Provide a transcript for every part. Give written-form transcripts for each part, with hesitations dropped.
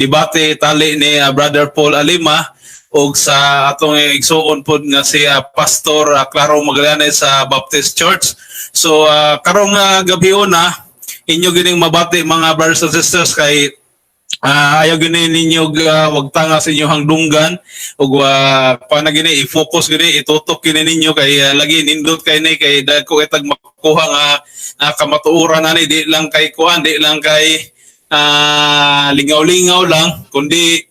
debate tali ni Brother Paul Alima ug sa atong igsuon pod nga si Pastor Claro Magallanes sa Baptist Church. So karong gabi una inyo gining mabati, mga brothers and sisters, kay ayaw gini ninyo wag tanga sa inyong dunggan ug pana gini i-focus gini, itutok gini ninyo kay lagi nindot kay ni kay dagko itag makuha nga kamatuoran ani, di lang kay kuan, di lang kay lingaw-lingaw lang, kundi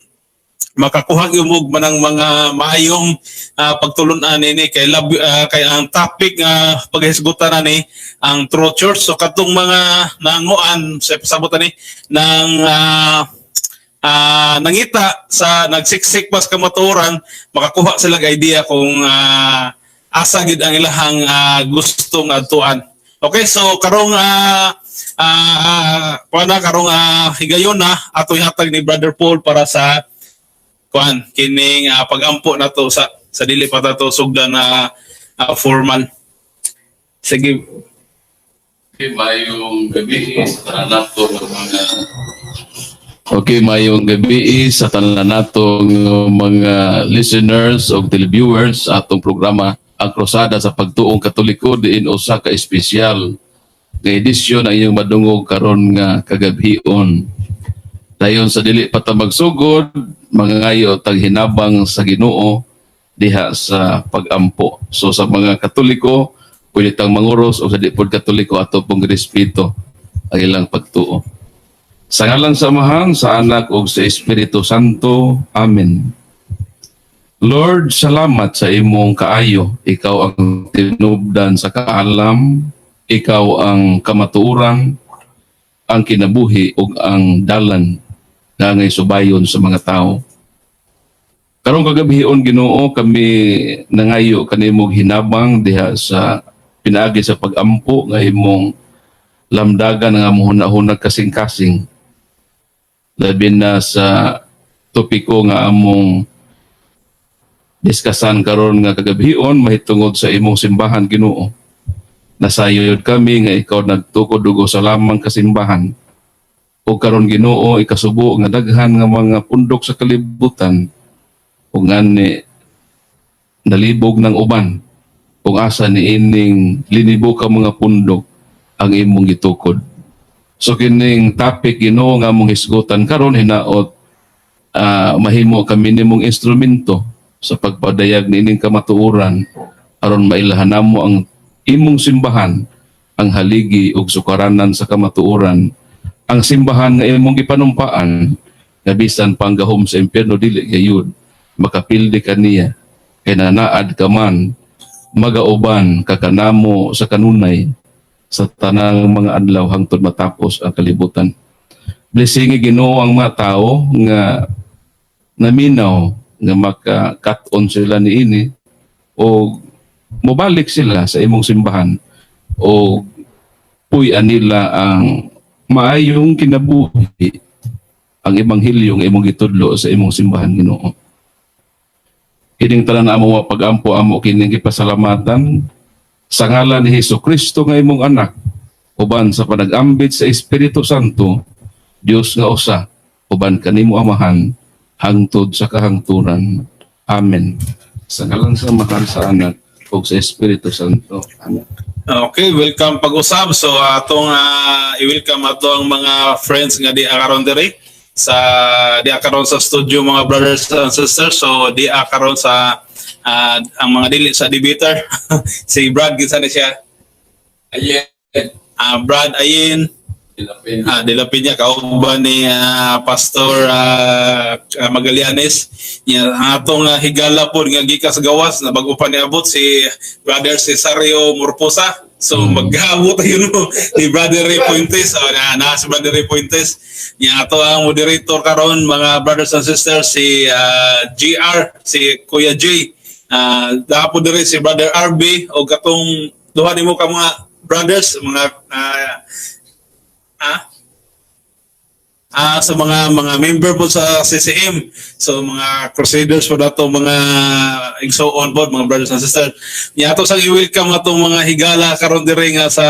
makakuha gyud mo manang mga maayong pagtulun-an ini kay lab, kay ang topic nga paghisgutan ani ang true church. So katong mga nanguan sa pasabot ani ng nangita sa nagsiksik pas kamatuoran, makakuha sila og idea kung asa gid ang ilahang gustong adtuan. Okay, so karong kuan na, karong higayon na ato ihatag ni Brother Paul para sa kuan kining pagampo nato sa dili pa tato sugdan na formal. Sige. Okay, mayong gabi sa tanan nato nga mga Okay, mayong gabi sa tanan nato nga mga listeners o televiewers sa atong programa, Ang Krusada sa Pagtuong Katoliko, diin usa ka espesyal nga edisyon ang inyong madungog karon nga kagabhion. Dayon sa dili pa ta magsugod, mangayo tag hinabang sa Ginoo diha sa pagampo. So sa mga Katoliko, pwede tang manguros, o sa di pod Katoliko, ato pong respeto ang ilang pagtuo. Sa ngalan sa Amahan, sa Anak ug sa Espiritu Santo. Amen. Lord, salamat sa imong kaayo. Ikaw ang tinubdan sa kaalam, ikaw ang kamatuoran, ang kinabuhi ug ang dalan nga ngay subayon sa mga tao. Karong kagabhion, Ginoo, kami nangayo kanimong hinabang diha sa pinaagi sa pagampo nga imong lamdagan nga among hunahuna, kasing-kasing. Labi na sa topiko nga among diskasan karon nga kagabhion mahitungod sa imong simbahan, Ginoo. Nasayod kami nga ikaw nagtukod og usa lamang ka simbahan. O karon, Ginoo, ikasubo nga daghan nga mga pundok sa kalibutan ug ngani nalibog ng uban kung asa ni ining linibo ka mga pundok ang imong gitukod. So kining topic, Ginoo, nga among hisgutan karon, hinaot mahimo kami nimong instrumento sa pagpadayag niining kamatuoran aron mailahan namo ang imong simbahan, ang haligi ug sukaranan sa kamatuoran, ang simbahan nga imong gipanumpaan nga bisan pang gahom sa impyerno dili gayud makapildi kaniya, kay nanaad ka man magauban ka kanamo sa kanunay sa tanang mga adlaw hangtod matapos ang kalibutan. Blessingi, Ginoo, ang mga tao nga naminaw nga maka-cut-on sila niini o mobalik sila sa imong simbahan o puy-an nila ang maayong kinabuhi, ang ebanghelyo nga imong gitudlo sa imong simbahan, Ginoo. Kining tanan amo pag-ampo, amo kining gipasalamatan sa ngalan ni Hesus Kristo nga imong anak, uban sa panag-ambit sa Espiritu Santo, Dios nga usa uban kanimo Amahan hangtod sa kahangturan. Amen. Sa ngalan sa Amahan, sa Anak ug sa Espiritu Santo. Amen. Okay, welcome pag-usab. So atong i-welcome ato ang mga friends nga di karon diri sa di karon sa studio, mga brothers and sisters. So di karon sa ang mga dili sa debater, si Brad, kinsa ni siya? Ayen. Brad Ayin. Pilapin. De la Peña, kauban ni Pastor Magallanes. Nya ang atong higala po nga gikas gawas na bago pa niabot, si Brother Cesario Murposa. So maghaabot tayo no ni Brother Ray Puentes. So na si Brother Ray Puentes. Nya ato ang moderator karon, mga brothers and sisters, si GR, si Kuya J. Uh, po diri si Brother RB o katong duha nimo ka mga brothers, mga sa mga member po sa CCM. So mga crusaders po dato, mga igsoon po, mga brothers and sisters. Nya ato sang i-welcome atong mga higala karon diri nga sa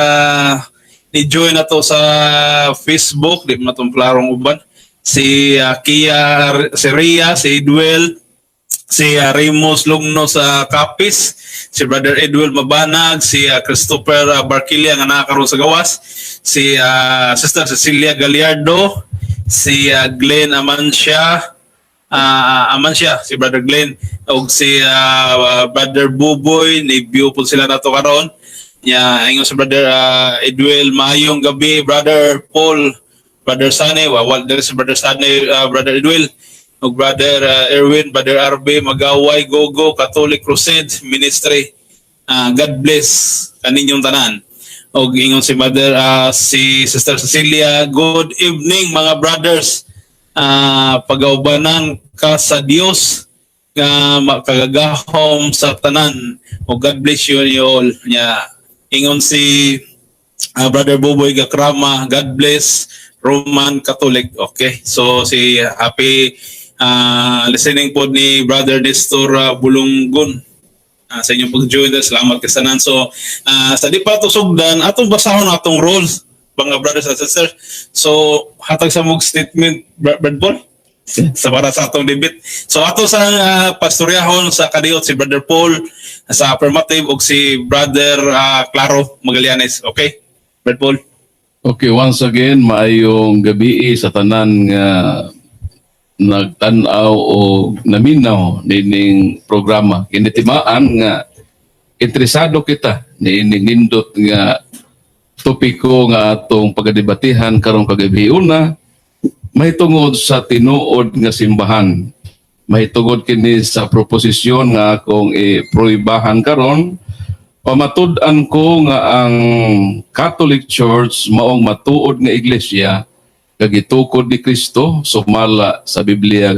ni join nato sa Facebook, di man atong klarong uban. Si Kia, si Ria, si Edwel, si Ramos Lugno sa Capiz, si Brother Edwel Mabanag, si Christopher Barquilia nga naa karon sa gawas, si Sister Cecilia Gallardo, si Glenn Amancia, Amancia, si Brother Glenn, ug si Brother Buboy, ni-view po sila nato karon. Ya, ingon si Brother Edwel, "Maayong gabi, Brother Paul, Brother Sane," wa diri si Brother Sane, Brother Edwel, ug Brother Erwin, Brother RB, Magaway, Gogo, Catholic Crusade Ministry. God bless kaninyong tanan. Og ingon si Mother, si Sister Cecilia, "Good evening, mga brothers. Pagaubanan ka sa Dios nga makagagahom sa tanan. O God bless you all." Nya ingon si Brother Boboy Gakrama, "God bless Roman Catholic." Okay. So si happy listening po ni Brother Nestor Bulunggon sa inyong pag-join. Salamat kay sanan. So sa di pa to sugdan, atong basahon atong roles, mga brothers and sisters. So hatag sa mong statement, Brad Paul, sa para sa atong debate. So ato sa pastoryahon sa kadiyot si Brother Paul sa affirmative ug si Brother Claro Magallanes. Okay? Brother Paul. Okay, once again, maayong gabi sa tanan nga nagtan-aw o naminaw nining programa. Kinitimaan nga interesado kita niining nindot nga topiko nga atong pagdebatihan karong kagabi una mahitungod sa tinuod nga simbahan. Mahitungod kini sa proposisyon nga akong ipruibahan karon. Pamatud-an ko nga ang Catholic Church maong matuod nga iglesia kag gitukod ni Kristo sumala sa Biblia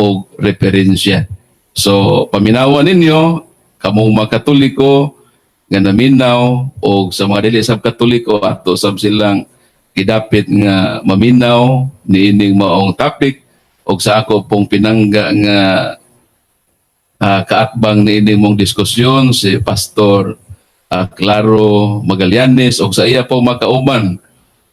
o referensya. So paminawan ninyo kamong mga Katoliko nga naminaw o sa mga dili sab Katoliko, ato sab silang gidapit nga maminaw niining maong topic og sa ako pong pinangga nga kaatbang niining mong diskusyon, si Pastor Claro Magallanes og sa iya po makauban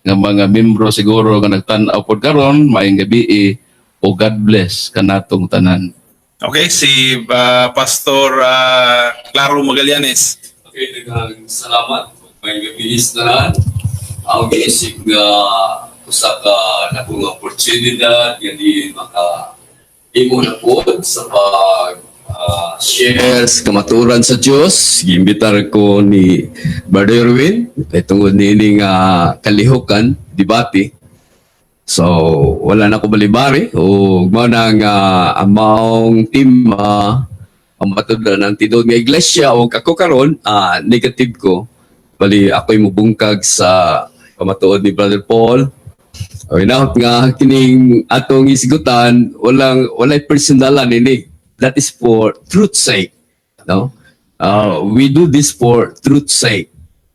nga mga membro siguro nga nagtan-aw pod karon, maayong gabi o God bless kanatong tanan. Okay, si Pastor Claro Magallanes. Okay, daghang salamat. May gabi tanan. Ang giisip nga usa ka dako nga oportunidad nga di maka imo na pod sa pag share sa kamatuoran sa Dios. Giimbitar ko ni Brother Erwin kay tungod niini nga kalihukan debate. So, wala na ko balibari o mao na nga ang maong team ang matud-an ng tinuod nga iglesia o ako karon negative ko. Bali ako'y mubungkag sa pamatuod ni Brother Paul. O inahot nga kining atong isgutan, walang walay personalan ini. That is for truth's sake, no? We do this for truth's sake.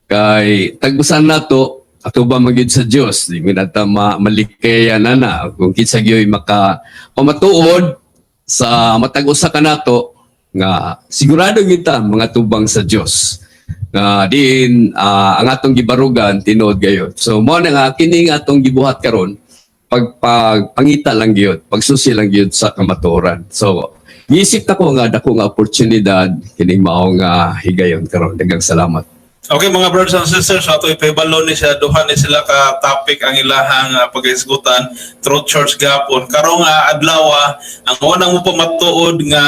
Kay tagbusan nato ato ba magyud sa Dios, di mi nata malikayan na na kung kinsa gyoy maka pamatuod sa matag usa kanato nga sigurado kita mga tubang sa Dios nga diin ang atong gibarugan tinuod gayud. So mo na nga kini nga atong gibuhat karon pag pagpangita lang gyud, pagsusi lang gyud sa kamatuoran. So giisip ta ko nga dako nga oportunidad kining mao nga higayon karon. Daghang salamat. Okay, mga brothers and sisters, so ato ipahibalo ni siya, duha ni sila ka topic ang ilahang pag-isgutan, Truth Church gapon. Karong adlaw, ang unang mo pamatuod nga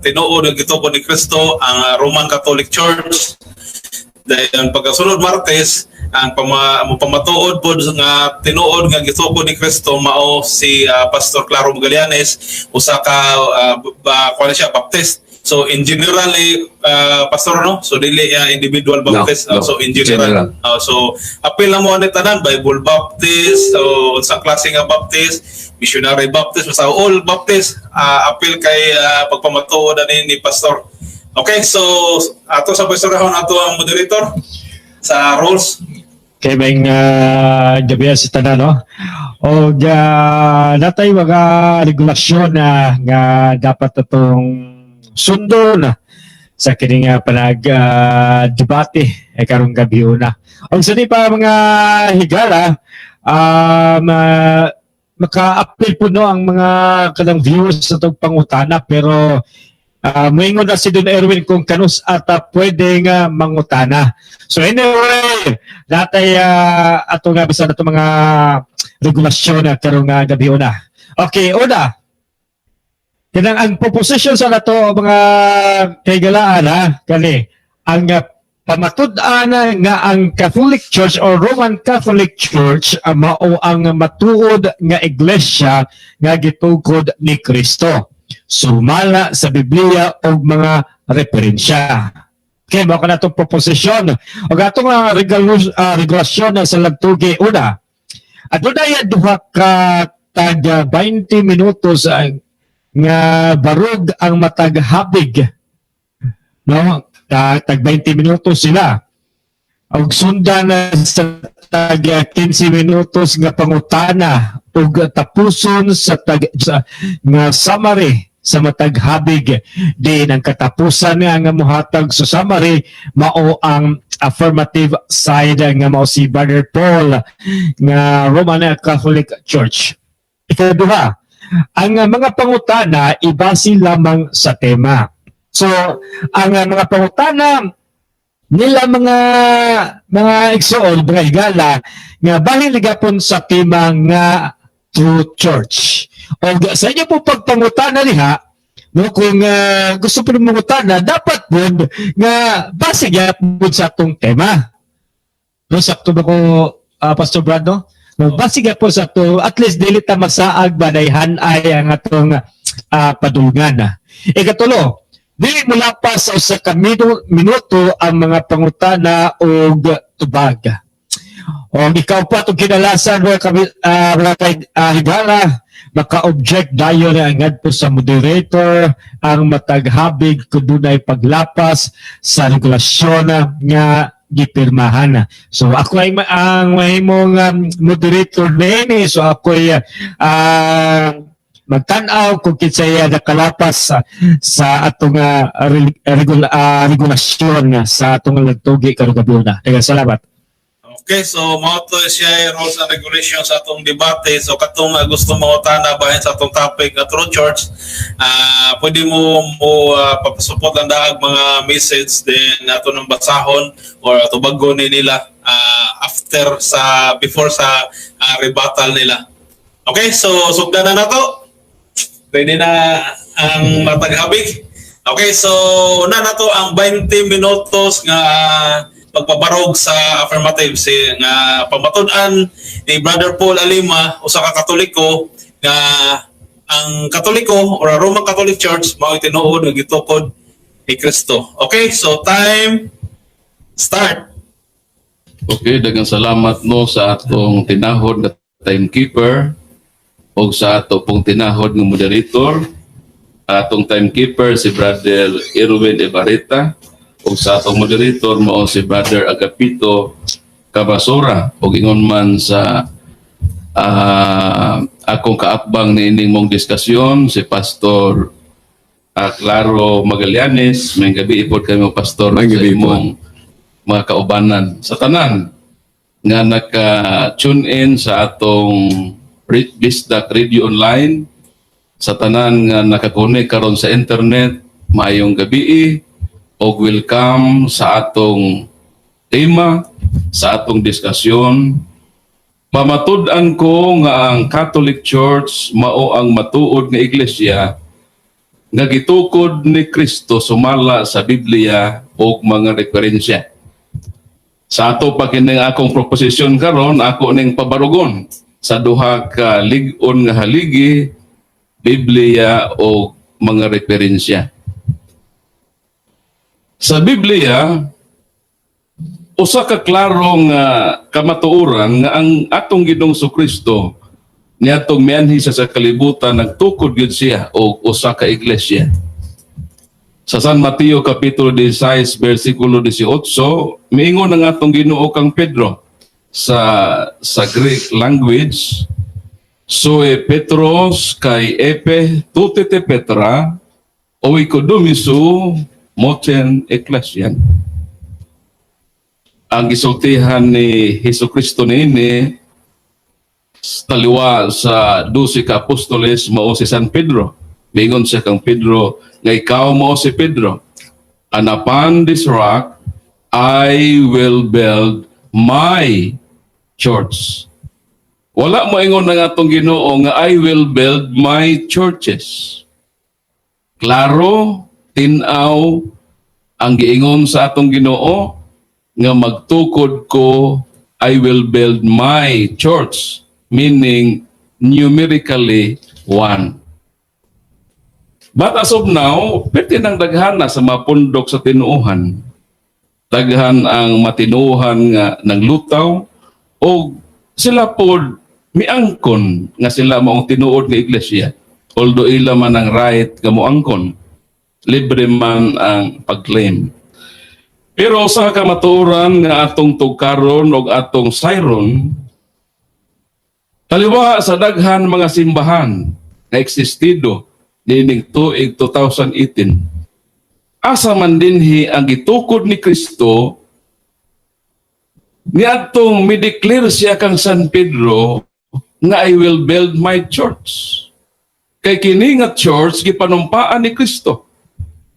tinuod nga gitukod ni Kristo ang Roman Catholic Church. Dayon pagkasunod Martes, ang mo pamatuod pod nga tinuod nga gitukod ni Kristo mao si Pastor Claro Magallanes, usa ka kuan siya, Baptist. So in generally, pastor, no, so dili individual Baptist, No. So in general. General. So apil na mo ani tanan, Bible Baptist, so unsa klase nga Baptist, Missionary Baptist, basta all Baptist, apil kay pagpamatuod ani ni pastor. Okay, so ato sa pastorahon ato ang moderator sa roles. Kay may gabi sa tanan, no? O natay mga regulasyon na nga dapat atong sundon sa kini nga panag debate ay karong gabi una. Og sa di pa, mga higala, maka-appeal po, no, ang mga kanang viewers sa atong pangutana, pero moingon na si Don Erwin kung kanus at pwede nga mangutana. So anyway, natay ato nga bisan ato mga regulasyon na karong nga gabi una. Okay, una. Kanang ang proposition sa nato, mga kaigalaan ha, kani ang pamatud-an nga ang Catholic Church or Roman Catholic Church mao ang matuod nga iglesia nga gitukod ni Kristo sumala sa Biblia o mga referensya. Okay, mao kana atong proposisyon. O atong regulasyon sa lagtugi una. Adunay duha ka tag 20 minutos nga barog ang matag habig. No? Tag 20 minutos sila. Og sundan na sa tag 15 minutos nga pangutana ug tapuson sa tag sa, nga summary sa matag habig. Din ang katapusan nga mohatag sa summary mao ang affirmative side nga mao si Brother Paul nga Roman Catholic Church. Ikaduha, ang mga pangutana ibase lamang sa tema. So, ang mga pangutana nila, mga igsoon, mga higala, nga bahin gapon sa tema nga True Church. O sa inyo po pagpangutana diha, no, kung gusto po ng mangutana, dapat po nga base gyapon sa atong tema. No, sakto ba ko, Pastor Brad, no? No, base gyapon sa ato, at least dili ta masaag ba, ay ang atong padulngan. Ikatulo, dili mo lapas sa usa ka minuto ang mga pangutana og tubag. O ikaw pa itong kinalasan mga, kami, mga kay, higala, maka-object dayon na ngadto sa moderator ang matag habig kung dunay paglapas sa regulasyon nga gipirmahan. So ako ay ang mahimong moderator niini, so ako ay magtan-aw kung kinsay nakalapas sa atong regulasyon sa atong lagtugi karong gabi na. Daghang salamat. Okay, so mao to siya rules and regulations sa atong debate. So katong gusto mangutana bahin sa atong topic nga True Church, pwede mo mo papasupot lang daag mga message, then ato nang basahon or ato bago ni nila after sa before sa rebuttal nila. Okay, so sugdan na nato. Ready na ang matag habig. Okay, so una na to ang 20 minutos nga pagpabarog sa affirmative si nga pamatud-an ni Brother Paul Alima, usa ka Katoliko, nga ang Katoliko or Roman Catholic Church mao tinuod nga gitukod ni Kristo. Okay, so time start. Okay, daghang salamat, no, sa atong tinahod nga timekeeper o sa ato pong tinahod nga moderator. Atong timekeeper si Brother Erwin Ebarita ug sa atong moderator mao si Brother Agapito Cabasura, ug ingon man sa akong kaatbang niining mong diskusyon, si Pastor Claro Magallanes. Maayong gabii pod kamo, Pastor, Maayong sa gabi po. Imong mga kaubanan, sa tanan nga naka-tune in sa atong Bisdak Radio Online, sa tanan nga nakakonek karon sa internet, maayong gabii og welcome sa atong tema, sa atong diskusyon. Pamatud-an ko nga ang Catholic Church mao ang matuod nga iglesia nga gitukod ni Kristo sumala sa Biblia ug mga referensya. Sa ato pa kini akong proposisyon karon, ako ning pabarugon sa duha ka lig-on nga haligi, Biblia o mga referensya. Sa Biblia, usa ka klaro nga kamatuoran nga ang atong Ginoong Kristo niadtong mianhi siya sa kalibutan, nagtukod gyud siya og usa ka iglesia. Sa San Mateo kapitulo 16 bersikulo 18, miingon ang atong Ginoo kang Pedro sa Greek language, "Soe Petros kai epi touti te petra oikodomiso mo ten ekklesian." Ang gisultihan ni Hesus Kristo niini, Taliwa sa 12 ka apostoles, mao si San Pedro. Mingon siya kang Pedro nga, "Ikaw mao si Pedro, and upon this rock I will build my church." Wala mo ingon ng atong Ginoo nga "I will build my churches." Klaro, tinaw ang giingon sa atong Ginoo nga "Magtukod ko, I will build my church," meaning numerically one. But as of now, pwede nang daghana sa mapundok sa tinuohan. Daghan ang matinuhan nga naglutaw o sila pod miangkon nga sila maong tinuod nga iglesia. Although ila man ang right nga moangkon, libre man ang pag-claim. Pero sa kamatuoran nga atong tugkaron og atong sayron, taliwa sa daghan mga simbahan na existido niining tuig 2018, asa man dinhi ang gitukod ni Kristo niadtong mideclare siya kang San Pedro nga "I will build my church"? Kay kini nga church gipanumpaan ni Kristo.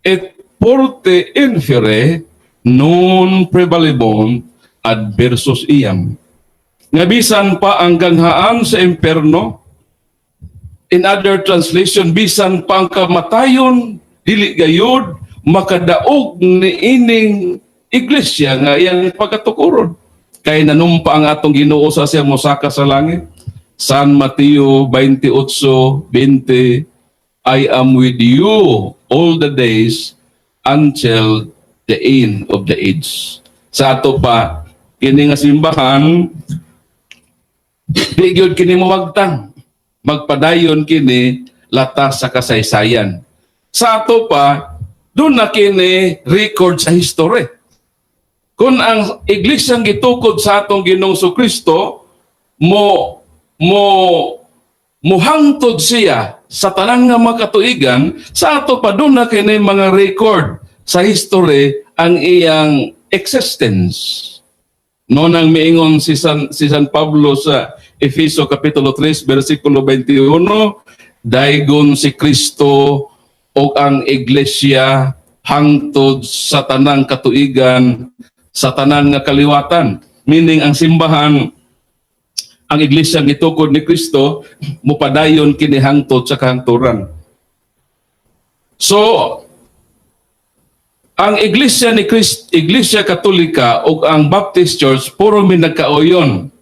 Et portae inferni non praevalebunt adversus eam. Nga bisan pa ang ganghaan sa imperno, in other translation, bisan pa ang kamatayon, dili gayud makadaog ni ining iglesia nga iyang pagkatukuron. Kay nanumpa ang atong Ginoo sa siyang mosaka sa langit. San Mateo 28:20, "I am with you all the days until the end of the age." Sa ato pa, kini nga simbahan, di gyud kini mawagtang. Magpadayon kini latas sa kasaysayan. Sa ato pa, doon na kini record sa history. Kung ang iglesyang gitukod sa atong Ginoong Kristo mo mo muhangtod siya sa tanan nga makatuigan, sa ato pa doon na kini mga record sa history ang iyang existence. No nang miingon si San Pablo sa Efeso kapitulo 3 bersikulo 21, daygon si Kristo o ang iglesia hangtod sa tanang katuigan, sa tanan nga kaliwatan. Meaning ang simbahan, ang iglesia gitukod ni Kristo, mupadayon kini hangtod sa kahangturan. So, ang Iglesia ni Christ, Iglesia Katolika ug ang Baptist Church puro mi nagkauyon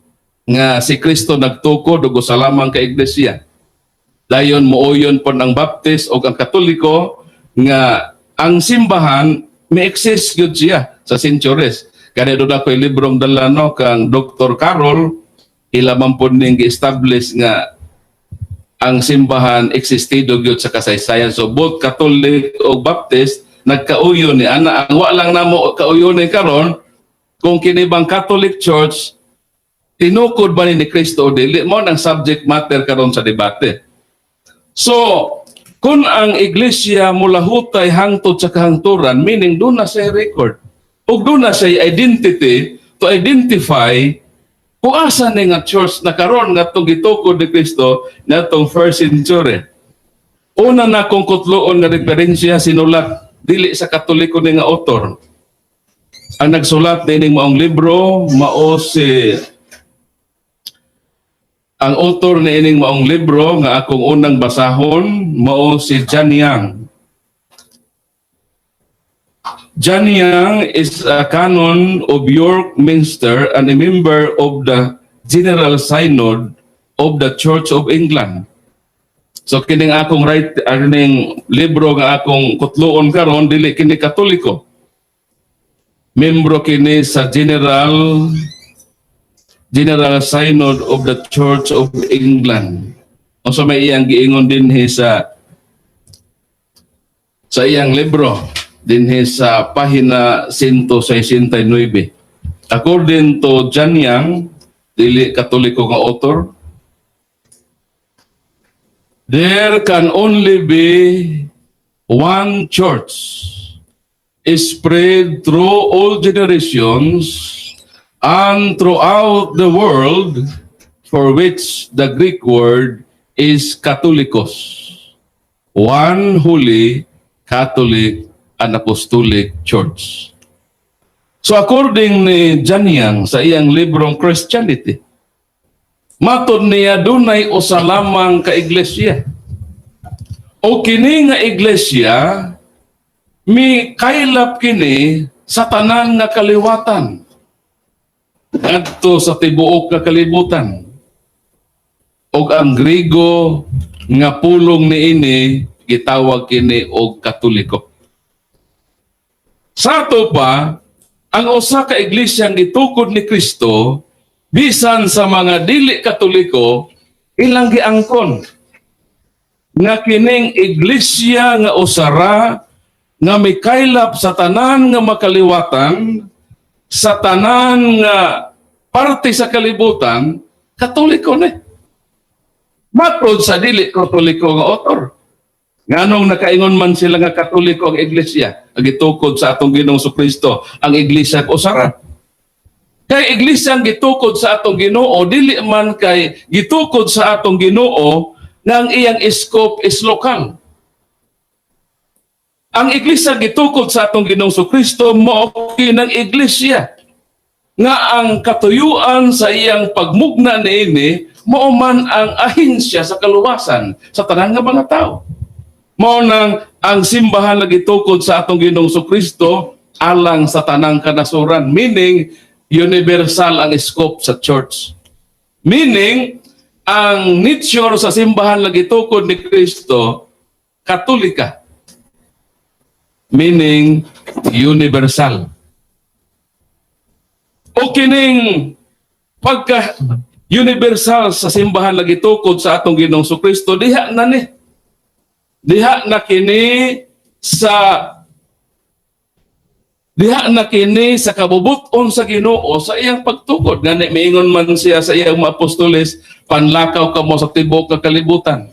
nga si Kristo nagtukod og usa lamang ka iglesia. Dayon mooyon pon ang Baptist ug ang Katoliko nga ang simbahan may exist gyud siya sa centuries. Kani doon ako'y librong dala, no, kang Dr. Carroll, ila man pod ning gi-establish nga ang simbahan existido gyud sa kasaysayan. So both Catholic o Baptist nagkauyon ni ana. Ang wa lang namo kauyon ni karon kung kini bang Catholic Church tinukod ba ni Kristo o dili, mo nang subject matter karon sa debate. So kung ang iglesia mulahutay hangtod sa kahangturan, meaning doon na siya record ug doon na siya identity to identify kung asa ni nga church na karon nga itong gitukod ni Kristo ngadtong first century. Una na kong kutloon nga referensya, sinulat dili sa Katoliko ni nga author. Ang nagsulat nining maong libro mao si, ang author niining maong libro nga akong unang basahon mao si John Young. John Young is a canon of York Minster and a member of the General Synod of the Church of England. So kining akong right kining libro nga akong kutloon karon, dili kini Katoliko. Membro kini sa General Synod of the Church of England. Unsa may iyang giingon dinhi sa iyang libro dinhi sa pahina 169? According to John Young, dili Katoliko nga author, there can only be one church spread through all generations and throughout the world. for which the Greek word is Catholicos. One Holy Catholic and Apostolic Church. So according ni John Young sa iyang librong Christianity, matod niya dunay usa lamang ka iglesia. O kini nga iglesia mi kaylap kini sa tanan nga kaliwatan ngadto sa tibuok nga kalibutan. Og ang Grigo nga pulong niini gitawag kini og Katoliko. Sa ato pa, ang usa ka iglesia ang gitukod ni Kristo bisan sa mga dili Katoliko ilang giangkon nga kining iglesia nga usara nga mikaylap sa tanan nga makaliwatan, sa tanan nga parte sa kalibutan, Katoliko ni. Matod sa dili Katoliko nga author. Nganong nakaingon man sila nga Katoliko ang iglesia, ang gitukod sa atong Ginoong Kristo, ang iglesia usara. Kay iglesia ang gitukod sa atong Ginoo, dili man kay gitukod sa atong Ginoo nga ang iyang scope is lokal. Ang iglesia gitukod sa atong Ginoong Kristo mao kinang iglesia nga ang katuyuan sa iyang pagmugna niini mao man ang ahensya sa kaluwasan sa tanan nga mga tao. Mao nang ang simbahan nga gitukod sa atong Ginoong Kristo alang sa tanang kanasuran, meaning universal ang scope sa church. Meaning ang nature sa simbahan nga gitukod ni Kristo, Katolika. Meaning universal. O kining pagka universal sa simbahan nga gitukod sa atong Ginoong Kristo, diha na ni. Diha na kini sa kabubuton sa Ginoo sa iyang pagtukod. Gani miingon man siya sa iyang mga apostoles, "Panlakaw kamo sa tibuok nga kalibutan."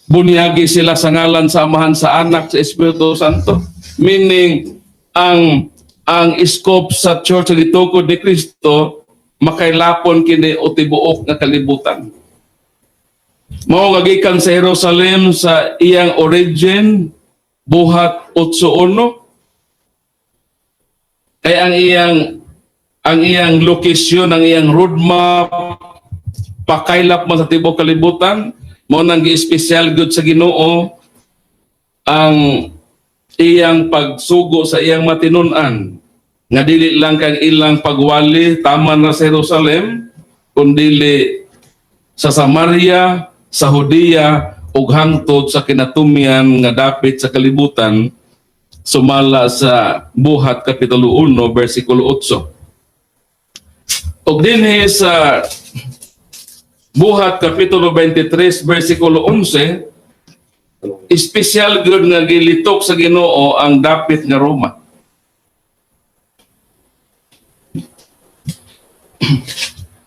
Bunyagi sila sa ngalan sa Amahan, sa Anak, sa Espiritu Santo. Meaning ang scope sa church sa gitukod ni Kristo makailapon kini o tibuok nga kalibutan. Mao nga gikan sa Jerusalem sa iyang origin, Buhat 8:1. Kay ang iyang lokasyon, ang iyang roadmap pakaylap man sa tibuok kalibutan, mao nang gi-espesyal gud sa Ginoo ang iyang pagsugo sa iyang matinunan nga dili lang kang ilang pagwali tama na sa Jerusalem, kundili sa Samaria, sa Judea ug hangtod sa kinatumyan nga dapit sa kalibutan, sumala sa Buhat kapitulo 1 bersikulo 8. Ug dinhi sa Buhat kapitulo 23 bersikulo 11, espesyal gyud nga gilitok sa Ginoo ang dapit nga Roma.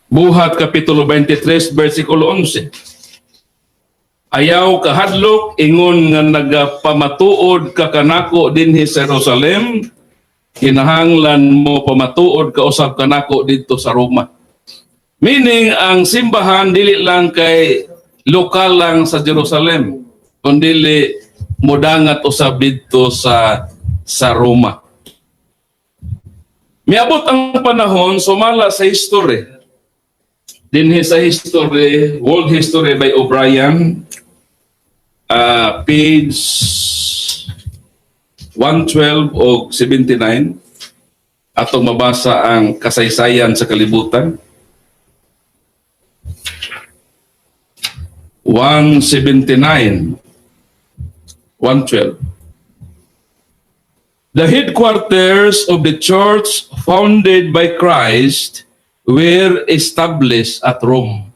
Buhat kapitulo 23 bersikulo 11. "Ayaw kahadlok, ingon nga nagapamatuod ka kanako dinhi sa Jerusalem, kinahanglan mo pamatuod ka usab kanako didto sa Roma." Meaning ang simbahan dili lang kay lokal lang sa Jerusalem, kundi modangat usab didto sa Roma. Miabot ang panahon sumala sa history. Dinhi sa history, World History by O'Brien, page 112 o 79, atong mabasa ang kasaysayan sa kalibutan. 179, 112. The headquarters of the church founded by Christ were established at Rome.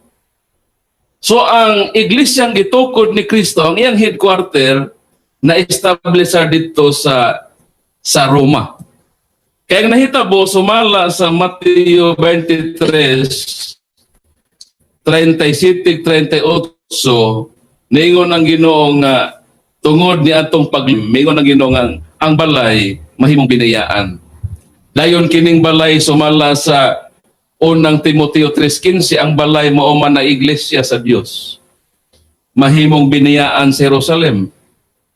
So ang iglesyang gitukod ni Kristo, ang iyang headquarter na establish dito sa Roma. Kaya ang nahitabo sumala sa Mateo 23 37 38, ningon ang Ginoo nga tungod ni atong pag mingon ang Ginoo nga ang balay mahimong binayaan. Dayon kining balay sumala sa Unang Timoteo 3:15, ang balay mao man na iglesia sa Dios. Mahimong biniyaan sa Jerusalem.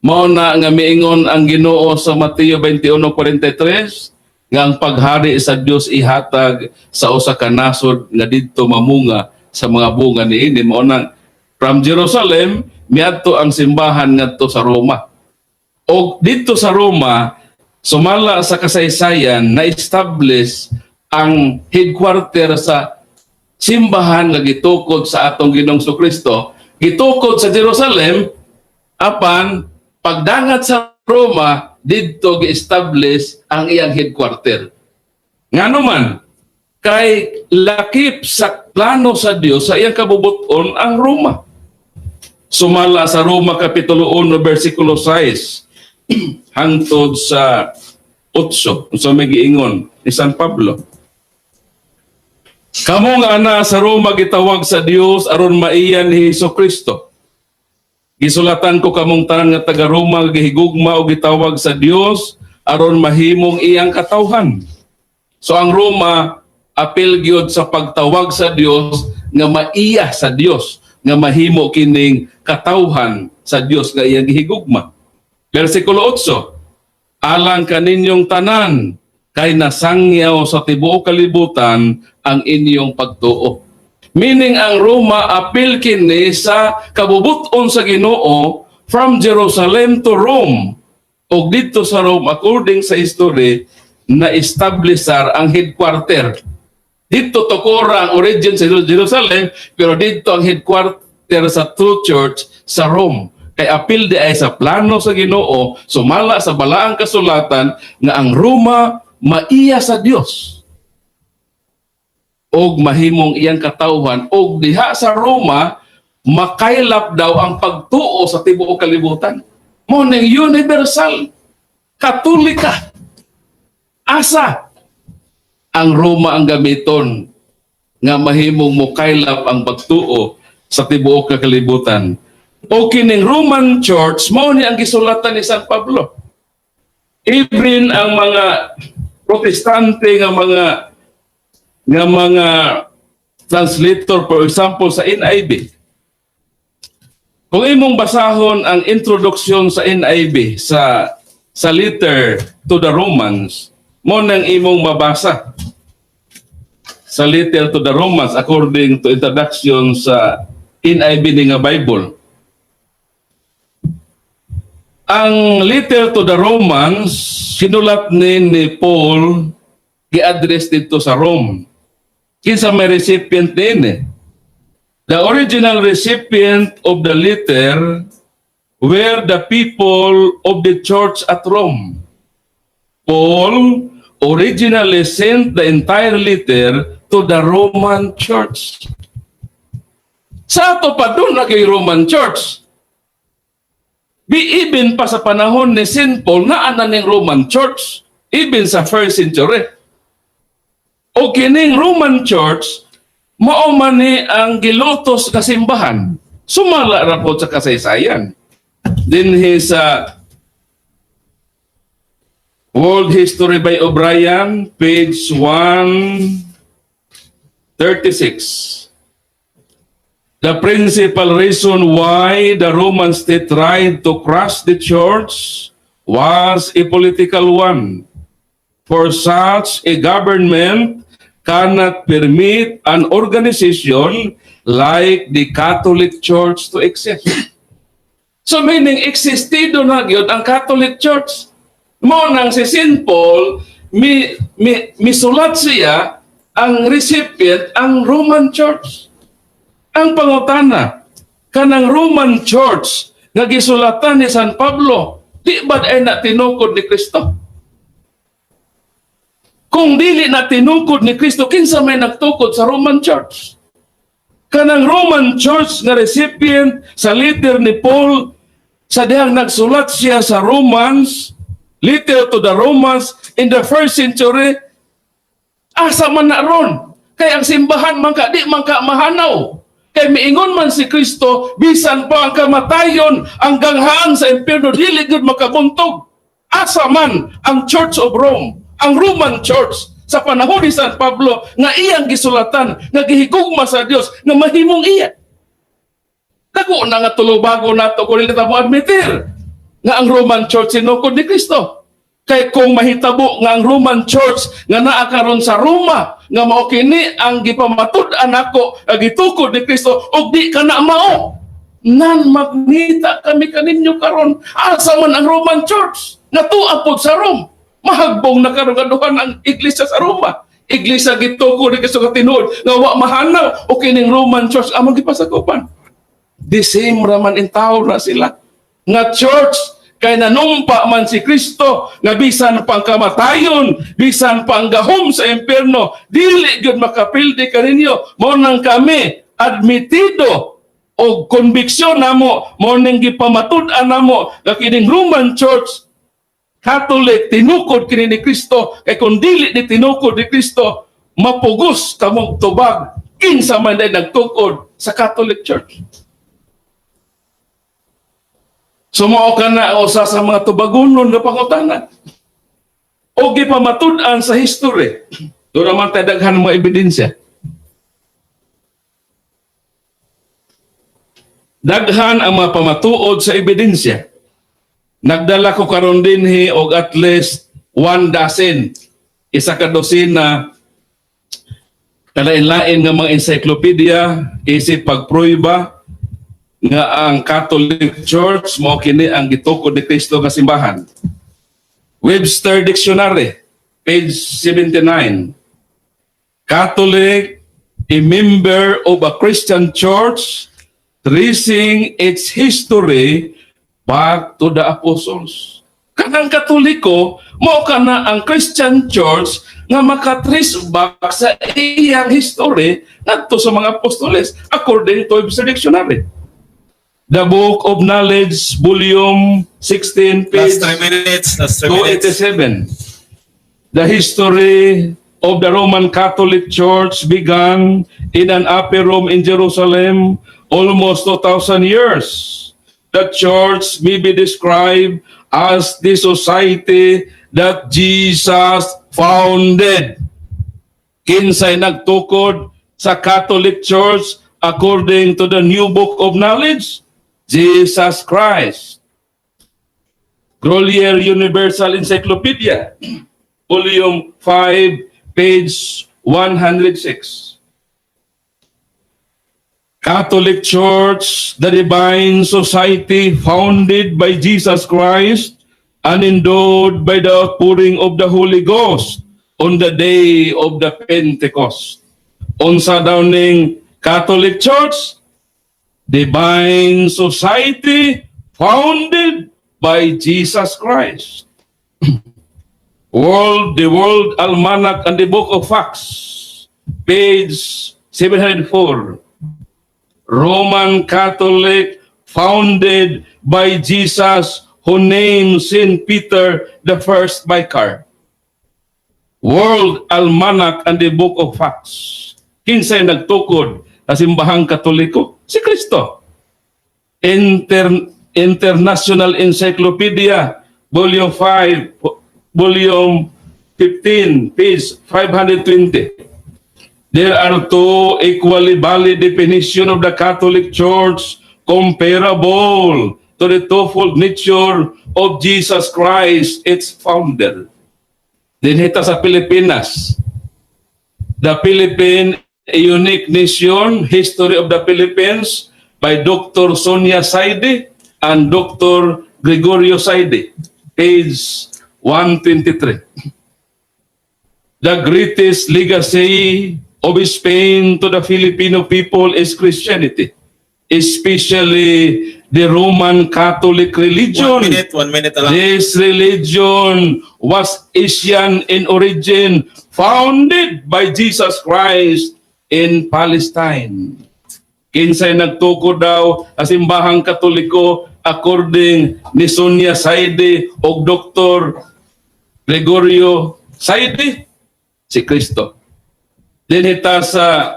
Mao na nga miingon ang Ginoo sa Mateo 21:43 nga ang paghari sa Dios ihatag sa usa ka nasod nga didto mamunga sa mga bunga niini. Mao nang from Jerusalem miadto ang simbahan ngadto sa Roma. O didto sa Roma, sumala sa kasaysayan, na-establish ang headquarter sa simbahan nga gitukod sa atong Ginoong Kristo, gitukod sa Jerusalem, apan pagdangat sa Roma, didto gi-establish ang iyang headquarter. Ngano man, kay lakip sa plano sa Dios sa iyang kabubuton ang Roma. Sumala sa Roma Kapitulo 1 versikulo 6 hangtod sa 8, unsa may giingon ni San Pablo? Kamo nga ana sa Roma gitawag sa Dios aron maiyan ni Hesus Kristo. Gisulatan ko kamong tanan nga taga Roma nga gihigugma o gitawag sa Dios aron mahimong iyang katawhan. So ang Roma apil gyud sa pagtawag sa Dios nga maiya sa Dios, nga mahimo kining katawhan sa Dios nga iyang gihigugma. Versikulo 8. Alang kaninyong tanan kay nasangyaw sa tibuok kalibutan ang inyong pagtuo. Meaning ang Roma apil kini sa kabubuton sa Ginoo from Jerusalem to Rome. Og didto sa Rome, according sa history, na-establishar ang headquarter. Didto tukora ang origin sa Jerusalem, pero didto ang headquarter sa true church sa Rome. Kay apil diay sa plano sa Ginoo, sumala sa balaang kasulatan nga ang Roma maiya sa Dios og mahimong iyang katawhan, og diha sa Roma makaylap daw ang pagtuo sa tibuok kalibutan. Mao ning universal Katolika. Asa ang Roma ang gamiton nga mahimong mokaylap ang pagtuo sa tibuok ka kalibutan? O kining Roman Church, mao ni ang gisulatan ni San Pablo. Even ang mga Protestante nga mga translator, for example sa NIV, kung imong basahon ang introduction sa NIV sa letter to the Romans, mao nang imong mabasa sa letter to the Romans according to introduction sa NIV ni nga Bible. Ang letter to the Romans, sinulat ni Paul, gi-address didto sa Rome. Kinsa may recipient din eh? The original recipient of the letter were the people of the church at Rome. Paul originally sent the entire letter to the Roman Church. Sa ato pa duna na kay Roman Church. Be even pa sa panahon ni St. Paul naa na ning Roman Church, even sa first century. O kining Roman Church, mao man ni ang gilutos nga simbahan. Sumala ra po sa kasaysayan. Dinhi sa World History by O'Brien, page 136. The principal reason why the Roman state tried to crush the church was a political one. For such a government cannot permit an organization like the Catholic Church to exist. So meaning existido na gyud ang Catholic Church. Mao nang si St. Paul mi misulat siya, ang recipient ang Roman Church. Ang pangutana, kanang Roman Church nga gisulatan ni San Pablo, di ba ay na tinukod ni Kristo? Kung dili na tinukod ni Kristo, kinsa may nagtukod sa Roman Church? Kanang Roman Church nga recipient sa letter ni Paul sa dihang nagsulat siya sa Romans, letter to the Romans in the first century, asa man na ron? Kay ang simbahan man ka, di man ka mahanaw. Kay miingon man si Kristo, bisan pa ang kamatayon, ang ganghaan sa impyerno, dili gud makabuntog. Asa man ang Church of Rome, ang Roman Church sa Sa panahon ni San Pablo nga iyang gisulatan, nga gihigugma sa Dios, nga mahimong iya. Dako na nga tulubago nato kung dili ta mo admitir nga ang Roman Church sinukod ni Kristo. Kay kung mahitabo nga ang Roman Church nga naa karon sa Roma nga mao kini ang gipamatud-an nako nga gitukod ni Kristo ug di ka na mao, nan magnita kami kaninyo karon, asa man ang Roman Church nga tuwa pod sa Rome? Mahagbong na karon nga duha ang iglesia sa Roma, iglesia gitukod ni Kristo nga tinuod nga wa mahanaw o kining Roman Church among gipasakupan. The same raman in tao na sila nga church, kay nanumpa man si Kristo nga bisan pang kamatayon, bisan pang gahom sa impierno, dili gyud makapildi kaninyo. Mao nang kami admitido og konbiksyon namo, mao ning gipamatud-an namo nga kining Roman Church Catholic tinukod kini ni Kristo, kay kung dili ni tinukod ni Kristo, mapugos kamong tubag kinsa man day nagtukod sa Catholic Church. So mao ka na usa sa mga tubagunon nga pangutana. O gipamatud-an sa history. Doon naman tayo daghan mga ebidensya. Daghan ang mga pamatuod sa ebidensya. Nagdala ko karon dinhi og at least one dozen, isa ka dosena kalain-lain nga mga encyclopedia isip pagprueba nga ang Catholic Church mao kini ang gitukod ni Kristo nga simbahan. Webster Dictionary, page 79. Catholic, a member of a Christian church tracing its history back to the apostles. Kanang Katoliko, mao kana ang Christian Church nga makatrace back sa iyang history ngadto sa mga apostoles according to Webster Dictionary. The Book of Knowledge, Volume 16, page Last 3 minutes. Last 3 minutes. 287. The history of the Roman Catholic Church began in an upper room in Jerusalem almost 2,000 years. The church may be described as the society that Jesus founded. Kinsay nagtukod sa Catholic Church according to the New Book of Knowledge? Jesus Christ. Grolier Universal Encyclopedia, Volume 5, page 106. Catholic Church, the divine society founded by Jesus Christ and endowed by the outpouring of the Holy Ghost on the day of the Pentecost. Unsa daw ning Catholic Church? Divine society founded by Jesus Christ. The World Almanac and the Book of Facts, page 704. Roman Catholic, founded by Jesus who named Saint Peter the first vicar. World Almanac and the Book of Facts. Kinsay nagtukod sa simbahang Katoliko? Si Kristo. International Encyclopedia, Volume 5, Volume 15, page 520. There are two equally valid definition of the Catholic Church comparable to the twofold nature of Jesus Christ, its founder. Dinhi ta sa Pilipinas, The Philippine, A Unique Nation, History of the Philippines by Dr. Sonia Saide and Dr. Gregorio Saide, page 123. The greatest legacy of Spain to the Filipino people is Christianity, especially the Roman Catholic religion. One minute, one minute na lang. This religion was Asian in origin, founded by Jesus Christ in Palestine. Kinsay nagtukod daw sa simbahang Katoliko according ni Sonia Saide o Dr. Gregorio Saide? Si Kristo. Dinhi ta sa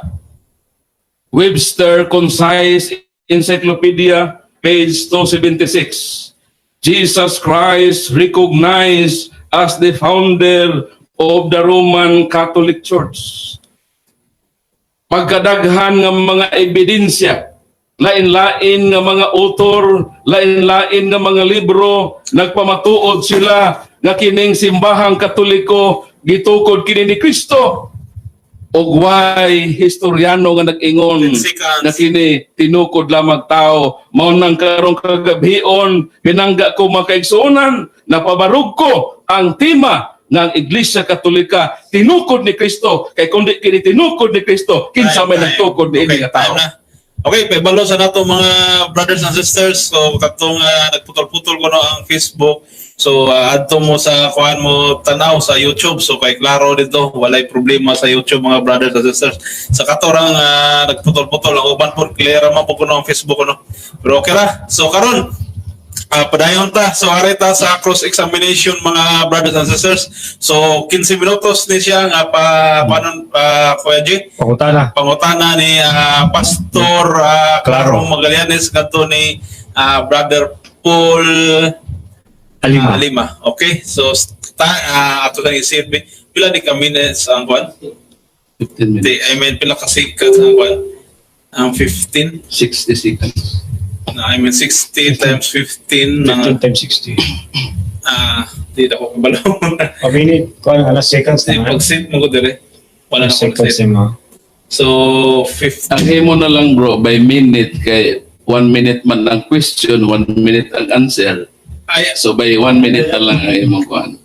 Webster Concise Encyclopedia, page 276. Jesus Christ recognized as the founder of the Roman Catholic Church. Pagkadaghan nga mga ebidensya, lain-lain nga mga author, lain-lain nga mga libro, nagpamatuod sila nga kining Simbahang Katoliko gitukod kini ni Kristo. Og way historiano nga nag-ingon 10 seconds. na kini tinukod lamang tao. Mao nang karong kagabhion, pinangga ko, mga kaigsuonan, napabarog ko ang tema ng Iglesia Katolika tinukod ni Kristo, kay kundi kini tinukod ni Kristo, kinsa may Time, time. nagtukod ni ini Okay, nga tao? time na. Okay, pahibalo sa nato, mga brothers and sisters. So katong nagputol-putol ko no ang Facebook. So adto mo sa kuan mo tanaw sa YouTube. So kay klaro dito, walay problema sa YouTube, mga brothers and sisters. Sa katorang nagputol-putol ang uban po, clear man po kuno ang Facebook kuno. Pero okay ra. So karon padayon ta. So ari ta sa cross examination, mga brothers and sisters. So 15 minutos ni siya nga pa panon pa, Kuya G Pangutana. Pangutana ni Pastor Claro. Claro Magallanes kadto ni Brother Paul Alima. Lima. Okay? So ato lang isip pila ni ka minutes ang kwan? 15 minutes. Di, I mean, pila ka seconds ang kwan? Ang 15? 60 seconds. I mean, 60 times 15 15 na times 60. Di na ko kabalo. A minute, kuan alas seconds Di, na. pag-sit mo ko dire. Wala na ko Seconds sit. na. So 15. Ang imo na lang, bro, by minute, kay 1 minute man ang question, 1 minute ang answer. Ay, So by 1 minute na lang ang imong kuan.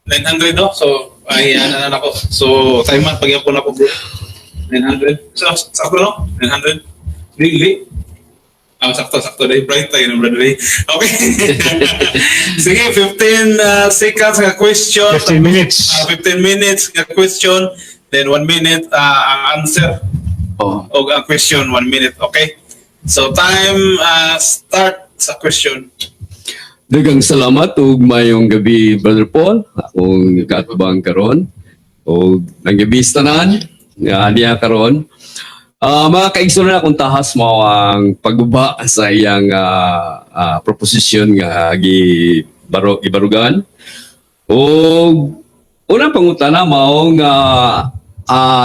900, no? So, ay, ano na ako. So, time man, pagyapon ako, bro. 900. So, sakto, no? 900. Really? Ah, sakto, sakto. Day, bright tayo, no, brother? Okay. Sige, 15 seconds nga question. 15 minutes. 15 minutes nga question. Then, 1 minute ang answer. Oh. O ang question, 1 minute. Okay? So, time start sa question. Daghang salamat ug mayong gabi, Brother Paul, akong kaatubang karon ug nang gabi sa tanan nga niya karon. Mga kaigsuonan, akong tahas mao ang pagguba sa iyang proposisyon nga gi baro gibarugan. Ug unang pangutana mao nga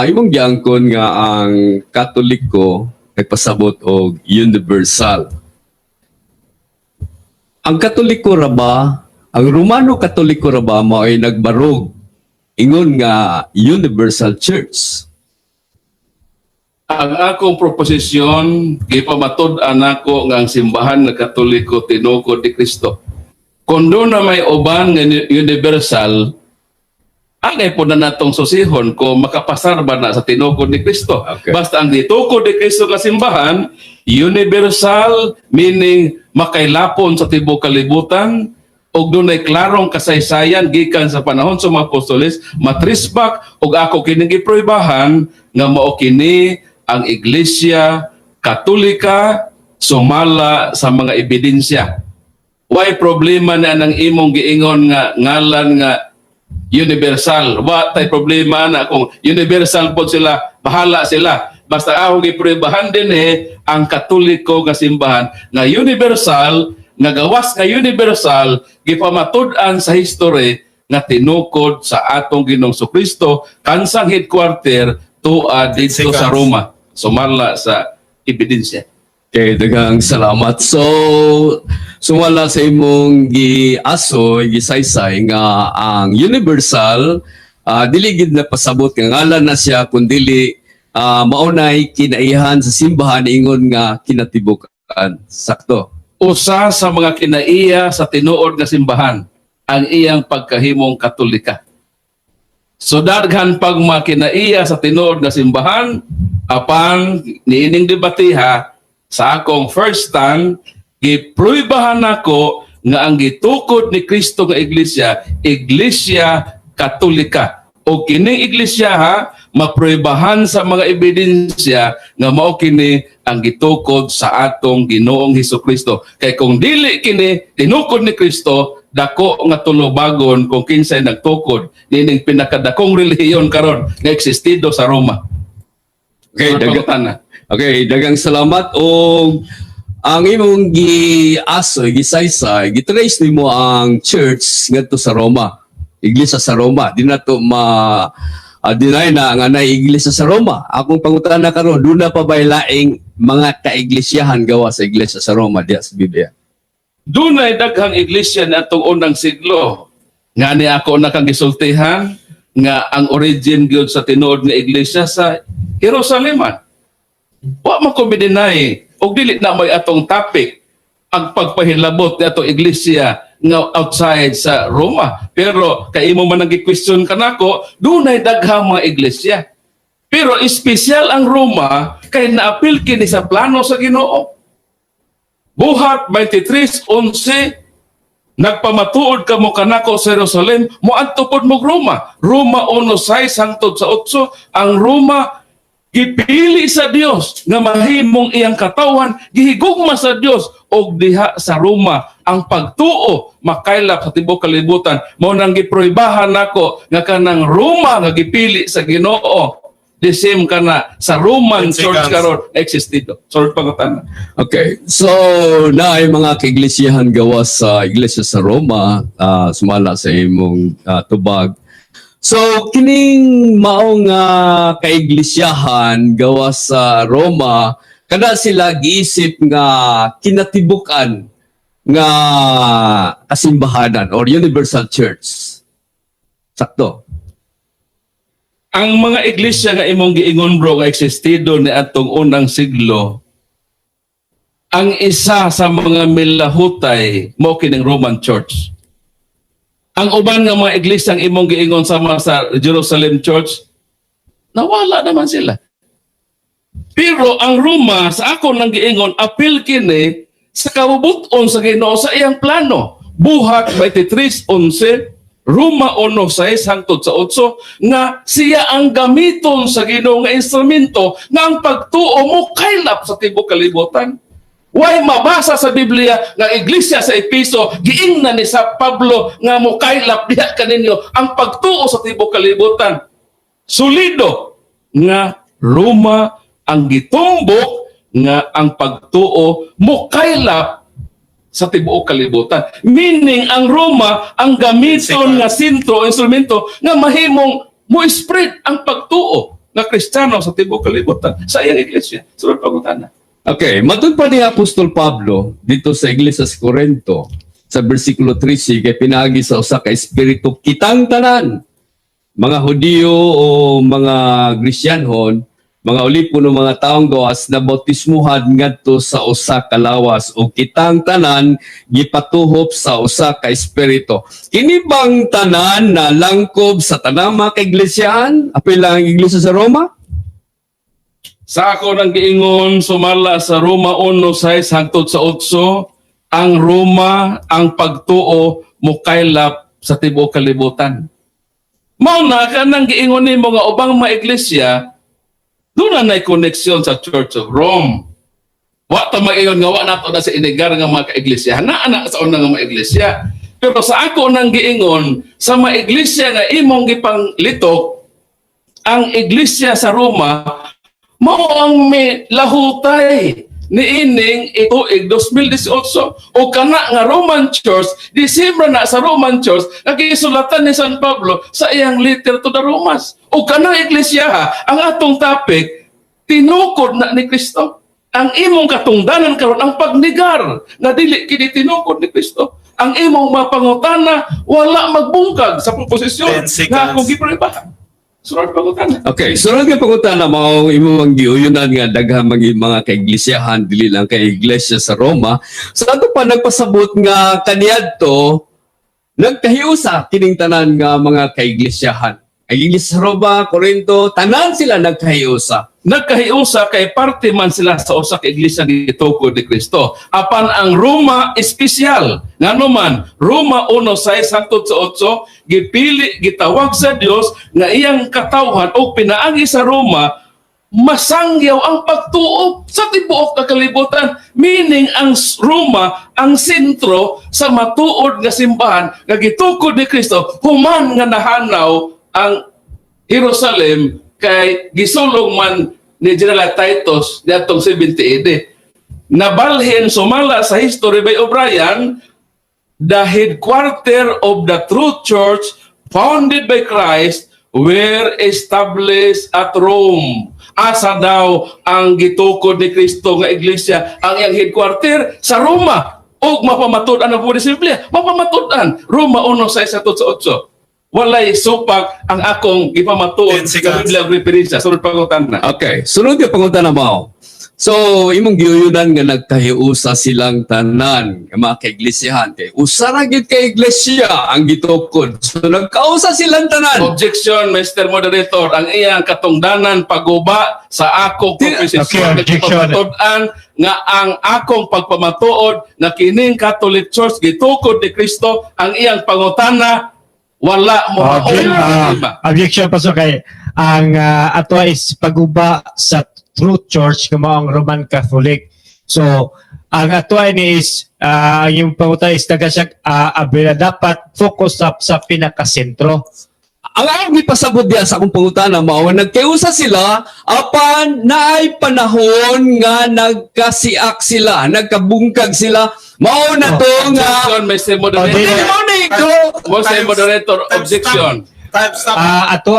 imong giangkon nga ang Katoliko nagpasabot og universal. Ang Katoliko ra ba, ang Romano Katoliko ra ba mao'y nagbarog ingon nga universal church? Ang akong proposisyon, gipamatud-an nako nga ang Simbahan nga Katoliko tinukod ni Kristo. Kung doon na may uban nga universal, angay po na natong susihon kung makapasar ba na sa tinukod ni Kristo. Basta ang gitukod ni Kristo nga simbahan, universal, meaning makailapon sa tibuok kalibutan, ug dunay klarong kasaysayan gikan sa panahon sa mga apostoles, ma-trace back, ug ako kining gipruebahan nga mao kini ang Iglesia Katolika sumala sa mga ebidensya. Way problema na nang imong giingon nga ngalan nga universal. Wa tay problema na kung universal pod sila, bahala sila. Basta ako gipruebahan din eh ang Katoliko nga simbahan nga universal, nga gawas nga universal, gipamatud-an sa history nga tinukod sa atong Ginoong Kristo, kansang headquarter tua didto sa Seconds. Roma. Sumala sa ebidensya. Okay, daghang salamat. So, sumala sa imong giasoy, gisaysay nga ang universal dili gid na pasabot nga ngalan na siya kundili maunay kinaihan sa simbahan ingon nga kinatibuk-an. Sakto? Usa sa mga kinaiya sa tinuod nga simbahan ang iyang pagkahimong Katolika. So daghan pag mga kinaiya sa tinuod nga simbahan, apan niining debateha sa akong first stand, gipruebahan nako nga ang gitukod ni Kristo nga iglesia, Iglesia Katolika. O kining iglesia ha, mapruebahan sa mga ebidensya nga mao kini ang gitukod sa atong Ginoong Hesus Kristo. Kay kung dili kini tinukod ni Kristo, dako nga tulubagon kung kinsay nagtukod nining pinakadakong relihiyon karon nga existido sa Roma. Okay, Mga pangutana. Okay, daghang salamat og ang imong giasoy, gisaysay, gitrace nimo ang church ngadto sa Roma. Iglesia sa Roma. Di na to ma deny na nga na iglesia sa Roma. Akong pangutana karon, duna pa ba laing mga kaiglesiyahan gawa sa iglesia sa Roma diya sa Biblia? Dunay daghang iglesia na atong unang siglo. Nga ni ako nakang gisultihan nga ang origin gyud sa tinuod nga iglesia sa Jerusaleman. Wa man ko deny og dili na may atong topic ang pagpahilabot ni atong iglesia nga outside sa Roma. Pero kay imo man ang gi-question kanako, dunay daghang mga iglesia. Pero espesyal ang Roma kay naapil kini sa plano sa Ginoo. Buhat 23:11, "Nagpamatuod kamo kanako sa Jerusalem, moadto pod mo Roma." Roma 1:6 hangtod sa 8, ang Roma gipili sa Dios nga mahimong iyang katawan, gihigugma sa Dios og diha sa Roma ang pagtuo makaylap sa tibuok kalibutan. Mao nang giprohibahan nako nga kanang Roma nga gipili sa Ginoo, the same kana sa Roman 10 Church seconds. Karon existido. Sorry, pangutana. Okay. So, na ay mga kaiglesiyahan gawas sa iglesia sa Roma, sumala sa imong tubag. So, kining maong kaiglesiyahan gawas sa Roma, kada sila giisip nga kinatibuk-an nga kasimbahanan or universal church? Sakto? Ang mga iglesia nga imong giingon, bro, nga existido ni atong unang siglo, ang isa sa mga milahutay mo kining Roman Church. Ang uban nga mga iglesia ang imong giingon sama sa Jerusalem Church, nawala naman sila. Pero ang Roma, sa ako nang giingon, apil kini sa kabubut-on sa Ginoo sa iyang plano. Buhat 23:11, Roma 1:6 hangtod sa 8, nga siya ang gamiton sa Ginoo nga instrumento nga ang pagtuo mo kaylap sa tibuok kalibutan. Way mabasa sa Biblia nga iglesia sa Epeso giingnan ni sa Pablo nga mokaylap diha kaninyo ang pagtuo sa tibuok kalibutan. Solido nga Roma ang gitumbok nga ang pagtuo mokaylap sa tibuok kalibutan. Meaning ang Roma ang gamiton nga sentro, instrumento nga mahimong mo spread ang pagtuo nga Kristiyano sa tibuok kalibutan sa iyang iglesia. Sunod pangutana. Okay, matud pa ni Apostol Pablo dito sa iglesia sa Corinto sa versikulo 13, kay pinaagi sa usa ka espiritu kitang tanan, mga Hudiyo o mga Gresyanhon, mga ulipon o mga taong gawas, na bautismuhan ngadto sa usa ka lawas o kitang tanan gipatuhop sa usa ka espiritu. Kini bang tanan na langkob sa tanang mga kaiglesiaan? Apil lang ang iglesia sa Roma? Sa ako nang giingon sumala sa Roma 1:6 hangtod sa 8, ang Roma ang pagtuo mokaylap sa tibuok kalibutan. Mao na kanang giingon nimo nga ubang mga iglesia doon na nay koneksyon sa Church of Rome. Wa ta maingon nga wa nato na sa inigar nga mga kaiglesia. Naa na sa una nga mga iglesia. Pero sa ako nang giingon sa mga iglesia nga imong gipanglitok, ang iglesia sa Roma mao ang may lahutay niining ituig 2018 o kana nga Roman Church, Disyembre na sa Roman Church nga gisulatan ni San Pablo sa iyang letter to the Romans. O kanang iglesia ha, ang atong topic, tinukod na ni Kristo. Ang imong katungdanan karon ang pagnegar nga dili kini tinukod ni Kristo. Ang imong mapangutana wala magbungkag sa proposisyon 10 seconds. nga akong giprobahan. Sunod pangutana. Okay, sunod nga pangutana, mao imong giuyunan nga daghang mga kaiglesiyahan, dili lang kay iglesia sa Roma. Sa ato pa nagpasabot nga kaniadto nagkahiusa kining tanan nga mga kaiglesiyahan. Ang iglesia sa Roma, Corinto, tanan sila nagkahiusa. Nagkahiusa kay parte man sila sa usa ka iglesia gitukod ni Kristo. Apan ang Roma espesyal. Ngano man, Roma 1:6 hangtod sa 8, gipili, gitawag sa Dios nga iyang katawhan o pinaagi sa Roma masangyaw ang pagtuo sa tibuok nga kalibutan. Meaning ang Roma ang sentro sa matuod nga simbahan nga gitukod ni Kristo human nga nahanaw ang Jerusalem kay gisulong man ni General Titus niadtong 70 AD. Nabalhin sumala sa history by O'Brien, the headquarter of the true church. founded by Christ were established at Rome. Asa daw ang gitukod ni Kristo nga iglesia, ang iyang headquarter sa Roma? Og mapamatud-an ang puri sa Biblia. Mapamatud-an. Roma 1, 6 sa 8. Walay supak ang akong gipamatuod 10 sa seconds. Biblia og referensya. Sunod pangutana. Okay, sunod nga pangutana mao. So, imong giyuyunan nga nagkahiusa silang tanan nga mga kaiglesia kay usa ra gyud ka iglesia ang gitukod. So nagkausa silang tanan. Objection, Mr. Moderator. Ang iyang katungdanan paguba sa akong proposisyon. Okay, objection. Nagpapamatud-an nga ang akong pagpamatuod na kining Catholic Church gitukod ni Kristo, ang iyang pangutana wala mo Okay, objection, Pastor, kay ang ato is paguba sa true church nga mao ang Roman Catholic. So ang ato ay ni is yung panguta is taga siya abela, dapat focus sa pinakasentro. Ang akong gipasabot diya sa akong pangutana mao, nagkiusa sila apan naay panahon nga nagkasiak sila, nagkabungkag sila. Mao na to nga Objection, Mr. Moderator. Hindi mao na ikaw. Mr. Moderator, Time objection. stop. Time stop. Ato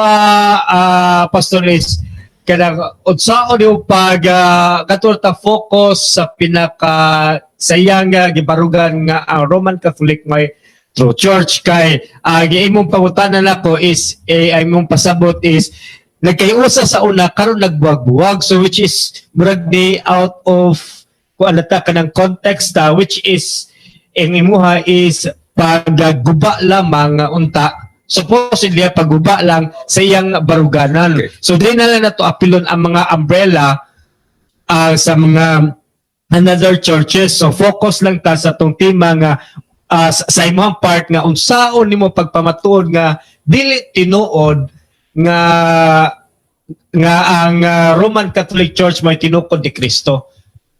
Pastor is kanang unsaon yung pag katulad ta focus sa pinaka sa iyang gibarugan nga ang Roman Catholic may true church, kay ang imong pangutana nako is ang imong pasabot is nagkayusa sa una, karon nagbuwag-buwag, so which is murag di out of kuan ta kanang context ta, which is ang imuha is pagguba lamang nga unta, supposedly pagguba lang sa iyang baruganan. So di na lang nato apilon ang mga umbrella sa mga another churches. So focus lang ta sa tong tema nga sa imong part nga unsaon nimo pagpamatuod nga dili tinuod nga nga ang Roman Catholic Church may tinukod ni Kristo.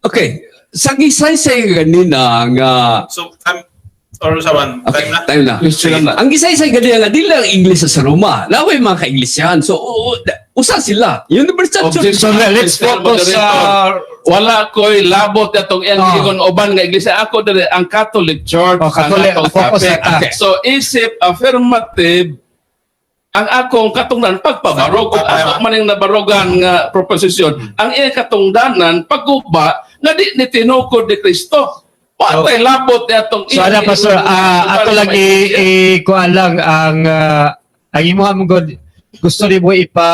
Okay, sa gisaysay ganina nga So, time, or sa one, Okay, time na. time na. Question na. Ang gisaysay ganina nga dili lang English sa Roma. Laway mga kaiglesia. So usa sila. Universal Church. Objection. So let's Mr. focus sa Moderator. Wala ko'y labot atong iyang giingon uban nga iglesia. Ako diri ang Catholic Church. Oh, Catholic. Ang atong Focus topic. na ta. Okay. So isip affirmative ang akong katungdanan pagpabarog, kung ako man ang nabarogan nga proposisyon, ang iyang katungdanan pagguba nga di ni tinukod ni Kristo. Patay labot atong So ana, Pastor, ato lang i kuan lang ang imuha mo god gusto nimo ipa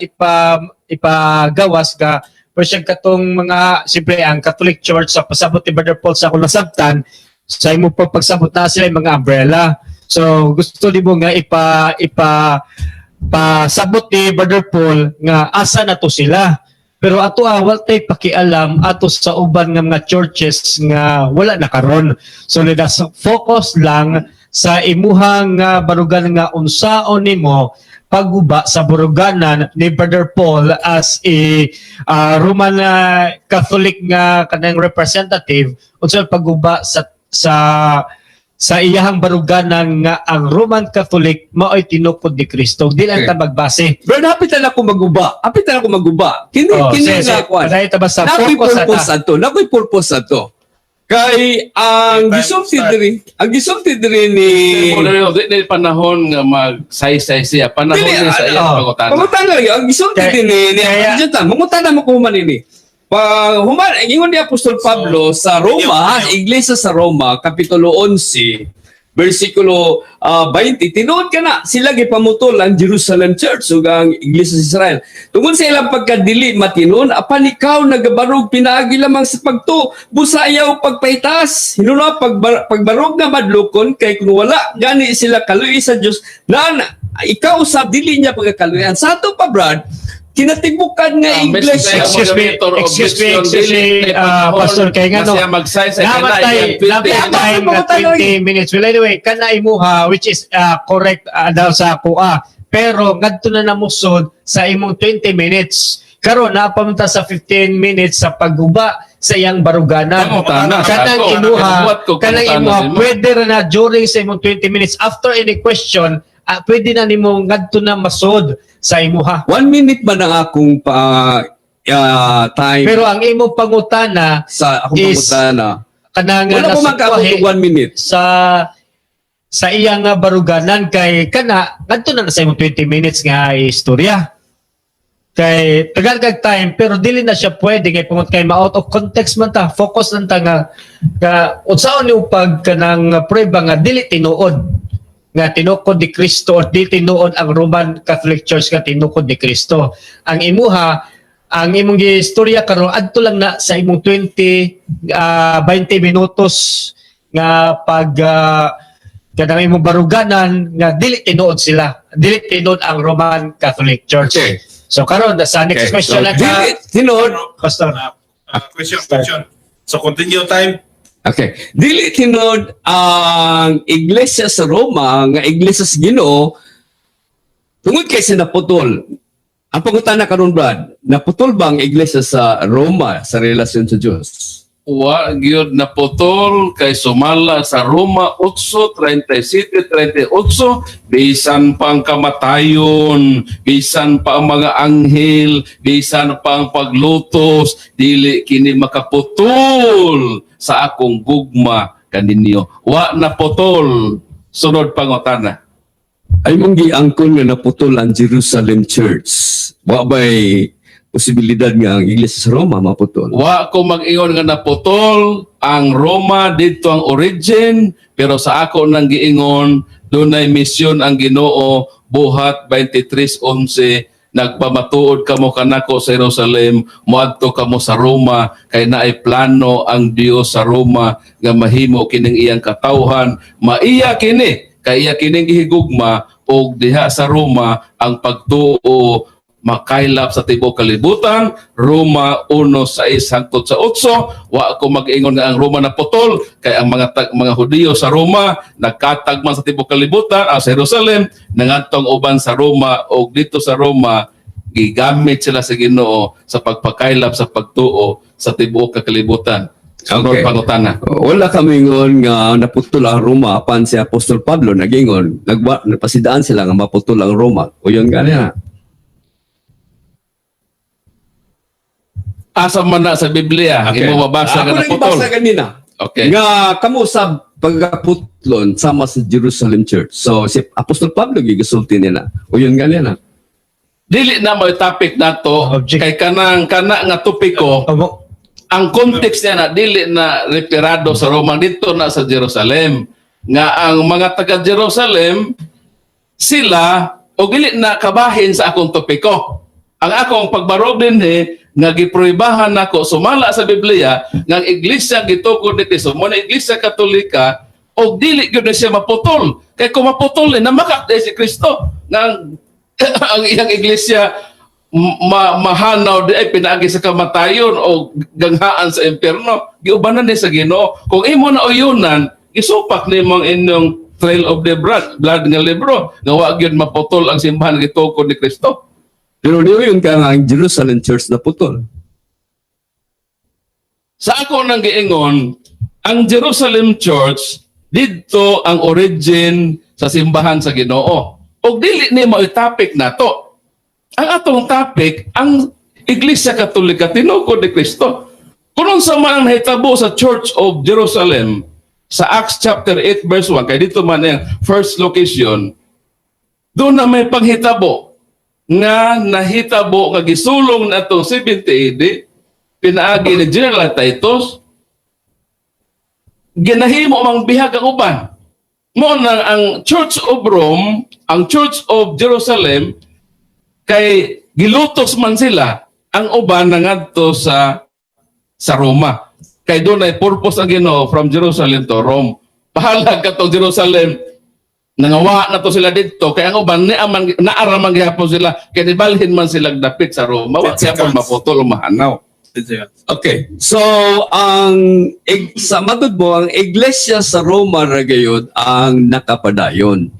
ipa ipagawas ka pero siya katong mga siyempre ang Catholic Church, sa pasabot ni Brother Paul sa akong nasabtan sa imo pa pagsabot na sila yung mga umbrella. So gusto nimo nga ipa ipa pasabot ni Brother Paul nga asa na to sila. Pero ato wala tay pakialam ato sa uban nga mga churches nga wala na karon. So let us focus lang sa imuhang nga barugan nga unsaon nimo pagguba sa baruganan ni Brother Paul as a Roman Catholic nga kanang representative, unsa pagguba sa sa iyahang baruganan nga ang Roman Catholic mao'y tinukod ni Kristo. Di lang ta magbase. Bro, hapit na ako maguba. Hapit na ako maguba. Kini Oh, kini sige, nga sige. kuan. Padayon ta ba sa Nakoy focus purpose ata? ato. Nakoy purpose ato. Kay ang Okay, time gisulti start. diri, ang gisulti diri ni Moderator, di ni panahon nga magsaysay siya. Panahon Dili, niya sa ano, iyang pangutana. Pangutana lagi, ang gisulti din ni Jonathan, mangutana mo ko human ini. Pa human, ingon ni Apostol Pablo sa Roma, Video, video. Iglesia sa Roma, kapitulo 11, versikulo 20, tinuod ka na sila gipamutol ang Jerusalem Church ug ang Iglesia sa Israel. Tungod sa ilang pagkadili matinon, apan ikaw nagabarog pinaagi lamang sa pagtuo, busa ayaw pagpahitas. Hinuna pagbarog nga madlukon kay kung wala gani sila kaluoy sa Dios, na ikaw sa dili niya pagkakaluyan. Sa ato pa, Brad, kinatibukan nga iglesia. Excuse me, Moderator, excuse me, objection. excuse me, Dili ni panahon Pastor, kay nga na no, siya magsaysay kay Namatay, na iyang namatay 20 time na 20 minutes. Well, anyway, kana imuha, which is correct daw sa ako. Pero ngadto na namusod sa imong 20 minutes. Karon napamunta sa 15 minutes sa pagguba sa iyang baruganan. Pangutana sa Kanang ako. imuha, Kabuhat ko, kanang pangutana imuha, sa imo. pwede ra na during sa imong 20 minutes after any question, pwede na nimo ngadto na masod sa imuha. 1 minute man ang akong pa, time Pero ang imong pangutana sa akong is pangutana. kanang Wala ko nasa man kaabot kuwahe og 1 minute. sa Sa iyang nga baruganan kay kana ngadto na sa imong 20 minutes nga istorya. Kay tagal kag time, pero dili na siya pwede kay tungod kay ma-out of context man ta, focus lang ta nga unsaon ni pag kanang prueba nga dili tinuod nga tinukod ni Kristo or di tinuod ang Roman Catholic Church nga tinukod ni Kristo. Ang imuha, ang imong giistorya karon, adto lang na sa imong 20 20 minutos nga pag kanang imong baruganan nga dili tinuod sila, dili tinuod ang Roman Catholic Church. So karon sa next question So, lang ka, dili tinuod. Pastor. Question, question. So continue time. Okay. Dili tinuod ang iglesia sa Roma nga iglesia sa Ginoo tungod kay sinaputol. Ang pangutana karon, Brad, naputol ba ang iglesia sa Roma sa relasyon sa Dios? Wa gyud naputol kay sumala sa Roma 8:37-38, bisan pa ang kamatayon, bisan pa ang mga anghel, bisan pa ang paglutos, dili kini makaputol sa akong gugma kaninyo. Wa naputol. Sunod pangutana. Ay mong giangkon nga naputol ang Jerusalem Church. Wa ba'y posibilidad nga ang iglesia sa Roma maputol? Wa ko mag-ingon nga naputol ang Roma, dito ang origin, pero sa ako nang giingon, dunay misyon ang Ginoo, Buhat 23:11, "Nagpamatuod kamo kanako sa Jerusalem, moadto kamo sa Roma," kay naay plano ang Dios sa Roma nga mahimo kining iyang katawhan, maiya kini kay iya kining gihigugma, og diha sa Roma ang pagtuo makaylap sa tibuok kalibutan. Roma 1:6 hangtod sa 8. Wa ako mag-ingon nga ang Roma naputol kay ang mga Hudiyo sa Roma nagkatag man sa tibuok kalibutan, sa Jerusalem nangadtong uban sa Roma, og dito sa Roma gigamit sila sa Ginoo sa pagpakaylap sa pagtuo sa tibuok kalibutan. Sunod pangutana. Wala kami ingon nga naputol ang Roma, apan si Apostol Pablo nagingon nagwa napasidaan sila nga maputol ang Roma. O yun nga niya. Asa man na sa Biblia imo mabasa Ako nga nang naputol? ibasa kanina. Nga kamo sa pagkaputlon sama sa Jerusalem Church. So si Apostol Pablo gigasulti nila. O yun nga niya. Dili na mo topic nato Object. kay kanang kana nga topiko, ang context niya na dili na referado sa Roma, dito na sa Jerusalem nga ang mga taga Jerusalem sila, o dili na kabahin sa akong topiko. Ang akong pagbarog dinhi nga gipruibahan nako sumala sa Biblia nga ang iglesia gitukod ni Kristo mo na Iglesia Katolika, og dili gyud na siya maputol kay kung maputol ni namakak si Kristo nga ang iyang iglesia mahanaw di ay pinaagi sa kamatayon o ganghaan sa impyerno. Giubanan ni sa Ginoo. Kung imo na uyunan, gisupak nimo ang inyong Trail of the Blood nga libro nga wa gyud maputol ang simbahan gitukod ni Kristo. Pero di yun ka nga ang Jerusalem Church naputol. Sa ako nang giingon, ang Jerusalem Church didto ang origin sa simbahan sa Ginoo. Og dili ni mao topic nato. Ang atong topic, ang Iglesia Katolika tinukod ni Kristo. Kung unsa man ang nahitabo sa Church of Jerusalem sa Acts chapter 8 verse 1, kay dito man ang first location, doon na may panghitabo nga nahitabo nga gisulong na itong 70 AD pinaagi ni General Titus, ginahimo mang bihag ang uban. Mo nang ang Church of Rome, ang Church of Jerusalem, kay gilutos man sila, ang uban nangadto sa Roma. Kay doon ay purpose ang Ginoo from Jerusalem to Rome. Bahala katong Jerusalem, nangawa na to sila dito kay ang uban ni aman naaraman gihapon sila kay nibalhin man sila dapit sa Roma, wa siya 10 seconds. maputol o mahanaw. Okay. So ang sa matod mo, ang iglesia sa Roma ra gayud ang nakapadayon.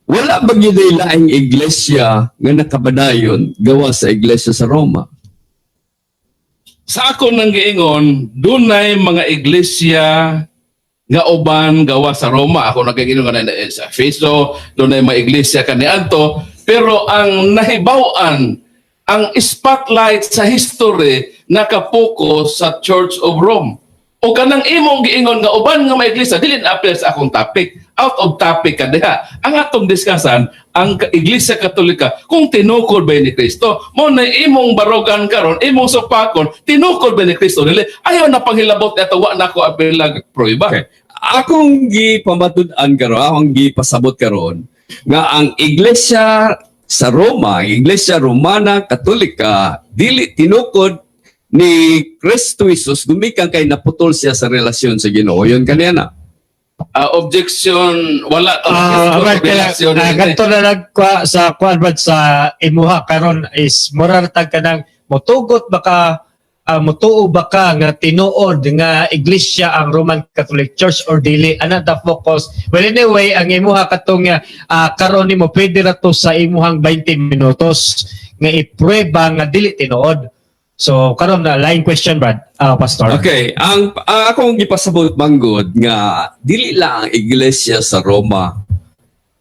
Wala ba gyud laing iglesia nga nakapadayon gawa sa iglesia sa Roma? Sa ako nang giingon, dunay mga iglesia nga uban gawa sa Roma. Ako nagagingon nga na sa Efeso, dunay mga iglesia kaniadto, pero ang nahibaw-an, ang spotlight sa history nakapokus sa Church of Rome. O kanang imong giingon nga uban nga mga iglesia dili na appeal sa akong topic. Out of topic ka diha. Ang atong diskasan ang Iglesia Katolika kung tinukod ba ni Kristo. Mo na imong barogan karon, imong supakon, tinukod ba ni Kristo dili? Ayaw na panghilabot ato, wa na ko apelag prueba. Okay. Akong gipamatud-an karon, akong gipasabot karon nga ang Iglesia sa Roma, ang Iglesia Romana Katolika dili tinukod ni Kristo Jesus gumikan kay naputol siya sa relasyon sa Ginoo. Yun kaniya na. Ah, objection, wala to. Ah, well, kaya, Relasyon. Ganito na lang kwa, sa kuan brad, sa imuha karon is moral tag kanang motugot baka, mutuo ba ka nga tinuod nga iglesia ang Roman Catholic Church or dili, ana the focus. Well, anyway, ang imuha katong karon nimo, pwede ra to sa imuhang 20 minutos nga iprueba nga dili tinuod. So karon na line question, brad, pastor. Okay, ang akong gipasabot manggod nga dili lang ang Iglesia sa Roma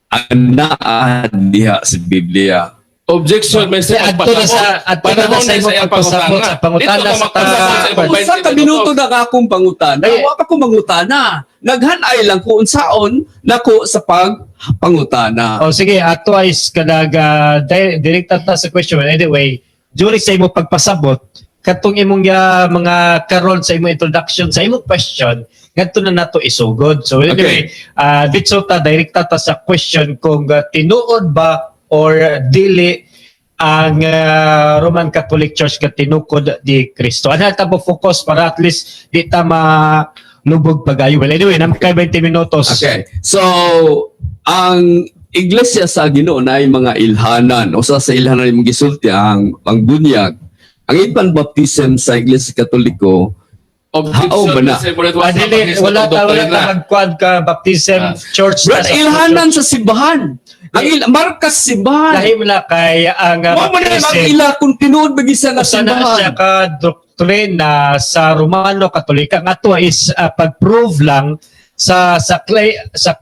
ang naa diha sa Biblia. Objection, may Kasi adto na sa imong pagpasabot sa pangutana sa Usa ka minuto na ka akong pangutana. Ay. Wa pa ko mangutana. Naghanay lang ko unsaon nako sa pagpangutana. Oh, sige, ato is kanag direkta ta sa question. Anyway, during sa imong pagpasabot, katong imong mga karon sa imong introduction sa imong question, ngadto na nato isugod. So anyway, ditso ta, direkta ta sa question kung tinuod ba or dili ang Roman Catholic Church ka tinukod di Kristo. Ano ta mo focus para at least di ta malubog pagayo. Well, anyway, nam kay 20 minutos. Okay. So, ang Iglesia sa Ginoo na ay mga ilhanan. Usa sa ilhanan imong gisulti ang bunyag. Ang infant baptism sa Iglesia Katoliko. Objection, Hao ba na? kasi wala Ah, dili, wala ta magkuan ka baptism church Brad, na sa ilhanan sa simbahan. Ang markas simbahan. Lahi mo na kay ang Mao man ang baptism. ila kung tinuod ba gisa nga Usa na siya simbahan. ka doktrina sa Romano Katolika. Nga to is pag-prove lang sa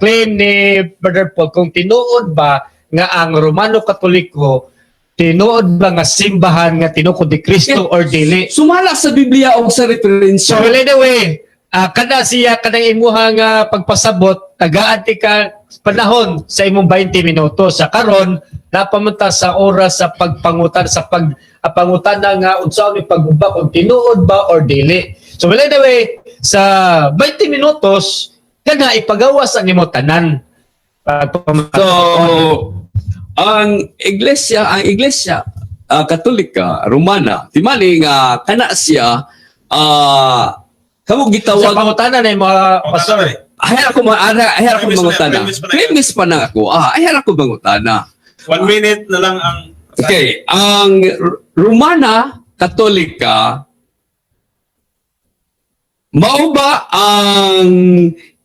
claim ni Brother Paul kung tinuod ba nga ang Romano Katoliko tinuod ba nga simbahan nga tinukod ni Kristo or dili. Sumala sa Biblia o sa referensya. So well, anyway, kada siya kada imuha nga pagpasabot, tagaan ti ka panahon sa imong 20 minuto. Sa karon, napamunta sa oras sa pagpangutan sa pag pangutana nga unsa ni pagguba kung tinuod ba or dili. So well, anyway, sa 20 minutos kana ipagawas ang imo tanan. So, ang Iglesia Katolika Romana, timali nga kana siya kamo Sa gitawag pangutana na yung mga pastor. Ay ako ma ay ako Premise na, mangutana. premise pa na. Premise pa na ako. Ay ako mangutana. One minute na lang ang Okay, ang Romana Katolika mao ba ang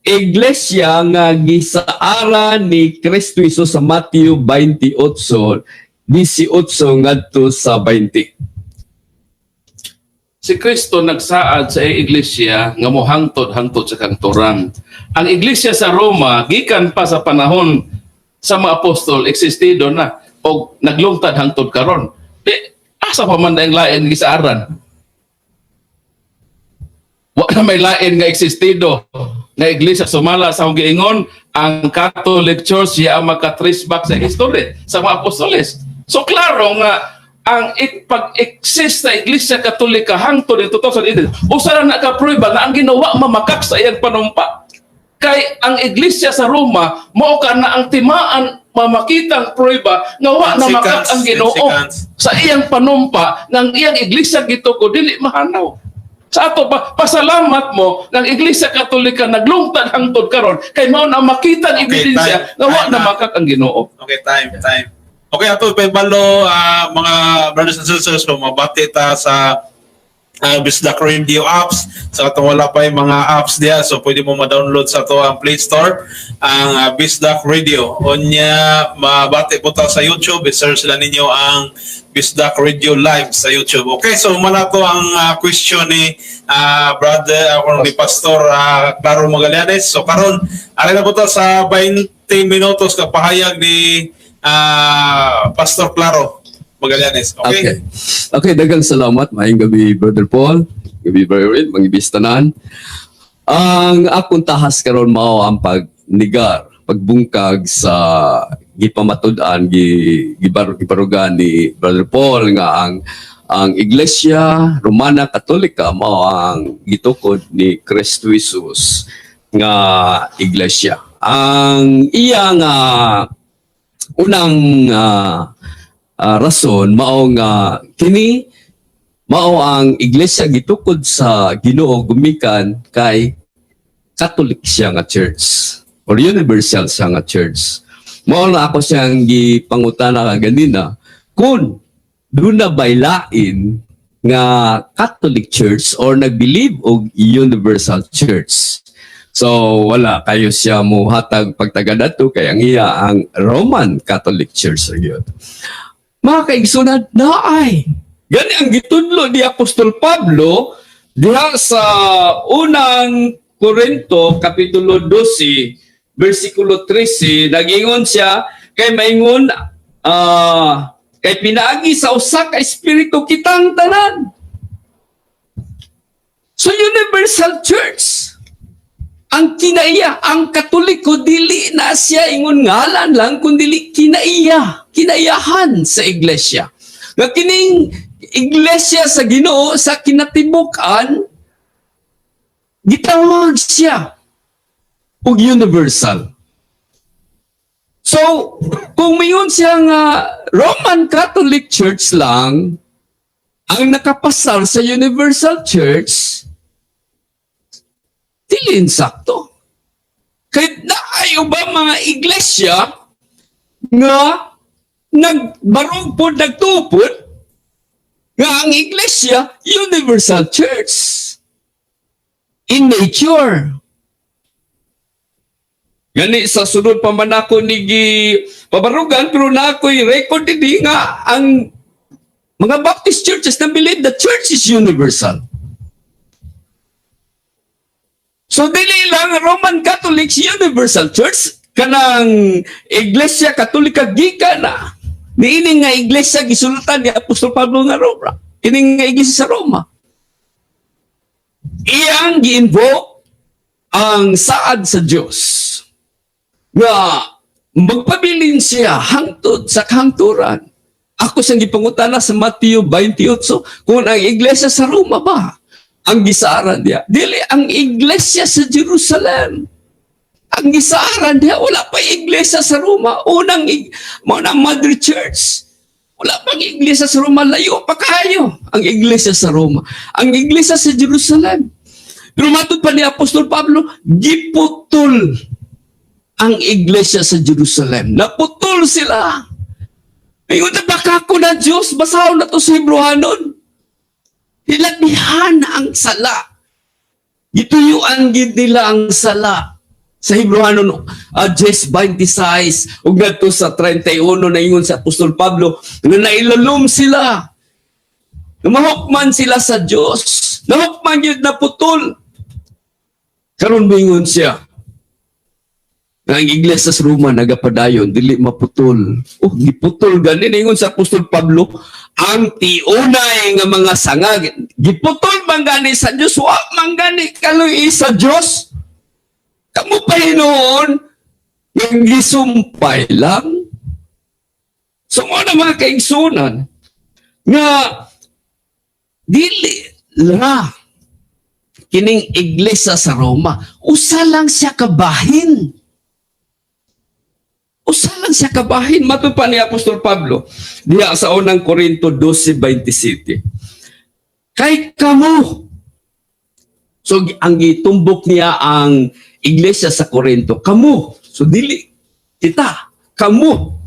iglesia nga gisaaran ni Kristo Jesus sa Mateo 28:18 ngadto sa 20? Si Kristo nagsaad sa iglesia nga mohangtod hangtod sa kangturan. Ang iglesia sa Roma gikan pa sa panahon sa mga apostol existido na og naglungtad hangtod karon. Di asa pa man ang lain gisaaran? Wa na may lain nga existido nga iglesia sumala sa akong giingon, ang Catholic Church siya ang maka-trace back sa history sa mga apostoles. So klaro nga ang pag-exist sa Iglesia Katolika hangtod in 2018, usa na naka-prueba nga ang ginawa mamakak sa iyang panumpa. Kay ang Iglesia sa Roma mao ka na ang timaan mamakitang prueba nga wa na makak 10 seconds, ang Ginoo 10 seconds. sa iyang panumpa ng iyang iglesia gituko dili mahanaw. Sa ato pa, pasalamat mo ng Iglesia Katolika naglungtad hangtod karon kay mao na makita ang Okay, ebidensya time. nga wa Time na na. makak ang Ginoo. Okay, time, time. Okay, ato pabalo, mga brothers and sisters, so mabati ta sa Bisdak Radio apps. So atong wala pa yung mga apps diya, so pwede mo ma-download sa ato ang Play Store ang Bisdak Radio. Unya mabati po ta sa YouTube, i-search lang ninyo ang Bisdak Radio Live sa YouTube. Okay, so muna to ang question ni brother ako ni Pastor Claro Magallanes. So karon ari na po ta sa 20 minutos kapahayag ni Pastor Claro Magallanes. Okay? Okay. Okay, daghang salamat. Maayong gabi, Brother Paul. Gabi, Brother Red, mga ibistanan. Ang akong tahas karon mao ang pagnigar, pagbungkag sa gipamatud-an, gibarugan ni Brother Paul nga ang Iglesia Romana Katolika mao ang gitukod ni Kristo Jesus nga iglesia. Ang iya nga unang rason mao nga kini mao ang iglesia gitukod sa Ginoo gumikan kay Catholic siya nga church or universal siya nga church. Mao na ako siyang gipangutana kaganina kung duna bay lain nga Catholic Church or nag-believe og universal church. So wala kayo siya mo hatag pagtaga ato kay ang iya ang Roman Catholic Church gyud. Mga kaigsunan, naay. Gani ang gitudlo ni Apostol Pablo diha sa Unang Korinto kapitulo 12 bersikulo 13, nagingon siya kay maingon kay pinaagi sa usa ka espiritu kitang tanan. So universal church ang kinaiya, ang Katoliko dili na siya ingon ngalan lang kun dili kinaiya, kinaiyahan sa iglesia. Nga kining iglesia sa Ginoo sa kinatibuk-an gitawag siya og universal. So, kung mayon siya nga Roman Catholic Church lang ang nakapasar sa Universal Church, dili insakto. Kahit naay ba mga iglesia nga nagbarog po, nagtupod, nga ang iglesia, Universal Church in nature. Gani sa sunod pa man ako ni gi pabarugan, pero na ako'y record dinhi nga ang mga Baptist churches na believe the church is universal. So dili lang Roman Catholics Universal Church, kanang Iglesia Katolika gikan na niini nga iglesia gisulatan ni Apostol Pablo nga Roma. Kini nga iglesia sa Roma. Iyang gi-invoke ang saad sa Dios nga magpabilin siya hangtod sa kahangturan. Ako siyang gipangutana sa Mateo 28 kung ang iglesia sa Roma ba ang gisaaran diya. Dili, ang iglesia sa Jerusalem ang gisaaran diya. Wala pa iglesia sa Roma. Unang mao na Mother Church. Wala pang iglesia sa Roma. Layo pa kayo ang iglesia sa Roma. Ang iglesia sa Jerusalem. Pero matod pa ni Apostol Pablo, giputol ang iglesia sa Jerusalem. Naputol sila. Ingon na baka ko na Diyos, basahon na to sa Hebrehanon. Hilabihan ang sala. Gituyuan gid nila ang sala. Sa Hebrehanon 10:26 ug ngadto sa 31, naingon sa Apostol Pablo nga nailalom sila. Mahukman sila sa Dios. Nahukman gyud, naputol. Karon moingon siya nga ang iglesia sa Roma nagapadayon, dili maputol. Oh, giputol gani, ingon sa Apostol Pablo, ang tiunay nga mga sanga giputol man gani sa Dios, wa man gani kaluoy sa Dios. Kamo pa hinuon nga gisumpay lang. So mo na, mga kaigsunan, nga dili la kining iglesia sa Roma, usa lang siya kabahin. Usa lang siya kabahin. Matod pa ni Apostol Pablo diha sa Unang Korinto 12:27. Kay kamo. So ang gitumbok niya ang iglesia sa Korinto, kamo. So dili kita, kamo.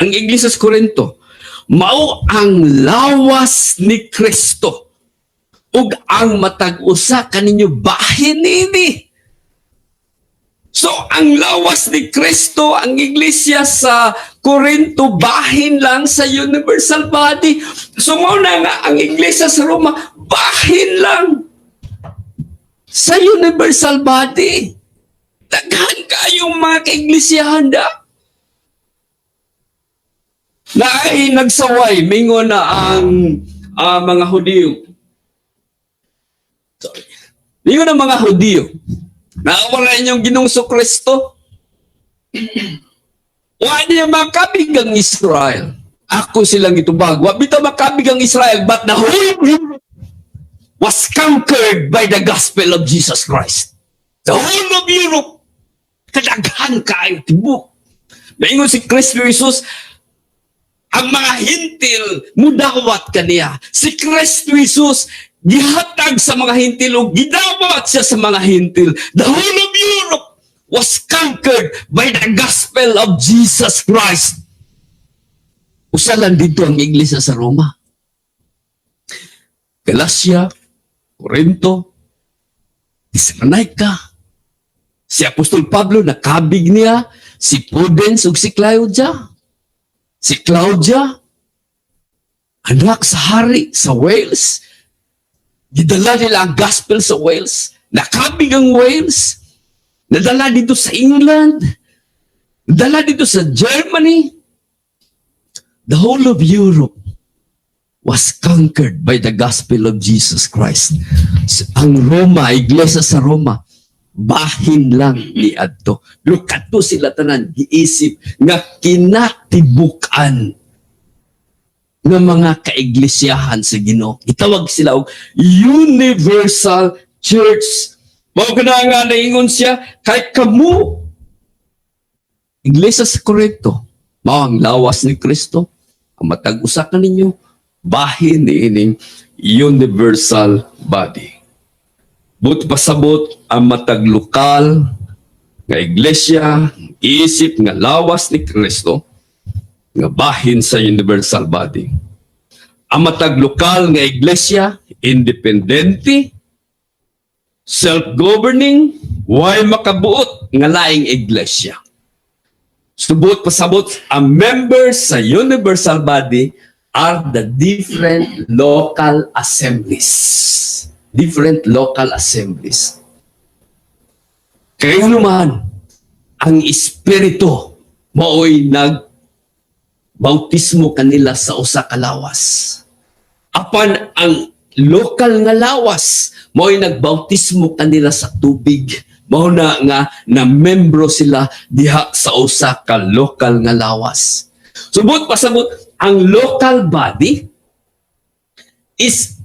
Ang iglesia sa Korinto mao ang lawas ni Kristo ug ang matag usa kaninyo bahin niini. So, ang lawas ni Kristo, ang iglesia sa Corinto, bahin lang sa universal body. So, mao na nga, ang iglesia sa Roma, bahin lang sa universal body. Daghan kayong mga kaiglesiyahan da. Na ay nagsaway, mingon na ang mga Hudiyo. Sorry. Ingon ang mga Hudiyo, "Nawala inyong Ginoong Kristo. Wa niya makabig ang Israel." Ako silang itubag. Wa bitaw makabig ang Israel, but the whole Europe was conquered by the gospel of Jesus Christ. The whole of Europe. Kadaghan kaayo tibok. Maingon si Kristo Jesus, ang mga Hentil mudawat kaniya. Si Kristo Jesus gihatag sa mga Hentil o gidawat siya sa mga Hentil. The whole of Europe was conquered by the gospel of Jesus Christ. Usa lang dito ang iglesia sa Roma. Galacia, Corinto, Thessalonica. Si Apostol Pablo nakabig niya, si Pudens ug si Claudia. Si Claudia, anak sa hari sa Wales. Gidala nila ang gospel sa Wales. Nakabig ang Wales. Nadala dito sa England. Nadala dito sa Germany. The whole of Europe was conquered by the gospel of Jesus Christ. Ang Roma, iglesia sa Roma, bahin lang ni adto. Pero kadto sila tanan giisip nga kinatibuk-an nga mga kaiglesiyahan sa Ginoo. Gitawag sila og Universal Church. Mao kana nga naingon siya kay kamo, iglesia sa Corinto, mao ang lawas ni Kristo, ang matag usa ka ninyo bahin niining universal body. But pasabot, ang matag lokal nga iglesia isip nga lawas ni Kristo nga bahin sa universal body. Ang matag lokal nga iglesia independente, self-governing, way makabuot nga laing iglesia. Subot pasabot, ang members sa universal body are the different local assemblies. Different local assemblies. Kaya naman, ang Espiritu maoy nag bautismo kanila sa usa ka lawas. Apan ang lokal nga lawas maoy nagbautismo kanila sa tubig. Mao na nga na membro sila diha sa usa ka lokal nga lawas. Subot pasabot, ang local body is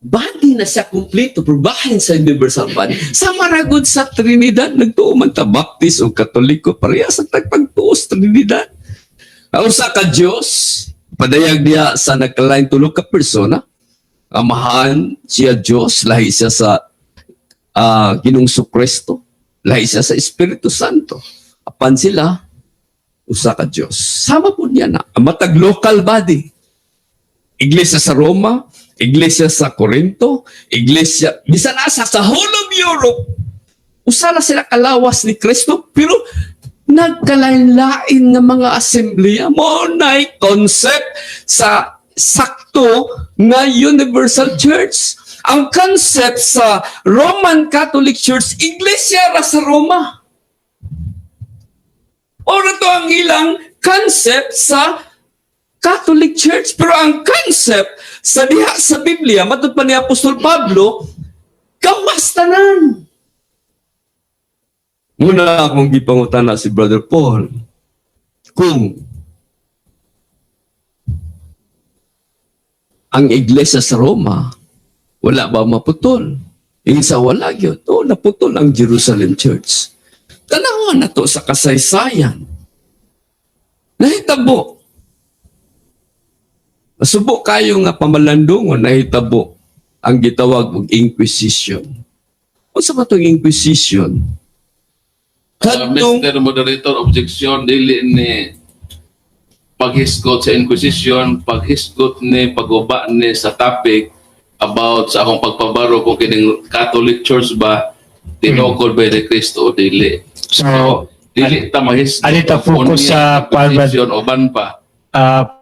body na siya kumpleto pero bahin sa universal body. Sa maragod sa Trinidad, nagtuo man ta Baptist o Katoliko, parehas ang tagpagtuo sa Trinidad. Ang usa ka Dios padayag diha sa nagkalain tulo ka persona. Amahan siya Dios, lahi siya sa Ginoong Kristo, lahi siya sa Espiritu Santo. Apan sila usa ka Dios. Sama po niya na ang matag local body. Iglesia sa Roma, iglesia sa Corinto, iglesia bisan asa sa whole of Europe. Usa na sila kalawas ni Kristo pero nagkalain-lain nga mga asembleya. Mao na'y concept sa sakto nga universal church. Ang concept sa Roman Catholic Church, iglesia ra sa Roma. Ora to ang ilang concept sa Catholic Church. Pero ang concept sa diha sa Biblia, matud pa ni Apostol Pablo, gawas tanan. Muna akong gipangutana si Brother Paul kung ang iglesia sa Roma wala ba maputol? Insa wala gyud. Oh, naputol ang Jerusalem Church. Tanawa na to sa kasaysayan. Nahitabo. Masubo kayo nga pamalandungon, nahitabo ang gitawag og Inquisition. Unsa ba tong Inquisition? Kadtong Mr. Moderator, objection, dili ni paghisgot sa Inquisition, paghisgot ni paguba ni sa topic about sa akong pagpabaro kung kining Catholic Church ba tinukod ba ni Kristo o dili. So, Dili ta mahisgot. Ani ta focus sa kwan ba? Inquisition o ban pa.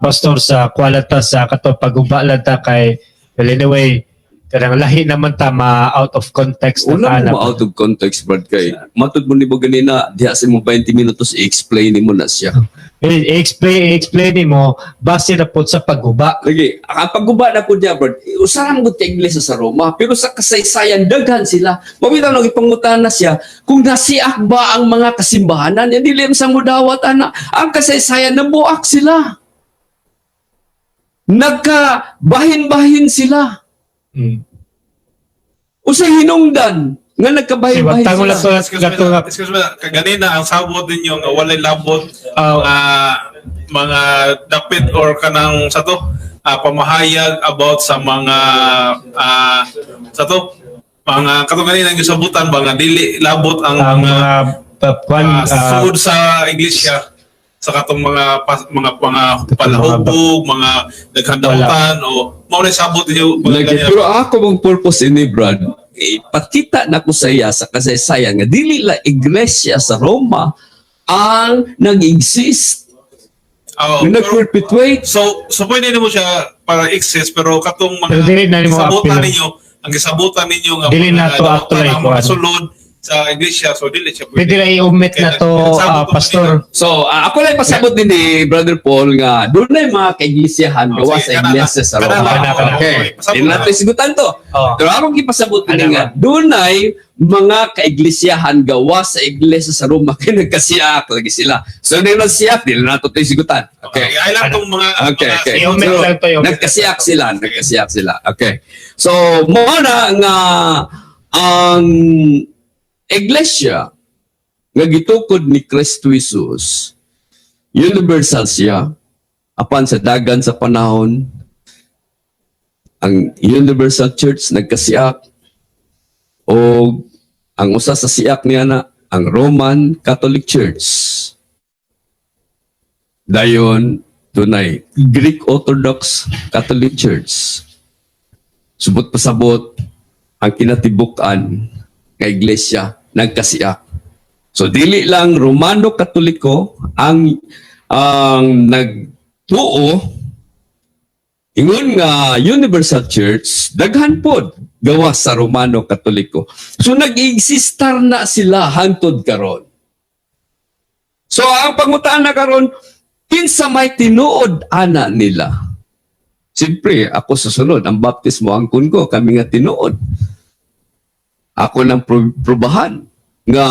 Pastor, sa kualata sa kato paguba lang ta kay, well, anyway, Kanang lahi naman ta, ma out of context na Wala ta mo na. ma out of context, Brad, kay matud mo nimo ganina diha sa imong 20 minutos i-explain nimo na siya. Eh, i-explain nimo base na pod sa pagguba. Lagi, ang pagguba na po niya, Brad, usa ra man gud ka iglesia sa Roma, pero sa kasaysayan daghan sila. Mabitaw nang ipangutana siya kung nasiak ba ang mga kasimbahanan, hindi dili sa mudawat ana. Ang kasaysayan, nabuak sila. Nagka bahin-bahin sila. Usay hinungdan nga nagkabahin-bahin Tango sila. lang to Excuse me, kato nga excuse me, kaganina ang sabot ninyo nga walay labot mga dapit or kanang sa to pamahayag about sa mga sa to mga katong kanina yung sabutan ba nga dili labot ang, ang mga mga kwan, sugod sa iglesia sa katong mga palahubog, mga naghandautan o mao na sabot ninyo mga Lagi, ganina. pero ako mong purpose ini, Brad, ipakita na ko sa iya sa kasaysayan nga dili la iglesia sa Roma ang nag-exist, Oo, nga nag-perpetuate. So pwede nimo siya para exist, pero katong mga Pero dili na nimo gisabutan appeal. ninyo, ang gisabutan ninyo nga Dili mga na to dautan actually, ang mga kuan. sulod sa iglesia, so dili siya Pwede na i-omit na to, Kaya nagsabot Pastor. So, ako lang pasabot din ni Brother Paul nga doon na yung mga kaiglisyahan Oh, gawa sige, sa kana- iglesia sa kana Roma. lang. Kana- kana. Okay. Okay, pasabot Hindi na. natin sigutan to. Oh. Pero akong gipasabot Ano din nga doon ay mga kaiglisyahan gawa sa iglesia sa Roma kay nagkasiyak lagi sila. So, hindi na siyak, di na nato ito sigutan. Okay. Ay lang tong mga Okay, mga okay. I-omit So, lang to, i-omit. nagkasiyak sila, nagkasiyak sila. Okay. So, mo na nga ang iglesia nga gitukod ni Kristo Jesus, universal siya. Apan sa dagan sa panahon, ang Universal Church nagkasiak o ang usa sa siak niya na ang Roman Catholic Church. Dayon, dunay Greek Orthodox Catholic Church. Subot pasabot ang kinatibuk-an nga iglesia nagkasiak. So dili lang Romano Katoliko ang nagtuo ingon nga Universal Church, daghan pod gawa sa Romano Katoliko. So nag-existar na sila hangtod karon. So ang pangutaan na karon, kinsa may tinuod ana nila? Siyempre, ako susunod, ang baptismo ang ko, kami nga tinuod. Ako nang probahan nga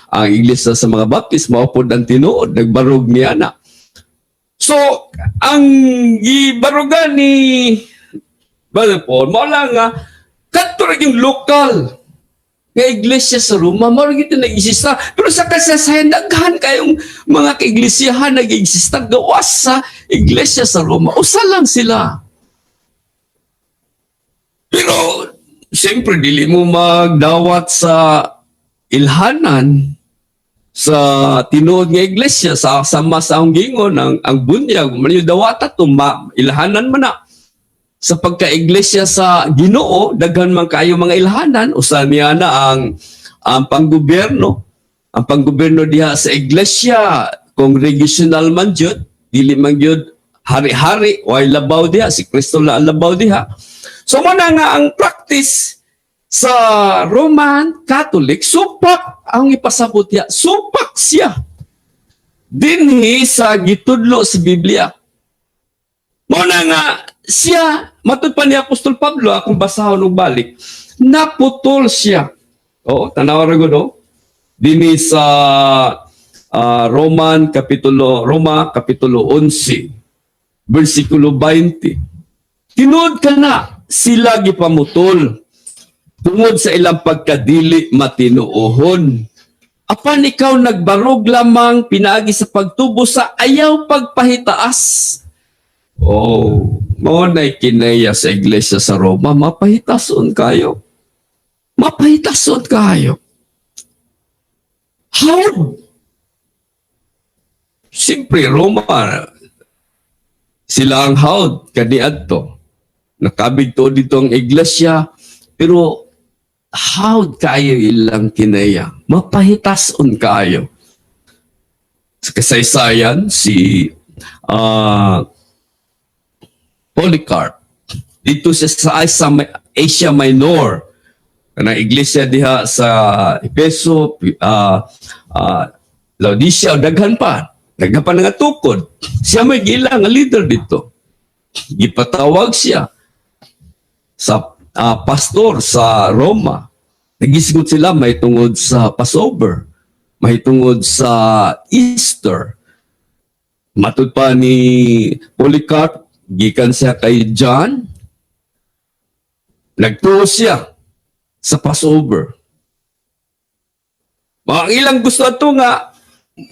ang iglesia sa mga Baptist mao pod ang tinuod, nagbarog niya na. So, ang gibarugan ni Brother Paul, mao lang nga kadto ra yung lokal nga iglesia sa Roma, mao ra gyud nag-exista. Pero sa kasaysayan, daghan kayong mga kaiglesiyahan nag-exista gawas sa iglesia sa Roma. Usa lang sila. Pero, siyempre, dili mo magdawat sa ilhanan sa tinuod nga iglesia sa sama sa akong gingon ang bunyag man yung dawata to ma, ilhanan man na sa pagka-iglesia sa Ginoo. Daghan man kayo mga ilhanan. Usa niya na ang panggobyerno, ang panggobyerno diha sa iglesia congregational man jud, dili man jud hari-hari, way labaw diha, si Kristo la ang labaw diha. So mo na nga ang practice sa Roman Catholic, supak ang ipasabot niya, supak siya dinhi sa gitudlo sa Biblia. Mo na nga siya, matud pa ni Apostol Pablo, akong basahon og balik, naputol siya. Oo, tanawa ra gud, oh. Dinhi sa Roman kapitulo Roma kapitulo 11 bersikulo 20. Tinuod ka na sila gipamutol tungod sa ilang pagkadili matinuohon. Apan ikaw nagbarog lamang pinaagi sa pagtubo sa ayaw pagpahitaas. Oh, mao na'y kinaya sa iglesia sa Roma, mapahitason kayo. Mapahitason kayo. How? Siyempre, Roma, sila ang hawd kaniadto. Nakabig to dito ang iglesia, pero hawd kayo ilang kinaya. Mapahitason kayo. Sa kasaysayan, si Polycarp. Dito siya sa Asia Minor. Kanang iglesia diha sa Epeso, Laodicea, daghan pa. Daghan pa nga tukod. Siya may gila nga leader dito. Gipatawag siya sa pastor sa Roma. Nagisgot sila may tungod sa Passover, may tungod sa Easter. Matud pa ni Polycarp, gikan siya kay John, nagtuo siya sa Passover. Mga ilang gusto ato nga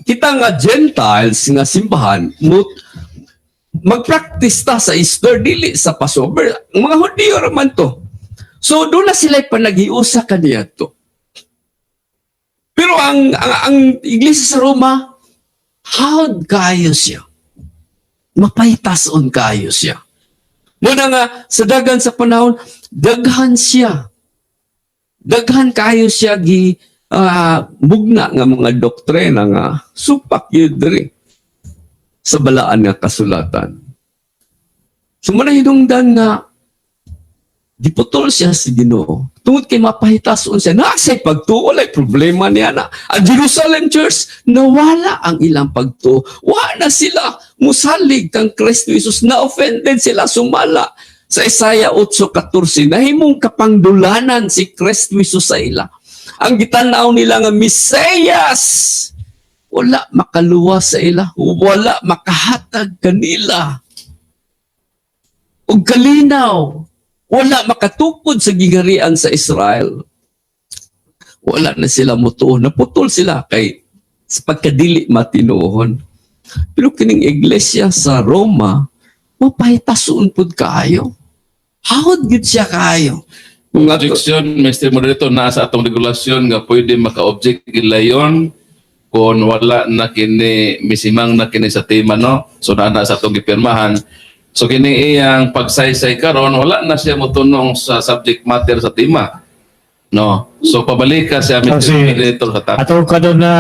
kita nga Gentiles nga simbahan mo mag-practice ta sa Easter, dili sa Passover. Ang mga Hudiyo raman to. So doon na sila panaghiusa kaniya to. Pero ang iglesia sa Roma, hawd kayo siya. Mapahitason kayo siya. Muna nga, sa dagan sa panahon, daghan siya. Daghan kayo siya gi mugna nga mga doktrina nga supak yun diri sa balaan nga kasulatan. So muna hinungdan nga giputol siya si Ginoo. Tungod kay mapahitason siya, naa siya'y pagtuo, walay problema niya na. Ang Jerusalem Church, nawala ang ilang pagtuo. Wa na sila musalig kang Kristo Jesus. Na-offended sila, sumala. Sa Isaiah 8:14, nahimong kapangdulanan si Kristo Jesus sa ila. Ang gitanaw nila nga Mesiyas, wala makaluwas sa ila, wala makahatag kanila. Ug kalinaw, wala makatukod sa gigarian sa Israel. Wala na sila mutuo. Naputol sila kay sa pagkadili matinuon. Pero kining iglesia sa Roma, mapahitason pud kaayo. Hawd gid siya kaayo. Kung ato, Objection, Mr. Moderator, nasa atong regulasyon nga pwede maka-object gilayon kung wala na kini misimang na kini sa tema, no? So naa na sa atong gipirmahan. So kini iyang pagsaysay karon, wala na siya motunong sa subject matter sa tema, no? So pabalika siya, Mr. Oh, Moderator, sa topic. Ato ka doon na,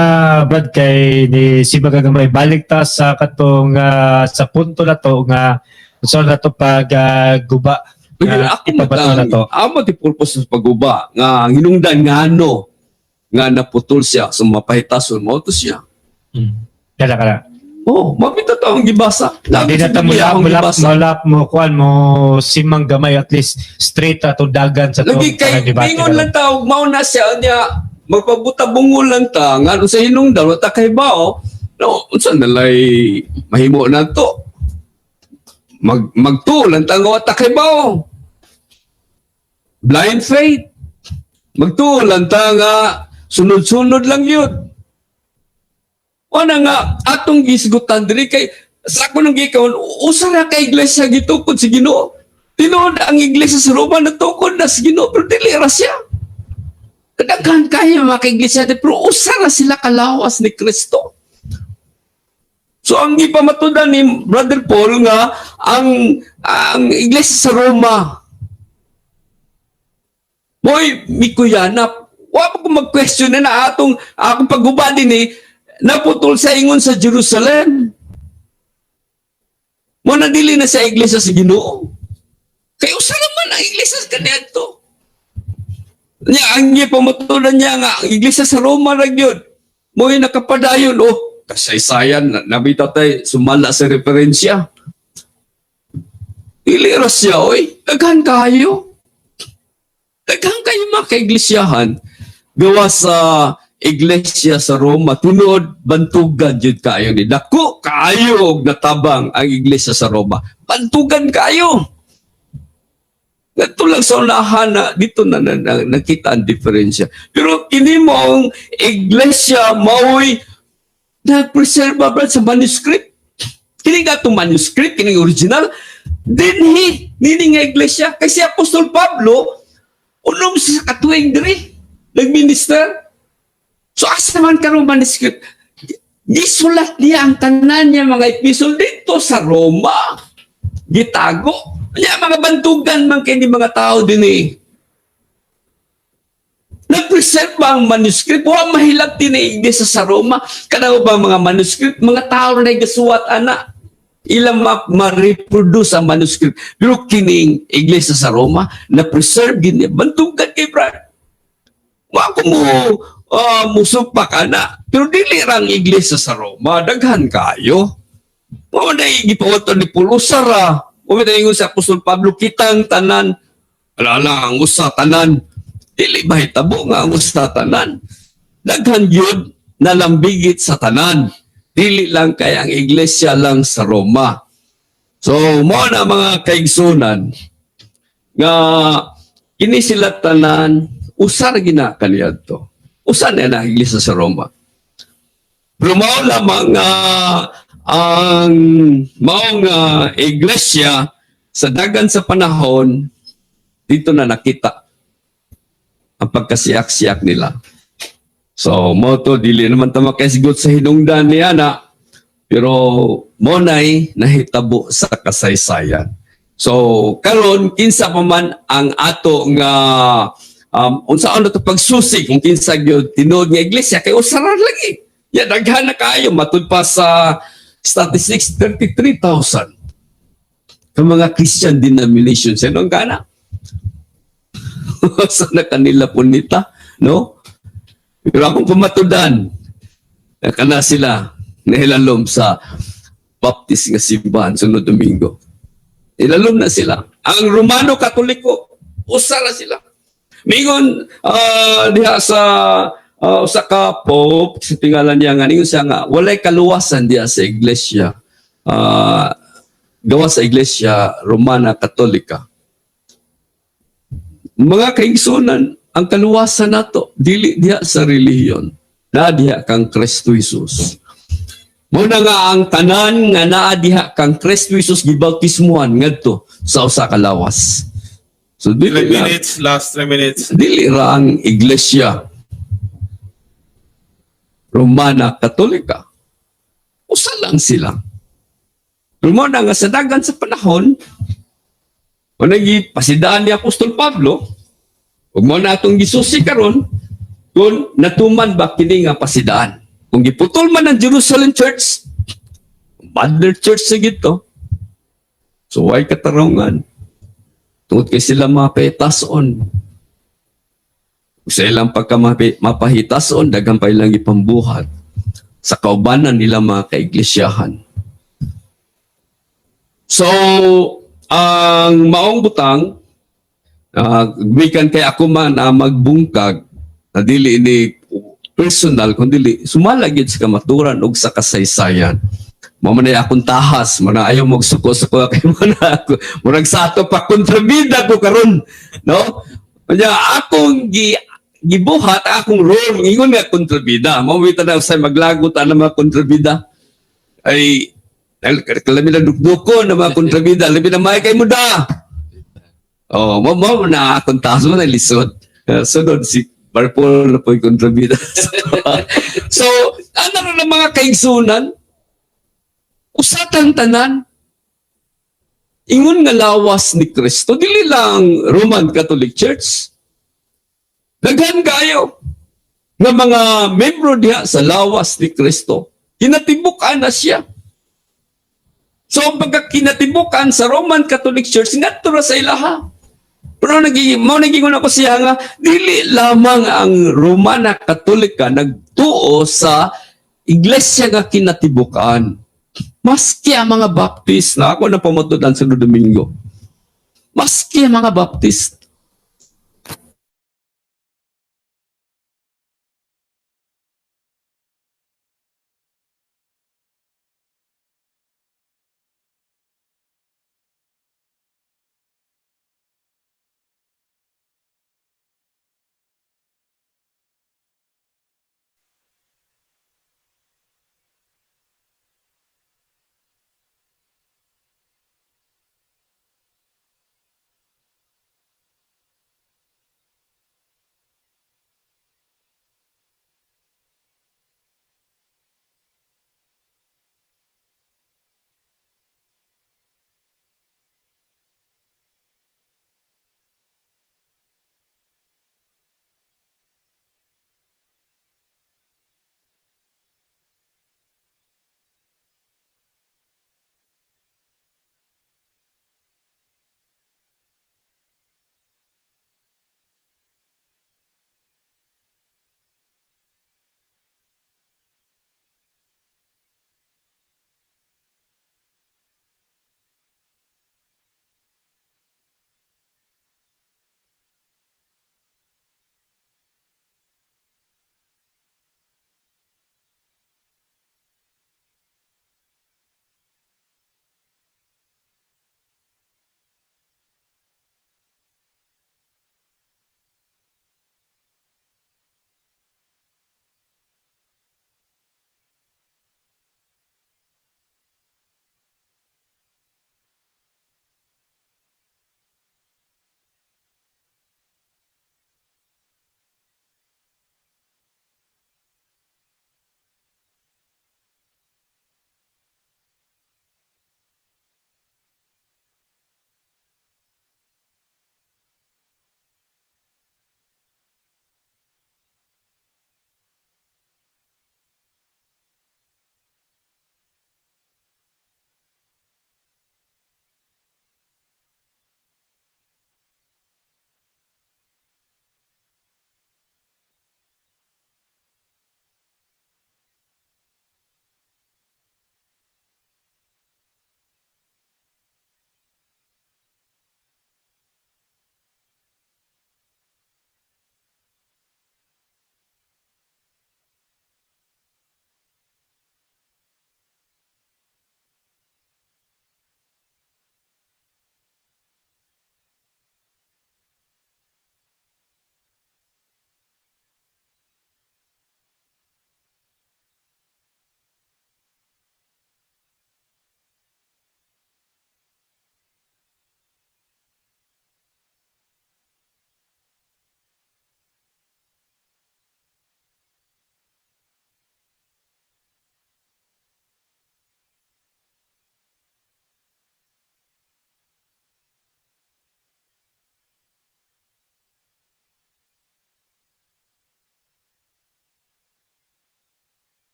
Brad, kay ni si Gamay, balik ta sa katong sa punto na to nga so na to pag guba Lagi, nga ako ipabato na to. Amo ti purpose sa pagguba nga hinungdan ngano nga naputol siya, so mapahitason mo to siya. Kada kada. Oh, mapita to ang gibasa. Di na sa ta Biblia mula akong mula gibasa. mula mo kuan mo simang gamay, at least straight ato dagan sa Lagi tong kay kanang debate mingon karon. lang ta og mao na siya niya magpabuta-bungol lang ta nga sa hinungdan wa ta kay bao. No, unsa nalay mahimo na to? Magtuo lang ta nga wa ta kay bao. Blind faith. Magtuo lang ta nga sunod-sunod lang yun. Wala nga atong gisgutan diri kay sa ako nang gikaon, usa ra ka iglesia gitukod si Ginoo. Tinuod ang iglesia sa Roma natukod na sa Ginoo, pero dili ra siya. Kadaghan kayo mga kaiglesia, pero usa ra sila kalawas ni Kristo. So ang gipamatudan ni Brother Paul nga ang iglesia sa Roma mo'y mikuyanap. Wa pa ko mag-question na na atong akong pagguba din eh, naputol sa ingon sa Jerusalem. Mo na dili na sa iglesia sa Ginoo. Kay usa naman ang iglesia sa kaniadto. Nya ang gipamatudan niya nga ang iglesia sa Roma ra gyud. Mo'y nakapadayon, oh, kasaysayan nabita tay sumala sa referensya. Dili ra siya, oy. Daghan kayo. Daghan kayo mga kaiglesiyahan. Gawa sa iglesia sa Roma, tinuod bantugan jud kayo ni. Dako kaayo og natabang ang iglesia sa Roma. Bantugan kayo. Ngadto lang sa unahan na dito na nakita ang diferensya. Pero kini mong iglesia mao'y nag-preserve, brad, sa manuscript. Kini nga itong manuscript, kini original, dinhi, nini nga iglesia. Kasi Apostol Pablo, unom sa katuig diri, nagminister. So asa man karon manuscript? Gisulat niya ang tanan niya mga epistle dito sa Roma. Gitago. Niya mga bantugan man kini mga tao din eh. Nag-preserve ba ang manuscript? Wa mahilag din iglesia sa Roma. Kada ba mga manuscript? Mga tao na nagasuwat ana. Ilang ma-reproduce ang manuscript. Pero kining iglesia sa Roma, na preserve gini. Bantugan kay Brad. Wa ko mo musupak ana. Pero dili ra ang iglesia sa Roma, daghan kayo. Mao na gipawaton ni Paul usa ra. Mao na ingon sa Apostol Pablo, kitang tanan. Ala lang ang usa tanan. Dili ba hitabo nga ang usa tanan? Daghan gyud nalambigit sa tanan. Dili lang kay ang iglesia lang sa Roma. So mao na, mga kaigsunan, nga kini sila tanan usa ra gina kaniadto. Usa na na iglesia sa Roma. Pero mao lamang nga ang maong iglesia sa dagan sa panahon dito na nakita ang pagkasiyak-siyak nila. So, mo to, dili naman ta makaisgot sa hinungdan niya na, pero mo na'y nahitabo sa kasaysayan. So, karon kinsa pa man ang ato nga unsaon na to pagsusi kung kinsa gyud tinuod nga iglesia, kay usa ra lagi. Ya, daghan na kaayo, matud pa sa statistics, 33,000 ka mga Christian denominations. Ano ang gana? Sa na kanila punita, no? Pero akong pamatudan, na kana sila nahilalom sa Baptist nga simbahan sunod Domingo. Ilalom na sila. Ang Romano Katoliko, usa ra sila. Mingon diha sa usa ka pope sa tingala niya nga, ningon siya nga walay kaluwasan diha sa iglesia, gawa sa Iglesia Romana Katolika. Mga kaigsunan, ang kaluwasan nato dili diha sa relihiyon, naa diha kang Kristo Jesus. Muna nga ang tanan nga naa diha kang Kristo Jesus gibautismuhan ngadto sa usa ka lawas. So dili 3 lang, minutes, last 3 minutes. Dili ra ang Iglesia Romana Katolika. Usa lang sila. Pero mo na nga sa dagan sa panahon, o pasidaan ni Apostol Pablo, ug mo na atong gisusi karon kung natuman ba kini nga pasidaan. Kung giputol man ang Jerusalem Church, mother church sa gito, so way katarungan? Tungod kay sila mapetason. Sa ilang pagka mapahitason, daghan pa ilang ipambuhat sa kaubanan nila, mga kaiglisyahan. So, ang maong butang, gikan kay ako man magbungkag, na dili ini personal, kundi sumala gyud sa kamaturan ug sa kasaysayan. Mao man ay akong tahas, mana ayaw magsuko-suko kay mo na ako. Murag sa ato pa kontrabida ko karon, no? Kanya akong gibuhat akong role ingon nga kontrabida. Mao bitaw na sa maglagot ana mga kontrabida. Ay kalami na dukduko na mga kontrabida, labi na may kay mo da. Oh, mo mo na akong tahas mo na lisod. Sunod si Barpol na po yung kontrabida. So, ano na ng mga kaigsunan? Usatan tanan. Ingon nga lawas ni Kristo, dili lang Roman Catholic Church. Daghan kayo nga mga membro diha sa lawas ni Kristo. Kinatibukan na siya. So, ang pagkakinatibukan sa Roman Catholic Church, ngadto ra sa ilaha. Pero naging, mao naging ako siya nga, dili lamang ang Romana Katolika nagtuo sa iglesia nga kinatibukan. Maski ang mga Baptist na ako na pamatudan sa Domingo. Maski ang mga Baptist.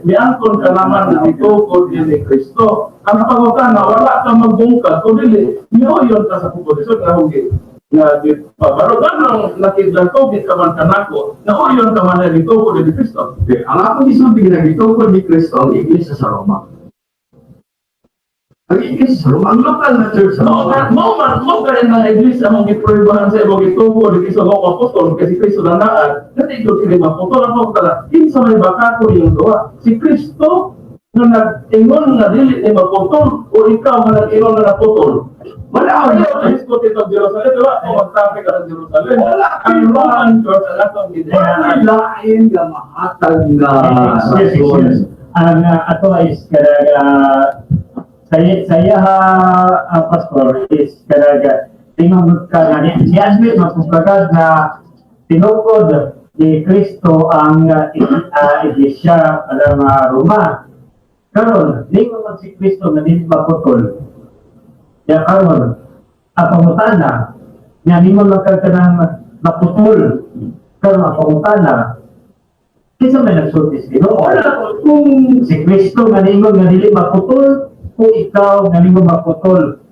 Miangkon ka naman nga gitukod ni Kristo. Ang pangutana, wala ka magbungkag kung dili miuyon ka sa proposisyon nga hugi nga gipabaro. Ganong nakidlantugit ka man kanako, nauyon ka man nga gitukod ni Kristo. Okay, ang akong gisulti nga gitukod ni Kristo ang iglesia sa Roma. Ang iglesia sa Roma, ang lokal na church sa Mao Roma. Mao man mao ka rin ang iglesia mong gipruebahan sa imong gitukod ni Kristo mo apostol kasi Kristo na naan dili ko kini maputol. Ang pangutana, kinsa may bakako yung duha, si Kristo nga nag-ingon nga dili ni maputol o ikaw nga nag-ingon nga naputol? Wala. Ayaw na hisgot itong Jerusalem, di ba? Kung magtapik ka ng Jerusalem. Wala. Ang Roman Church ang atong Wala lain nga mahatag nga Yes, rason. yes. Ang ato is kanang saya ha, pastor, is kanang tingon ka nga ni si admit magpugagad na tinukod ni Kristo ang iglesia alang Roma. Karon, ningon man si Kristo nga dili maputol. Ya karon, ang pangutana, nga ningon man ka kanang maputol. Karon ang pangutana, kinsa may nagsulti sa Ginoo? Wala kung Si Kristo nga ningon nga dili maputol o ikaw nga ningon maputol?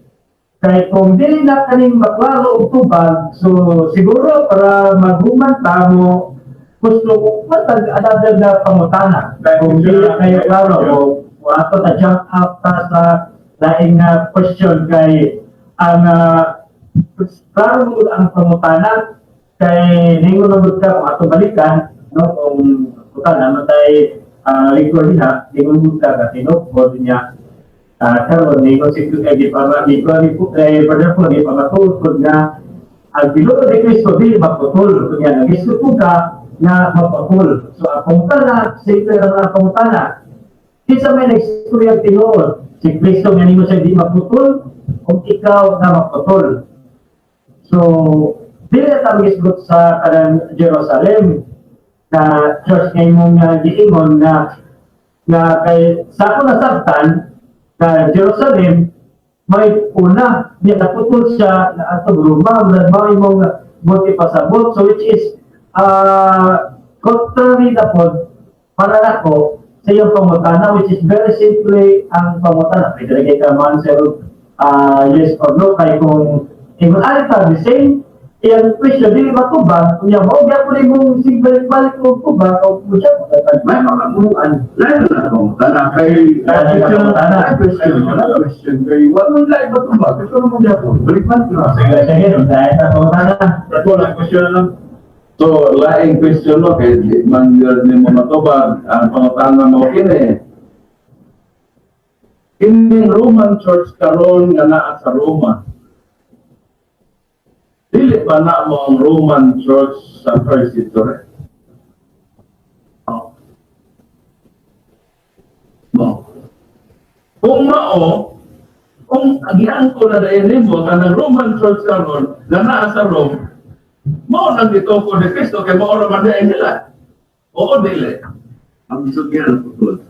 Kay kung dili na kaning maklaro og tubag, so siguro para maghuman ta mo gusto ko matag another na pangutana. Kung dili na kayo klaro, o ato ta jump up ta sa laing nga question kay ang klaro mo ang pangutana kay ningon na gud ka kung ato balikan, no, kung pangutana matay record na ningon gud ka nga tinukod niya. Karon ningon si kay di pa di pa di kay brother po di pa matuod nga ang binuto ni Kristo dili maputol, kunya nagisod ko ka nga maputol. So ang pangutana, simple ra ang pangutana, kinsa may nagstorya tinuod, si Kristo nga ningon siya di maputol kung ikaw nga maputol? So dili na ta magisgot sa kanang Jerusalem na church nga imong giingon nga nga kay sa ako nasabtan na Jerusalem may una niya naputol siya na atong Roma na mao imong multi pasabot, so which is contrary na pod para nako sa iyong pangutana, which is very simply ang pangutana. Pwede rin ka ma-answer yes or no, kay kung ingon ani ta the same iyang question dili matubang, kunya mao gyapon imong sigbalik-balik og tubang o mo siya. May mga muan. Lain na pangutana kay Lain na pangutana. Question, wala question kay wala lain ba tubag? Ito naman gyapon. Balik-balik na. Sige, sige, dahil sa pangutana. Ako lang question lang. So, laing question no, kay di man gyud nimo matubag, ang pangutana mo kini. Kining Roman Church karon nga naa sa Roma, dili ba na mo ang Roman Church sa first century? Oh. Mo. Kung mao, kung giangko na dahil nimo kanang Roman Church karon nga naa sa Rome, mao nang gitukod ni Kristo kay mao ra man diay nila. Oo, dili? Ang isod nga putol.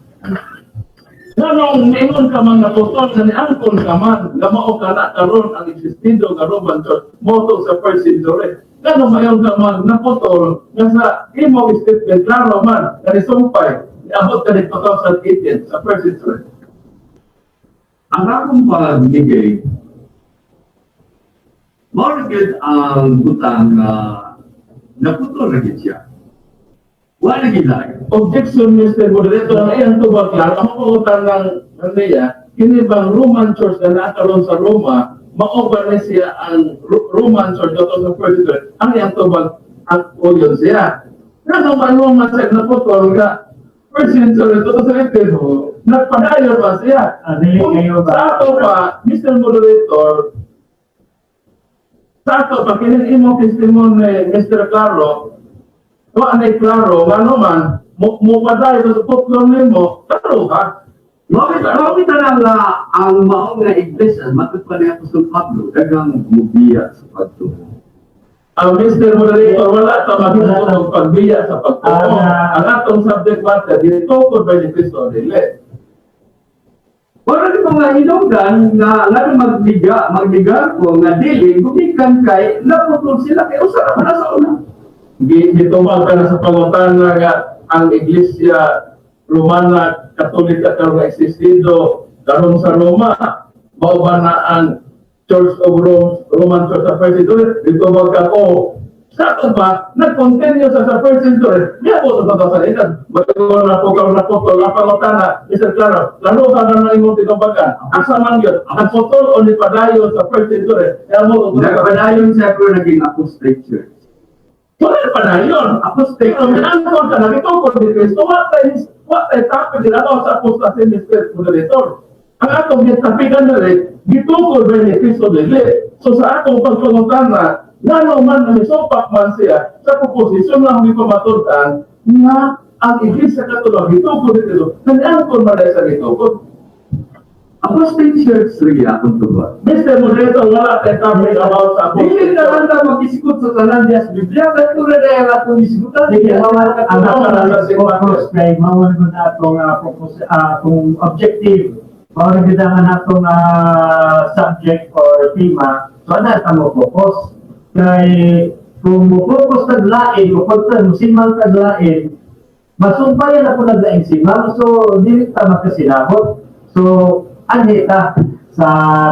Nganong niingon ka man naputol nga niangkon ka man nga mao ka na karon ang existido nga Roman Church mo to sa first century? Nganong mayon ka man naputol nga sa imong statement klaro man nga nisumpay niabot ka ni 2018 sa first century? Ang akong pagbigay, mao ra gyud ang butang nga naputol ra gyud siya. Wala gyud lain. Objection, Mr. Moderator, ang iyang tubag lang, ang pangutan ng niya, kini bang Roman Church na nakaroon sa Roma, mao ba na siya ang Roman Church dato sa first century? Ang iyang tubag, ang uyon siya. Nga man Roman siya naputol nga, first century, 2018, nagpadayon ba siya? Ah, dili Kung kayo ba? sa ato pa, Mr. Moderator, sa ato pa, kini imong testimony, Mr. Claro, wa na klaro, ngano man, mo mo paday sa putlon nimo, klaro ka. Mao kita na nga ang mao nga iglesia matud pa ni Apostol Pablo daghang mubiya sa pagtuo. Ang Mr. Moderator, wala ta maghisgot og pagbiya sa pagtuo. Ah. Ang atong subject matter, gitukod ba ni Kristo o dili? Wala di mga hinungdan nga nga magliga magliga ko nga dili gumikan kay naputol sila kay usa ra man na sa una. Gitubag ka na sa pangutana nga ang iglesia Romana Katolika karon nga existido karon sa Roma? Mao ba na ang Church of Rome, Roman Church sa first century? Dito ba ka ko? Sa ato ba, nag-continue sa first century, niya po sa 2008. Bago na po karon na putol, ang pangutana, Mr. Claro, lalo ka na ng imong tinubagan. Asa man yun, ang putol o nipadayon sa first century, kaya mo, Nagpadayon siya pero naging apostate church. Wala pa na yun. Apostate Pero miangkon ka na, gitukod ni Kristo, what tay topic din ako sa apostasy, Mr. Moderator. Ang atong gitapikan na rin, gitukod ba ni Kristo dili? So sa atong pagpangutana, ngano man na misupak man siya sa proposisyon na hindi pamatud-an na ang Iglesia Katolika gitukod ni Kristo, na niangkon man sa gitukod. Apostate church rin akong tugon. Mr. Moderator, wala tay topic about sa Dili apostasy. na lang ta mag-isikot sa tanan diya sa Biblia, kay kung na ang atong isikutan, Sige, di ang Ang atong focus kay mao na gud atong focus, atong objective. Mao na gud ang atong subject or tema. So ana ta mo focus. Kay kung mo focus tag lain o kung mo simang tag lain, masumpayan ako naglaing simang, so dili ta makasinabot. So anhi ta sa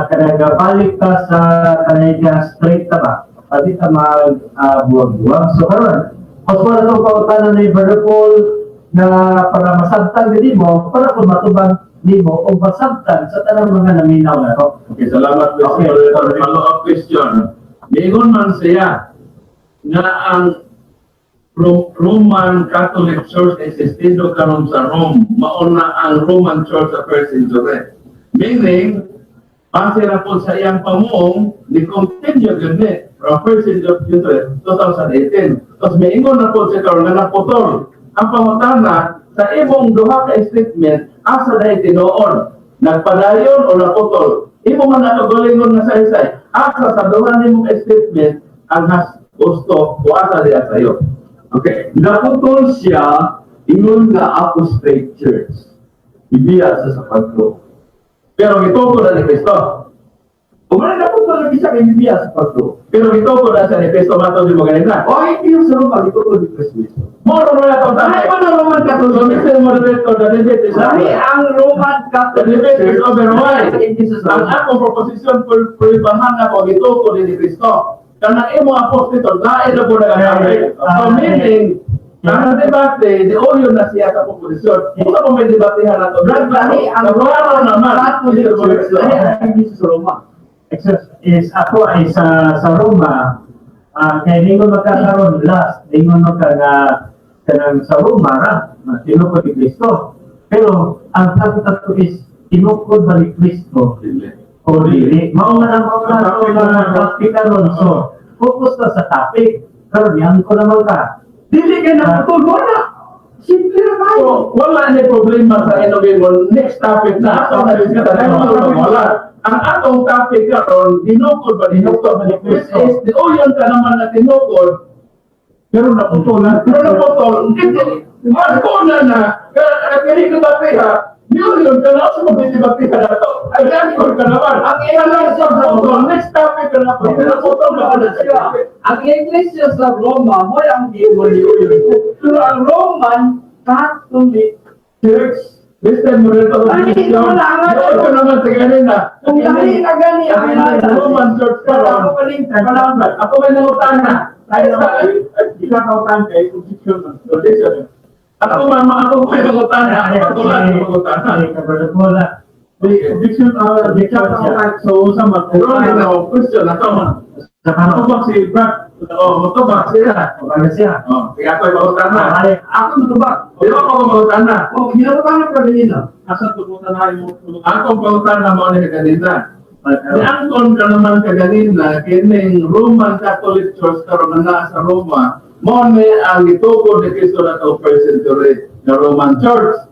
kanang balik ta sa kanang straight ta ba? Pati ta mag buwag-buwag. So karon, mas wala itong pautanan ni Brother Paul na para masabtan din mo, para kung matubang nimo o masabtan sa tanang mga naminaw na to. Okay, salamat, Mr. Okay. Moderator. Follow-up question. Miingon man siya nga ang Roman Catholic Church existido karon sa Rome, mauna ang Roman Church sa first century. Meaning, base na po sa iyang pamuong, ni continue gyud ni from first century 2018. Tapos miingon na po siya karon nga naputol. Ang pangutana sa imong duha ka statement, asa dahil tinuon? Nagpadayon o naputol? Imo man nakagalingon nga saysay, asa sa duha nimong statement ang has gusto o asa diya sayo? Okay, naputol siya ingon nga apostate church. Ibiya siya sa pagtuo. Pero gitukod na ni Kristo. O wala naputol lagi siya kay ibiya sa pagtuo. Pero gitukod na siya ni Kristo matod mo ganina. O hindi yung sa Roma, gitukod ni Kristo. Moro mo na itong Lahi tama. man ang Roman So, Catholic. Mr. Moderator, the debate is Lahi over. ang Roman The Catholic debate is Church. over. Why? Hindi siya sa Ang Roma. akong proposition for prohibahan ako, gitukod ni Kristo. Kanang imo apostol, lain na po nagagabi. So, meaning, ang debate, di uyo na siya sa proposisyon. Kung sa may debatehan na ito, Lahi ang Klaro naman, Catholic Mr. Church. Moderator. Lahi ang hindi siya sa Roma. Except is ako ay sa Roma, kay ningon magkakaroon last, ningon magka nga kanang sa Roma ra, na tinukod ni Kristo. Pero ang topic ato is tinukod ba ni Kristo o dili? Mao man ang mga topic karon. So, focus ta sa topic. Karon yan ko naman ka. Dili kay naputol mo na. Simple na tayo. So, wala ni problema sa innovation. Next topic na. Ato na rin kita. Wala. Ang atong topic karon, dinukod ba dinukod ba ni Kristo? Which is, the uyon ka naman na tinukod, Pero naputol na. pero naputol, hindi, marko na na, kaya kaya debate ha, niuyon ka na, sa mabidebate ka na to, ay angkor ka naman. Ang ihalang sa putol, next topic ka na po, pinaputol na na siya. Ang Iglesia sa Roma, mo ang giwali yun. Pero ang Roman Catholic Church, Mr. Moreto, Ay, wala nga. Doon ko naman sa ganina. Kung dali na gani ang Roman Church karon. Ako paling Ako may nangutana. Ay, ikaw kay objection man. Objection. Ako mama, ako may nangutana. Ako lang nangutana. Ay, ka Brother Paul, ah. Objection, objection siya. So, sa man. Pero ano na question ako. Sa karon. Matubak si Brad. Oh, mutubak siya. Ano siya? Oh, sige ako ay mangutana. Ay, Ako matubag. Di ba ako mangutana? Oh, ginawa ka kanina. Asa tumutan na yung Akong pangutana mo ni kanina. Niangkon ka naman kaganina kining Roman Catholic Church karon na sa Roma mo ni ang gitukod ni Kristo na to first century na Roman Church.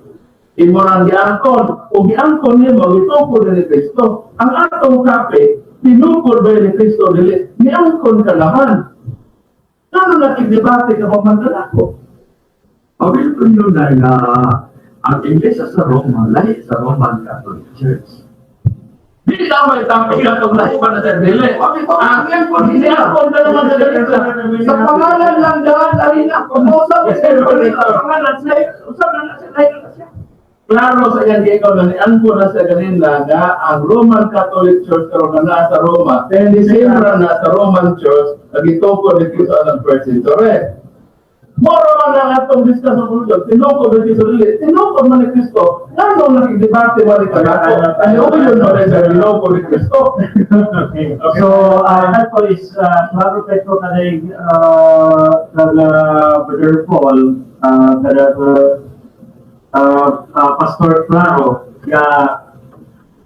Imo nang giangkon ug giangkon nimo gitukod ni Kristo. Ang atong kape tinukod ba ni Kristo dili? Niangkon ka naman. Ngano nakigdebate ka pa man kanako? Pabilin ko yun na nga ang Iglesia sa Roma, lahi sa Roman Catholic Church. Di na may topic na itong lahi pa na sa dili. Ah, Ang ko na naman sa dili. Sa pangalan lang daan, ari na ako. Usap sa pangalan siya. Usap na na siya. Lahi na siya. Klaro sa iyang giingon na niangko na sa ganina nga ang Roman Catholic Church karon nga naa sa Roma, same ra na sa Roman Church nga gitukod ni Kristo ang first century. Moro man ang atong discuss sa kulto, tinukod ni Kristo dili, tinukod man ni Kristo, ngano nakigdebate man ni kanako? Ano yun man sa tinukod ni Kristo? Okay. So, that po is, klaro kay ko kanay, kada Brother Paul, kada Pastor Claro, nga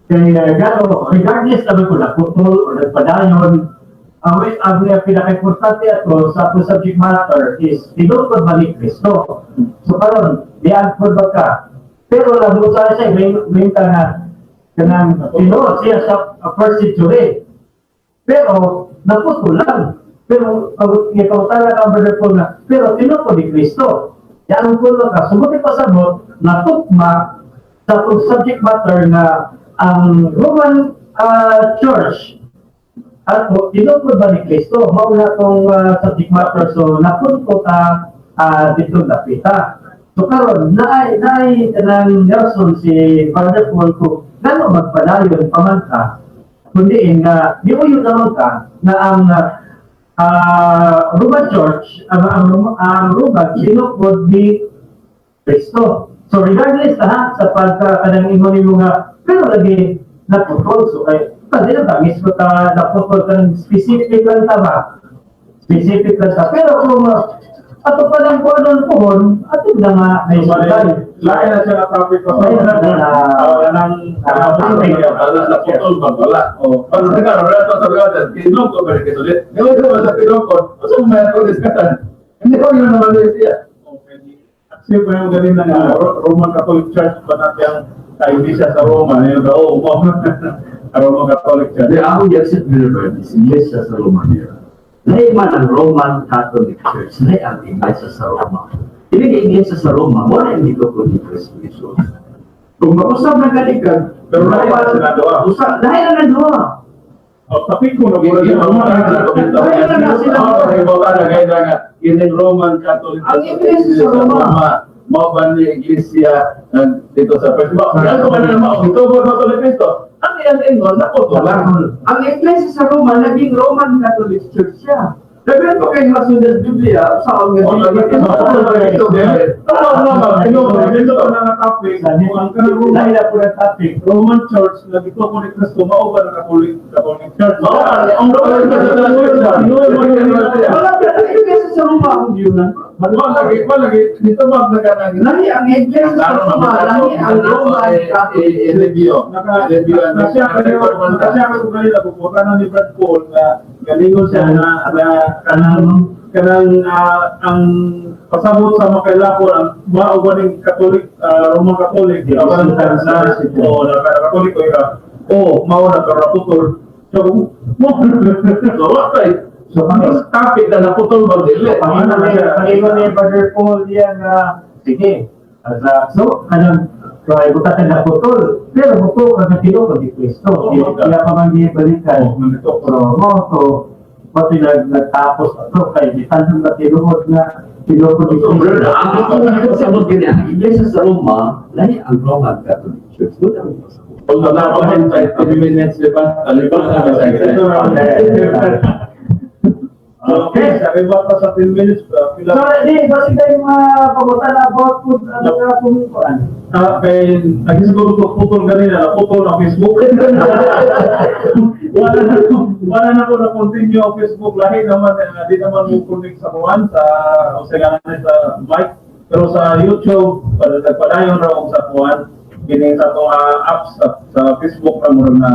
kay gano, regardless naman kung naputol or nagpadayon, ang pinaka-importante ato sa atong subject matter is tinukod ba ni Kristo? So karon, diangkod ba ka? Pero lang mo sa siya, may ka na kanang tinuod siya sa first century. Pero naputol lang. Pero pag ikaw ka, Brother Paul, na, pero tinukod ni Kristo. Yan ang pulo ka. Sumuti pa sa bot, natukma sa atong subject matter na ang Roman Church at tinukod ba ni Kristo? Mao na tong subject matter. So napunto ta dito napita. So karon naay naay kanang Nelson si Brother Paul ko ngano magpadayon pa man ka kundi nga niuyo naman ka na ang Roman Church ang Roman tinukod ni Kristo. So regardless ha, sa pagka kanang ingon nimo nga pero lagi naputol, so kay pwede na ba mismo ta naputol kanang specific lang ta ba? Specific lang ta. Pero kung ato pa lang kung anong puhon, ato na nga may sultan. Lain na siya na topic ko. Lain na siya na- Oh, kanang topic. Wala na putol ba wala? Oh, pag sa karon rato sa gatan, tinukod ba ni Kristo? Di ba sa tinukod? Usa man ato discuss. Hindi ko yun naman siya. Kasi pa yung galing na nga, Roman Catholic Church ba natin ang sa iglesia sa Roma, yun ba? Oo, mo. Roman Catholic Church. Di ako i-accept nila is Iglesia sa Roma nila. Lahi man ang Roman Catholic Church, lahi ang Iglesia sa Roma. Dili kay Iglesia sa Roma, wala yung gitukod ni Kristo Jesus. Kung mag-usap na galikag, Pero lahi na sila duha. Usap, lahi na na duha. Oh, tapi ko na mura Yung Roman Catholic. Lahi na na sila. Oh, iba na gaya nga kining Roman Catholic. Ang Iglesia sa Roma. Mao ba ni Iglesia dito sa First? Mao ba na mao gitukod ba to ni Kristo? Ang iyang ingon naputol lang. Ang Iglesia sa Roma, naging Roman Catholic Church siya. Daghan pa kay rason sa Biblia, sa ang Oh, lagi Tama naman, tinukod. Dito na nga topic, kung ang kanang Roman, Lahi na po ng topic. Roman Church na gitukod ni Kristo, mao ba na Catholic, Catholic Church? Mao ba, ang Roman Catholic Church. Wala pa ang Iglesia sa Roma ang yun. Mao lagi dito mao na kanang Lahi ang Iglesia sa Roma, lahi ang Roman Catholic Church. review. Naka, Review ang nasiya kayo, nasiya kayo kanila, pupunta na ni Brad Paul na galingon siya na, na kanang kanang ang pasabot sa makailako ang mao ba ning Catholic, Roman Catholic Yes, awan yes, na yes, yes. o na Katoliko ika o mao na pero naputol, so mo. So what kay So kami, ang topic na naputol ba dili? Pangingon ni Brother Paul diyan nga, sige, as a, so, kanang, so ay buta ka naputol, pero buto ka nga tinukod ni Kristo. Oo, Kaya pa man gibalikan. Oh, nandito. So, mo, so, pati nagtapos ato kay bisan nga tinuod nga tinukod ni So, brother, Kristo. ang ako pasabot gani, ang Iglesia sa Roma, lahi ang Roman Catholic Church. Wala ang pasabot. Kung wala pa rin 30 minutes, di ba? Talibang na sa Ito na. Okay, sabi ba pa sa 10 minutes So, pila di, basi tayo mga pagutan about food, ano ka kung ano. Ah, kay nagisgod ko putol ganina, naputol ang Facebook. Wala na ko na continue ang Facebook lahi naman di naman mo connect sa kuan sa o sa ganun sa mic. Pero sa YouTube, para nagpadayon ra og sa kuan kini sa atong apps sa Facebook na murag na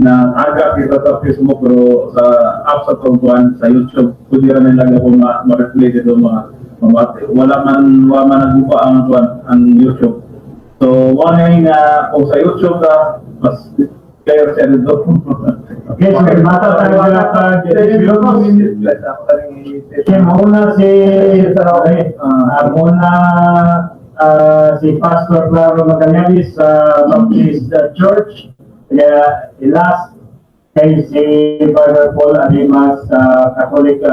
na aga kita sa Facebook, pero sa apps sa atong kuan sa YouTube pwede ra nila ko ma-replay dito mga mamati. Wala man nagupa ang kuan ang YouTube. So, one ay nga kung sa YouTube ka, mas clear siya dito. Okay, so bata tayo wala pa. Okay, mauna si muna si Pastor Claro Magallanes sa Baptist Church. Kaya last kay si Brother Paul Animas sa Catholic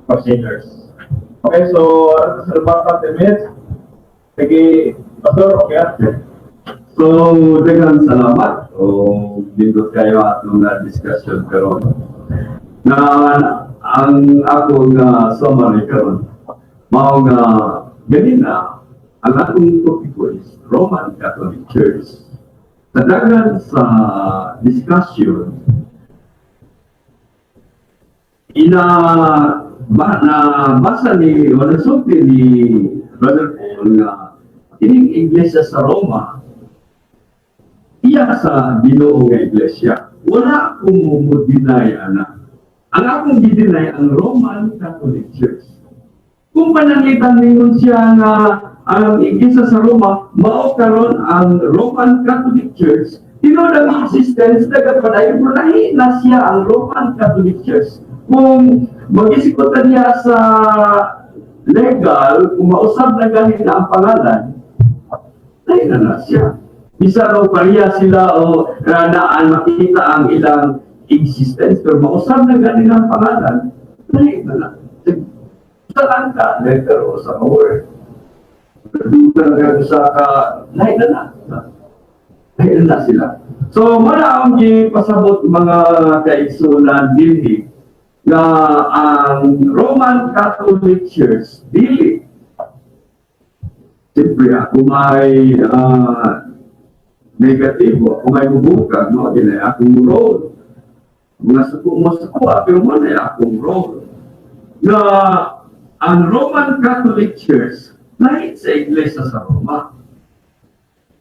Crusaders. Okay, so ano sa rebuttal 10 minutes? Sige, Pastor, okay ah? So, daghang salamat o nindot kayo atong na discussion karon. Na ang ako nga summary karon mao nga ganina ang atong topiko is Roman Catholic Church. Sa dagan sa discussion, ina ba, na basa ni o nasulti ni Brother Paul nga kining iglesia sa Roma iya sa Ginoo nga iglesia. Wala akong mo deny ana. Ang akong gi-deny ang Roman Catholic Church. Kung pananglitan ningon siya nga ang iglesia sa Roma mao karon ang Roman Catholic Church, tinuod ang existence nagapadayon, pero lahi na siya ang Roman Catholic Church. Kung mag-isikutan niya sa legal, kung mausab na gani na ang pangalan, lahi na na siya. Bisa raw pareha sila o naan makita ang ilang existence, pero mausab na gani ang pangalan, lahi na na. Sa lang ka, letter o sa word. Dugan ka sa ka, lahi na na. Lahi na na sila. So, mao ang gipasabot, mga kaigsunan, dinhi nga ang Roman Catholic Church dili. Siyempre, ako may negatibo, ako may bubukag, no? Dili akong role. Mga suko mo suko, pero mo na akong role. Nga ang Roman Catholic Church, lahi sa Iglesia sa Roma.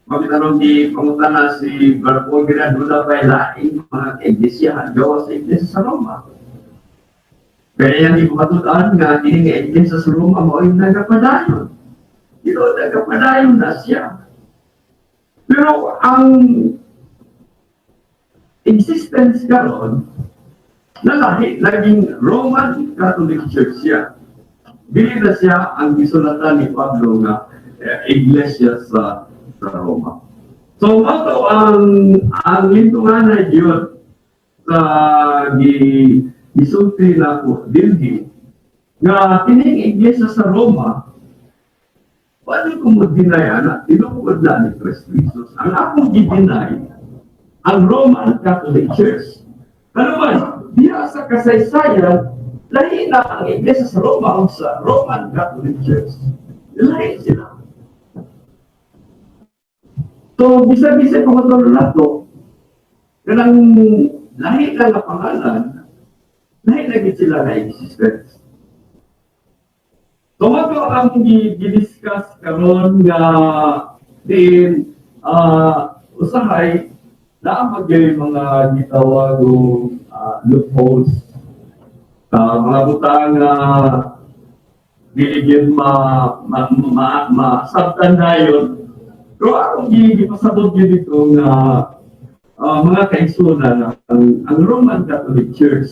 Magtanong di pangutana si Brother Paul Ginadula pa laing mga iglesia gawa sa Iglesia sa Roma. Kaya yan ipakatutaan nga kini nga Iglesia sa Roma mao yung nagapadayon. Pero nagapadayon na siya. Pero ang existence karon nalahi, naging Roman Catholic Church siya. Dili na siya ang gisulatan ni Pablo nga iglesia sa Roma. So mao to ang lintungan yun sa gi gisulti nako dinhi nga kining iglesia sa Roma, wala ko mo deny ana, tinuod na ni Kristo Jesus. Ang akong gi-deny ang Roman Catholic Church. Ano man, diya sa kasaysayan, lahi na ang iglesia sa Roma o sa Roman Catholic Church. Lahi sila. So, bisa-bisa pangutol nato, kanang lahi lang nga pangalan, lahi na gid sila na existence. So, mao to ang gi-discuss karon nga din usahay naa magyay mga gitawag og loopholes, mga butang nga dili gyud ma ma ma, masabtan dayon. Pero akong gipasabot gyud dito nga mga kaigsunan, ang Roman Catholic Church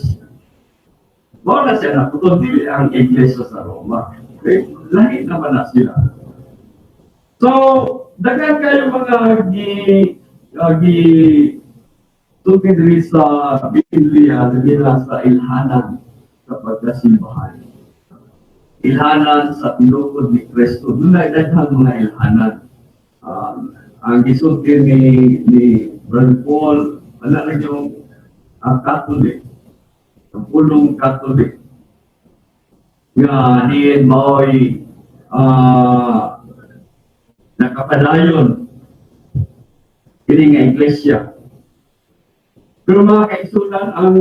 mao na siya na dili ang iglesia sa Roma. Okay? Lahi naman na sila. So, daghan kayo mga gi sulti diri sa Biblia, diri sa ilhanan sa pagkasimbahan. Ilhanan sa tinukod ni Kristo. Doon na daghang mga ilhanan. Ang gisulti ni Brother Paul, wala na yung ang Catholic, ang pulong Catholic, nga diin mao'y nakapadayon kini nga iglesia. Pero mga kaigsunan, ang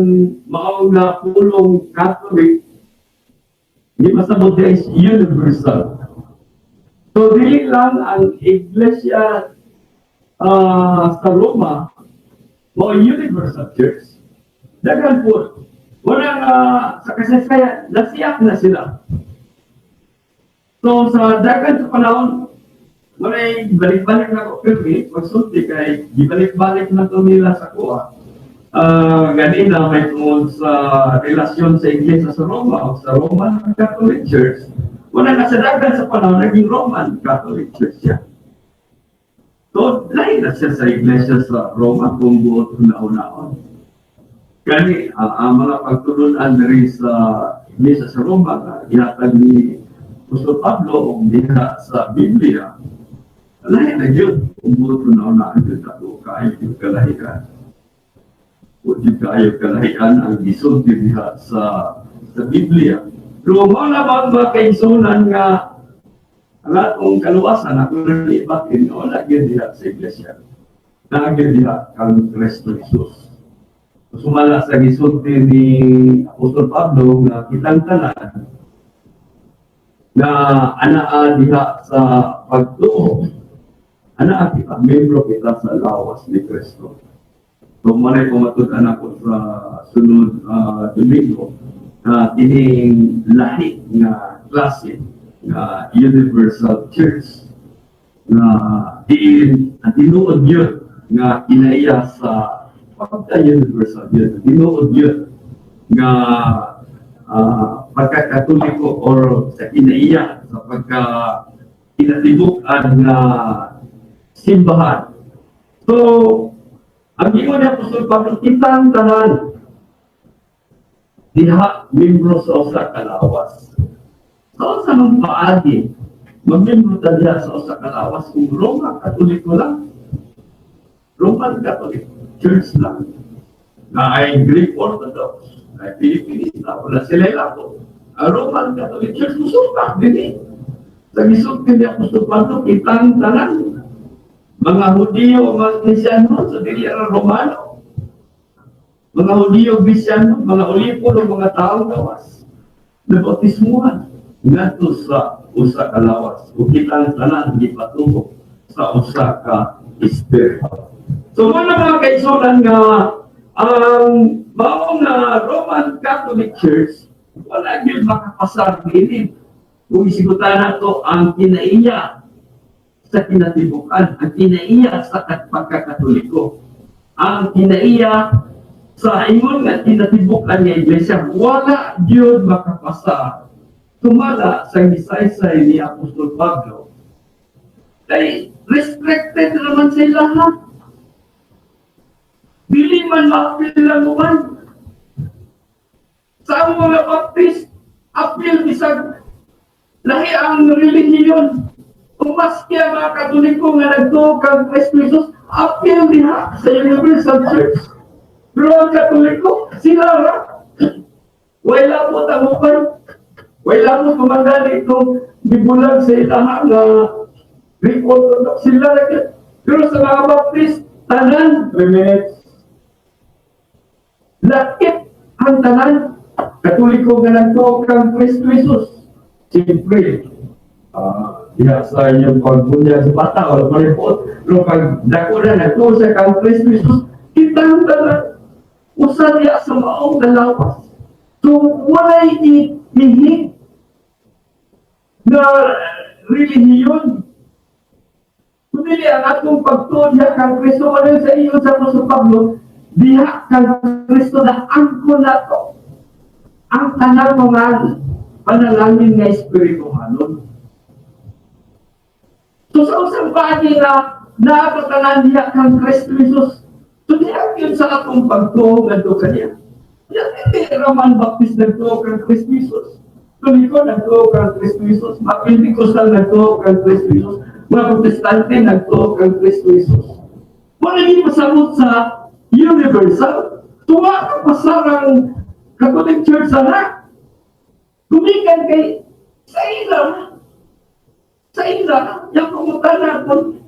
mao nga pulong Catholic, di pasabot is universal. So dili lang ang iglesia sa Roma mao universal church. Daghan po. Wala nga sa kasaysayan, nasiyak na sila. So sa daghan sa panahon, wala balik-balik na ko pirmi, magsulti kay gibalik-balik na to nila sa kuha. Ganina may tungod sa relasyon sa Iglesia sa Roma o sa Roman Catholic Church. Wala na sa daghan sa panahon, naging Roman Catholic Church siya. So, lahi na siya sa iglesia sa Roma kung buot huna-hunaon. Kani, ang mga pagtulunan diri sa iglesia sa Roma, nga gihatag ni Apostol Pablo o diha sa Biblia, lahi na gyud kung buot huna-hunaan gyud ako kaayo gyud kalahian. O gyud kaayo kalahian ang gisulti diha sa Biblia. Pero mao na ba mga kaigsunan nga ang atong kaluwasan, ako na ibatin, wala gyud diha sa iglesia. Naa gyud diha kang Kristo Jesus. Sumala sa gisulti ni Apostol Pablo nga kitang tanan na anaa diha sa pagtuo, anaa kita, membro kita sa lawas ni Kristo. So, malay ko matud-an ako sa sunod Domingo na kining lahi nga klase nga Universal Church nga diin ang tinuod yun nga kinaiya sa pagka-universal yun, tinuod yun nga pagkakatoliko or sa kinaiya sa pagka kinatibuk-an nga simbahan. So, ang ingon ni Apostol Pablo, kitang tanan diha membro sa usa ka lawas. Sa usa man paagi, mamembro ta diha sa usa ka lawas kung Roma Katoliko lang. Roman Catholic Church lang. Na ay Greek Orthodox, ay Pilipinista, wala sila lako. Ang Roman Catholic Church, musupak din eh. Sa gisulti ni Apostol Pablo, kitang tanan mga Hudiyo, mga Kristiyano, sa dili ra Romano. Mga Hudiyo, Kristiyano, mga Ulipon, mga taong gawas. Nabautismuhan ngadto sa usa ka lawas. Ug kitang tanan gipatuo sa usa ka espiritu. So mao na, mga kaigsunan, nga ang mao nga Roman Catholic Church wala gyud makapasar niini. Kung isigutan nato ang kinaiya sa kinatibukan, ang kinaiya sa pagkakatoliko, ang kinaiya sa ingon nga kinatibukan nga iglesia, wala gyud makapasar sumala sa gisaysay ni Apostol Pablo. Kay restricted naman sa lahat. Dili man maapil ang uban. Sa among mga Baptist, apil bisag lahi ang relihiyon. Kung maski ang mga Katoliko nga nagtuo kang Kristo Jesus, apil diha sa Universal Church. Pero ang Katoliko, sila ra. Wala po ang uban. Wala mo tumanggali itong gibulag sa ilaha nga Greek Orthodox sila ra gyud. Pero sa mga Baptist, tanan, 3 minutes. Lakip ang tanan. Katoliko nga nagtuo kang Kristo Jesus. Siyempre, diha sa inyong pagbunyag sa bata, wala pa rin po. Pero pag dako na nagtuo sa kang Kristo Jesus, kitang tanan, usa diha sa maong dalawas. So, walay ihig na relihiyon. Kundi ang atong pagtuo diha kang Kristo, ano sa iyo sa Apostol Pablo, diha kang Kristo na angkon nato ang tanang mga panalangin nga espirituhanon. So sa usang paagi na nakatanan diha kang Kristo Jesus, so diha yun sa atong pagtuo ngadto kaniya. Ya, hindi Roman Baptist nagtuo kang Kristo Jesus. Katoliko nagtuo kang Kristo Jesus. Mga Pentecostal nagtuo kang Kristo Jesus. Mga Protestante nagtuo kang Kristo Jesus. Wala hindi pasabot sa universal. Tuwa ka pasarang Catholic Church sana. Gumikan kay sa ila. Sa ila, yung pangutana kung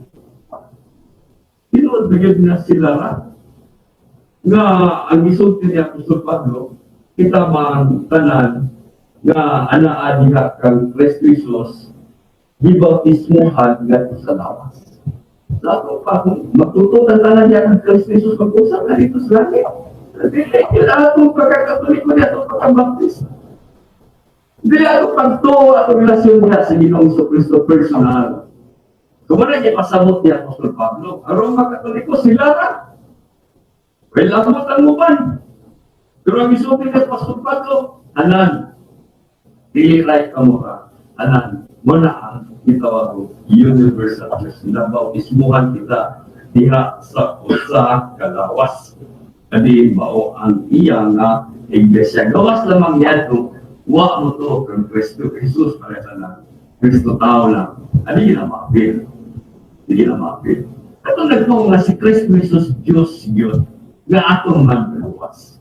tinuod na gyud na sila ra nga ang gisulti ni Apostol Pablo, kita man tanan nga anaa diha kang Kristo Jesus, gibautismuhan ngadto sa lawas. Sa ato pa, kung magtuto ang tanan diha kang Kristo Jesus, mag-usap na dito sa langit. Dili yun ang atong pagkakatoliko ni atong pagkabaptist. Dili atong pagtuo atong relasyon diha sa Ginoong Kristo personal. Kung wala niya pasabot ni Apostol Pablo, ang Roma Katoliko sila ra. Wala mo ang uban. Pero ang gisulti ni Apostol Pablo, tanan, dili right ka mo ka, tanan, mo na ang Gitawag og universal church. Nabautismuhan kita diha sa usa ka lawas. Kadi mao ang iya nga iglesia. Gawas lamang niadto wa mo to kang Kristo Jesus para sa na Kristo tao lang. Adi na maapil. Hindi na maapil. Ato nagtuo nga si Kristo Jesus Diyos yun nga atong magluwas.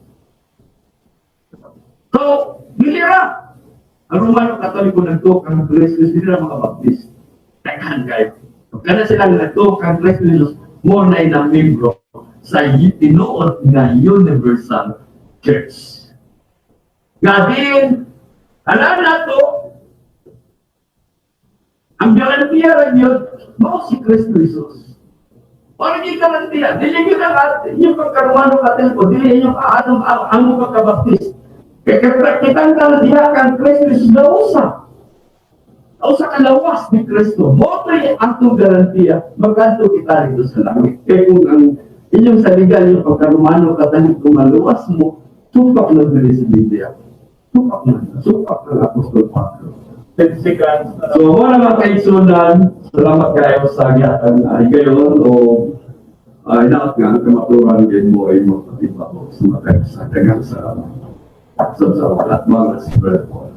So, dili ra. Ang Romano Katoliko nagtuo kang Kristo Jesus, dili ra mga Baptist. Daghan kayo. So, kana sila nagtuo kang Kristo Jesus, mo na na membro sa tinuod nga universal church. Nga din, alam na to, ang garantiya ra yun, mao si Kristo Jesus. Wala yung garantiya. Dili yun ang inyong pagka-Romano Katoliko, dili inyong anong ang pagka-Baptist. Kaya kitang ka diha kang Kristo Jesus nausa. Nausa ka lawas ni Kristo. Mo to'y atong garantiya, magkanto kita dito sa langit. Kaya kung ang inyong saligan yung pagka-Romano Katoliko maluwas mo, supak na dili sa Biblia. Supak na. Supak ng Apostol Pablo. 10 seconds. So, wala mga kaigsunan, salamat kayo sa gihatag na higayon o inaot nga ang kamaturan din mo ay mo patiba sa mga sa daghang salamat. So, sa lahat mga si Brother Paul.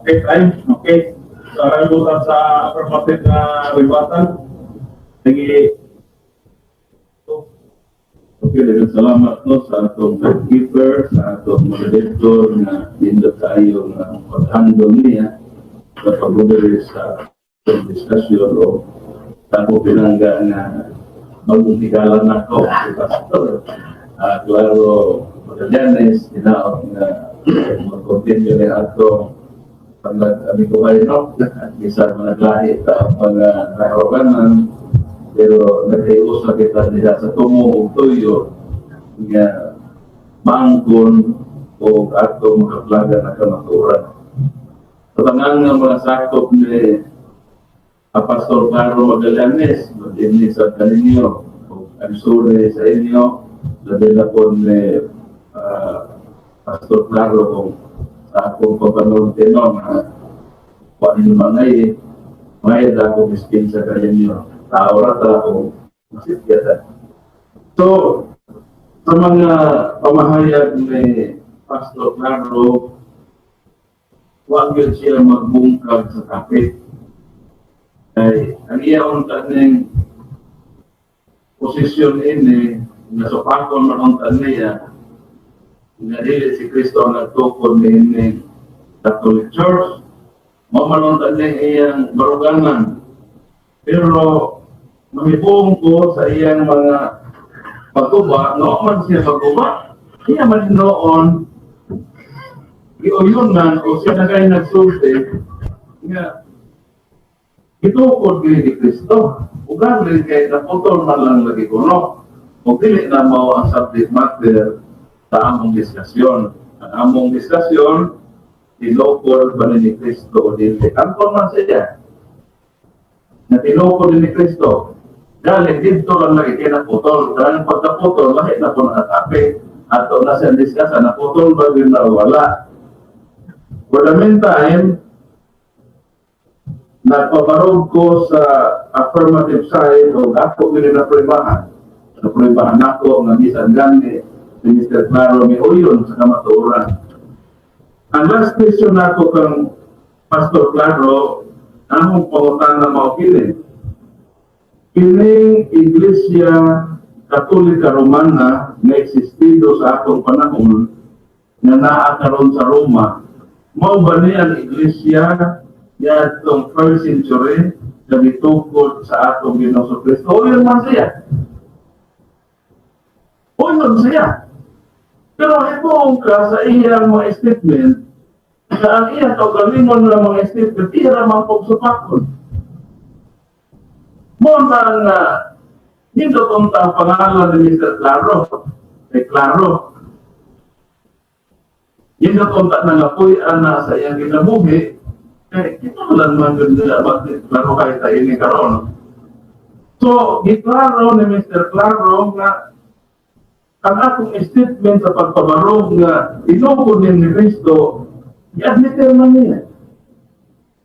Okay, time. Okay. So, kalibutan sa affirmative na rebuttal. Sige. Okay, daghang salamat no sa atong gatekeeper, sa atong moderator nga nindot kaayo nga pag-handle niya sa pag sa atong discussion o sa ako pinangga nga bagong higala nako si Pastor Claro Magallanes, hinaot nga mag-continue ni atong pag-amigo kayo no, bisan mga lahi ta ang mga nakaroganan, pero naghiusa kita diha sa tumo ug tuyo nga maangkon o atong makaplaga na kamatuoran. Sa tanan nga mga sakop ni Pastor Claro Magallanes, mag-ini sa kaninyo, o I'm sorry sa inyo, labi na po ni Pastor Claro kung sa akong papanulti no, nga kung ano mga may akong dispensa kaninyo. Tao ra ta kung masipyatan. So, sa mga pamahayag ni Pastor Claro, huwag yun siya magbungkag sa kapit. Kay ang iya unta ning posisyon ini, nasupakon man unta niya, nga dili si Kristo ang nagtukod ni Catholic Church, mao man unta niya iyang baruganan. Pero mahibuong ko sa iyang mga pagkuba, no man siya pagkuba, iya man noon, giuyunan o siya na kayo nagsulti, nga, gitukod gini ni Kristo. Ugang rin kay naputol man lang lagi ko, no? O dili na mao ang subject matter sa among diskusyon. Ang among diskusyon, tinukod ba ni Kristo o dili? Angkon man siya. Na tinukod ni Kristo. Dahil dito lang lagi kay naputol. Dahil pagkaputol, lahi na po nakatapi. Ato na siya discuss, naputol ba yun na wala? For the meantime, nagpabarog ko sa affirmative side o ako gini na pruibahan. Napruibahan nako nga bisan gani si Mr. Claro may uyon sa kamatuoran. Ang last question nako kang Pastor Claro, among pangutana mao kini. Kining Iglesia Katolika Romana nga existido sa atong panahon nga naa karon sa Roma, mao ba ni ang iglesia niadtong first century na gitukod sa atong Ginoong Kristo? O yun man siya. O yun siya. Pero hibuong ka sa iyang mga statement, sa ang iyang kaugalingon nga mga statement, iya ra man pagsupakon. Mo na nga, nindot unta ang pangalan ni Mr. Claro. Kay Claro. Nindot unta na nga puy ana sa iyang kinabuhi, kay kita lang man gud nila bakit klaro kay ta ini karon. So, giklaro ni Mr. Claro nga ang akong statement sa pagpabarog nga tinukod ni Kristo, i-admit man niya.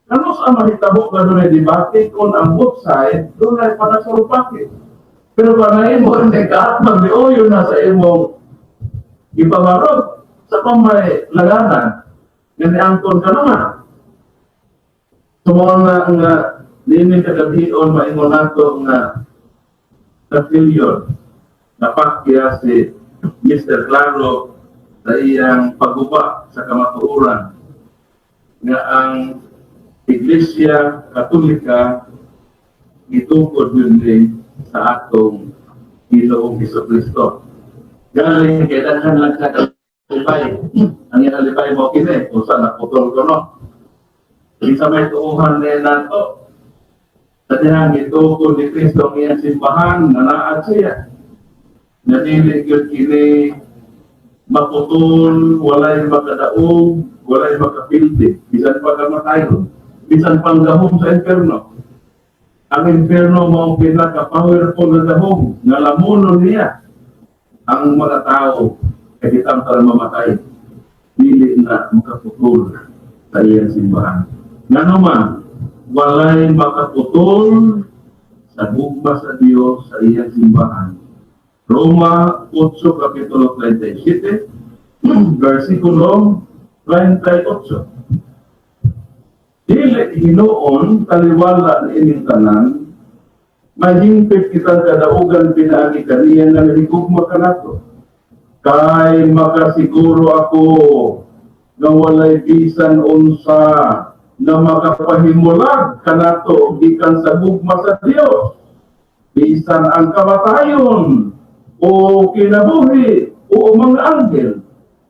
Ano sa mahitabo nga dunay debate kung ang both side dunay panasurupaki? Pero panay mo ni kaatbang ni Oyo na sa imong gipabarog sa pamay laganan nga niangkon ka naman. So mao na nga niining kagabion, maingon nato nga na failure, napakya si Mr. Claro sa iyang pagguba sa kamatuoran nga ang Iglesia Katolika gitukod yun din sa atong Ginoong Hesus Kristo. Galing kay daghan lang sa kalipay. Ang iyang alibay mo kini kung saan naputol ko, no. Isa may tuuhan ni nato. Sa dihang gitukod ni Kristo ang iyang simbahan na naad siya. Na dili gyud kini maputol, walay makadaog, walay makapildi, bisan pa kamatayon, bisan pang gahom sa impyerno. Ang impyerno mao ang pinaka-powerful na gahom, nga lamunon niya ang mga tao kay kitang para mamatay. Dili na makaputol sa iyang simbahan. Nga naman, walay makaputol sa gugma sa Dios sa iyang simbahan. Roma 8, Kapitulo 37, versikulo 38. Dili hinuon taliwala ni ining tanan, mahingpit kitang kadaugan pinaagi kaniya nga nahigugma kanato. Kay makasiguro ako nga walay bisan unsa na makapahimulag kanato gikan sa gugma sa Dios. Bisan ang kamatayon o kinabuhi o mga anghel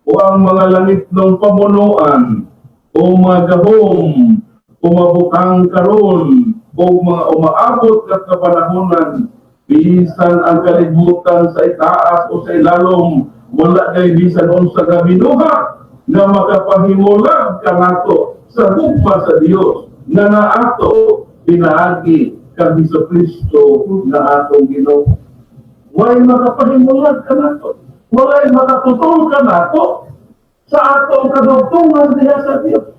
o ang mga langitnong pamunuan o mga gahom o mabutang karon o mga umaabot nga kapanahonan, bisan ang kalibutan sa itaas o sa ilalom, wala kay bisan unsa ka binuhat nga makapahimulag kanato sa gugma sa Dios nga naato pinaagi kang Hesus Kristo nga atong Ginoo. Walay makapahimulag kanato. Walay makaputol kanato sa atong kadugtungan diha sa Dios.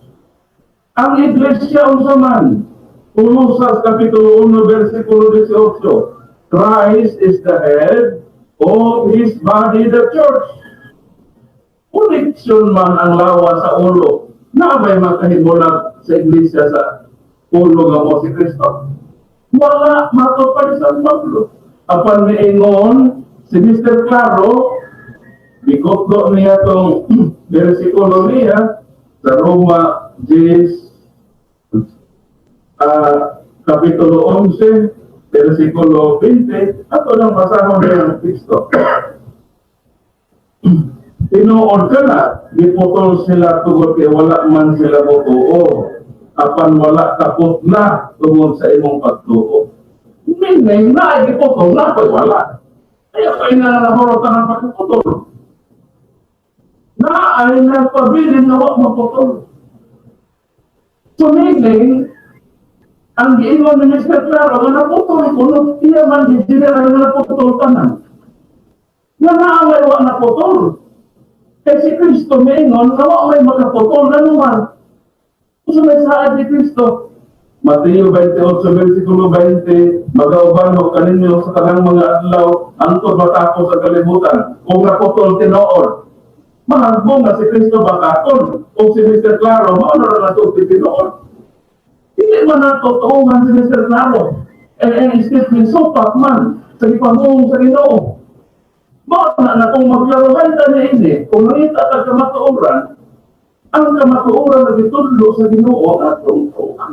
Ang iglesia unsa man? Colosas Kapitulo 1 versikulo 18. Christ is the head of His body, the church. Koneksyon man ang lawa sa ulo na may makahimulag sa iglesia sa ulo nga mo si Kristo? Wala, matod pa ni San Pablo. Apan miingon si Mr. Claro, bikotlo niya tong versikulo niya sa Roma 10, Kapitulo 11, versikulo 20, ato lang basahon niya ang teksto. Tinuod ka na, giputol sila tungod kay wala man sila motuo. Apan wala kapot na tungod sa imong pagtuo. Meaning, na giputol na, pag wala. Kaya kay na nahurot ang pagputol. Na ay nagpabilin na wa maputol. So meaning, ang giingon ni Mr. Claro nga naputol kuno, iya man di general nga naputol tanan. Nga naamay wa naputol. Kay si Kristo miingon nga wa may makaputol na naman. Kung may saad ni Kristo, Mateo 28, versikulo 20, "Magauban mo kaninyo sa tanang mga adlaw hangtod matapos ang kalibutan." Kung naputol tinuod, mahagbong nga si Kristo bakakon. O si Mr. Claro, mao na lang nasulti tinuod. Hindi man natotoo si Mr. Claro. Eh, ang statement supak man sa ipamuong sa Ginoo. Mao na na kung magklaruhan ta niya ini, kung nakita ka kamatuoran, ang kamatuoran na gitudlo sa Ginoo ang atong tuan.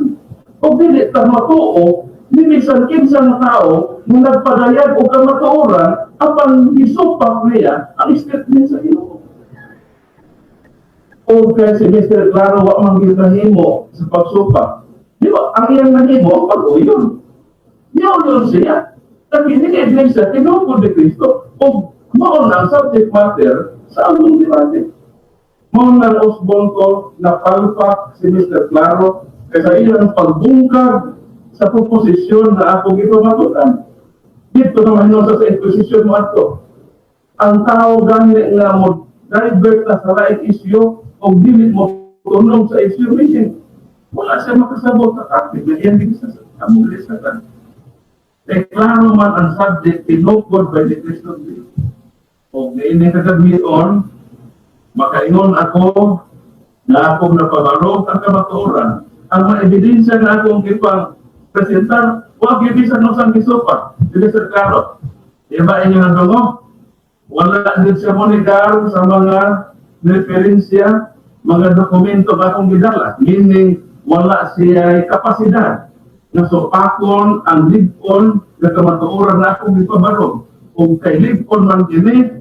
Kung dili ta matuo, ni bisan kinsa nga tao nga nagpadayag og kamatuoran, apan gisupak niya ang statement sa Ginoo. O kay si Mr. Claro wa man gyud nahimo sa pagsupak. Di ba? Ang iyang nahimo ang pag-uyon. Niuyon siya. Kini ni Iglesia, tinukod ni Kristo. O mao na ang subject matter sa among debate. Mao na ang usbon ko na palpak si Mr. Claro kay sa iyang pagbungkag sa proposisyon na ako gipamatutan. Dito naman sa Inquisition mo ato. Ang tao gani nga mo divert na sa laing issue o dili mo tunong sa issue meeting. Wala siya makasabot sa topic. Ganyan din sa among lisakan. Eh, klaro man ang subject, tinukod by the Christian belief. O niini kagamiton, makaingon ako na akong napabarog ang kamatuoran. Ang mga ebidensya na akong ipang presentar, wag bisan usang gisupa. Dili, Sir Claro. Di ba inyo nadungog? Wala din siya monigar sa mga referensya, mga dokumento ba akong gidala. Meaning, wala siya kapasidad na supakon ang lig-on na kamatuoran na akong gipabarog. Kung kay lig-on man kini,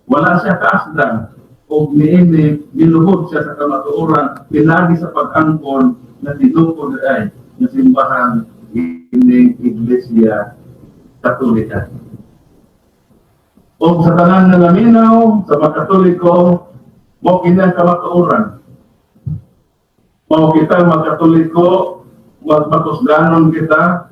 wala siya kaasdan. O niini, niluhod siya sa kamatuoran, pinagi sa pag-angkon na tinukod ay na simbahan ining Iglesia Katolika. O sa tanan nga naminaw, sa mga Katoliko, mao kini ang kamatuoran. Mao kita mga Katoliko, magmakusganon kita,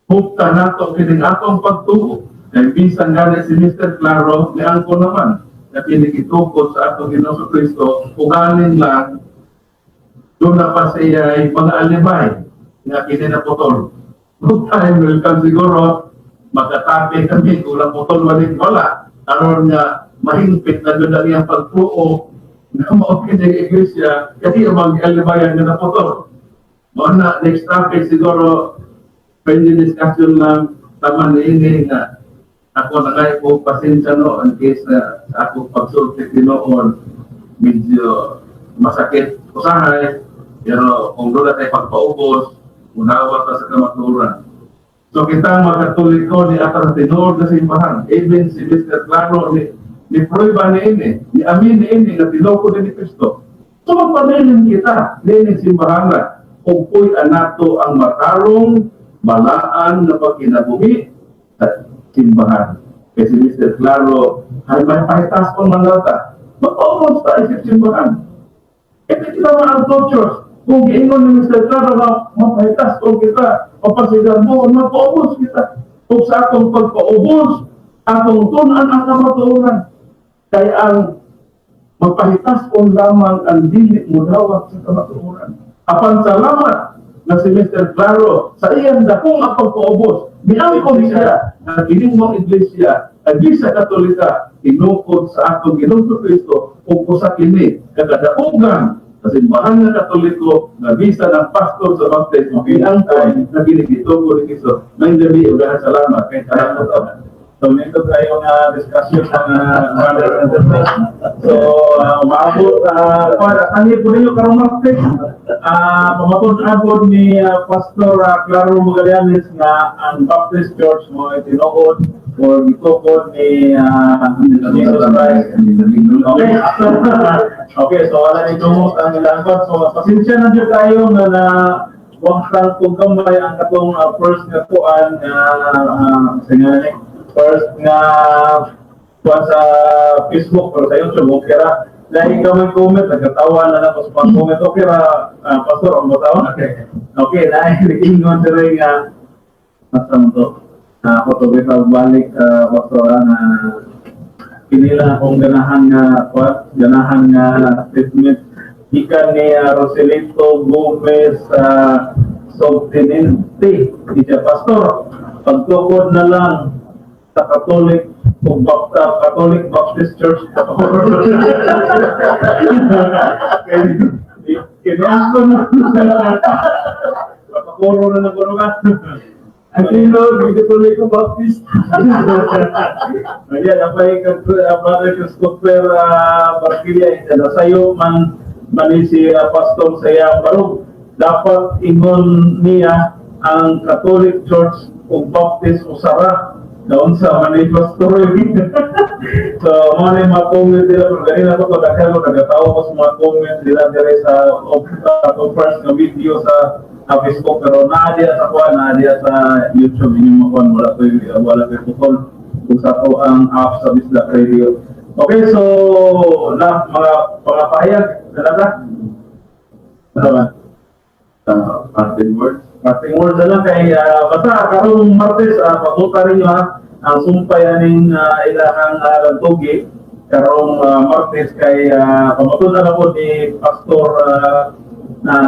hupta nato kining atong pagtuo. Kay bisan gani si Mr. Claro, niangko naman na kini gitukod sa atong Ginoong Kristo, ugaling lang doon na pa siya ay mga alibay nga kini na putol. Good time will come siguro, magkatabi kami kung naputol man wala. Aron nga mahingpit na doon ang iyang pagtuo na mao kini iglesia kasi ang mga alibayan nga naputol. Mao na next topic siguro, pwede discussion lang tama ni ini nga ako na nga po pasensya, no, in case na sa akong pagsulti tinuon medyo masakit usahay, pero kung doon tayo pagpaubos, unawa ta sa kamatuoran. So kita mga Katoliko ni atang tinuod na simbahan, even si Mr. Claro ni prueba ni ini, ni amin ni ini nga tinukod ni Kristo. So magpabilin kita ni simbahan na kung puy anato ang matarong balaan na pagkinabuhi sa simbahan. Kasi Mr. Claro, ay may pahitas kong manlata. Magpaubos ta isip simbahan. Ito kita mga ang church. Kung giingon ni Mr. Claro na mapahitas kung kita, mapasigar mo, mapaubos kita. Kung sa atong pagpaubos, atong tunan ang kamatuoran. Kay ang magpahitas kung lamang ang dili mo dawat sa kamatuoran. Apan salamat na si Mr. Claro sa iyang dakong ang pagpaubos, miangkon siya na kining mong iglesia, Iglesia Katolika, tinukod sa atong Ginoong Kristo ug usa kini kakadaugan sa simbahan nga Katoliko nga bisan ang pastor sa Baptist miangkon na kini gitukod ni Kristo. Maayong gabi ug daghang salamat kay salamat. So, nito tayo nga discussion mga brother and sisters. So, umaabot, uh, po ninyo karong Martes, pamatud-abot ni Pastor Claro Magallanes nga ang Baptist Church mo ay tinuod or gitukod ni Jesus Christ. Okay. Okay, so wala ni tungod ang ilang. So, pasensya na dyan tayo nga na wangtang kung kamay ang katong first nga kuan nga sa nga ni first nga kuan sa Facebook, pero sa YouTube okay ra. Lahi ka may comment, nagkatawa na lang ko sa mga comment. Okay ra, Pastor, ang batawa. Okay, dahil ingon diri nga basta mo to. Ako to balik, Pastor, na pinila akong ganahan nga kuan, ganahan nga statement gikan ni Roselito Gomez Sobtenente. Di Pastor, pagtukod na lang sa Catholic o Baptist, Catholic Baptist Church. Kini ako na. Papakuro na ng kuno ka. Ang tinod, Catholic Baptist. Ayan, apay ka, Brother Christopher Barquilla, sayo man man si Pastor sa iyang barog. Dapat ingon niya ang Catholic Church ug Baptist usara daon sa man ni Pastor. So, mo na yung mga comment nila, pero ganina ko, daghan ko, nagatawa ko sa mga comment nila dire sa atong first nga video sa Facebook, pero naa diya sa kuan, naa diya sa YouTube, inyong makuan, wala ko'y putol kung sa to ang app sa Bisdak Radio. Okay, so, na, mga pahayag, talaga? Ano ba? Parting words. Parting words na lang kay basta karong Martes, pabuta rin ha ang sumpay aning ilahang lantugi karong Martes kay pamatud na po ni Pastor Na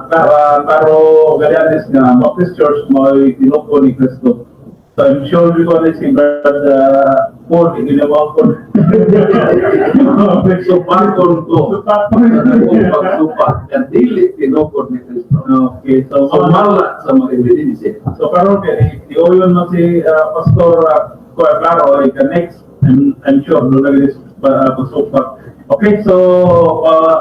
Claro Magallanes nga Baptist Church mo tinukod ni Kristo. So I'm sure we ko si Brother Paul, hindi na mo ako. Supakon ko. Akong pagsupak. Nga dili tinukod ni Kristo. Okay, so So mala sa mga ebidensya. So karon kay ioyon man si Pastor Kuya Claro ay the next, I'm sure no lagi pagsupak. Okay, so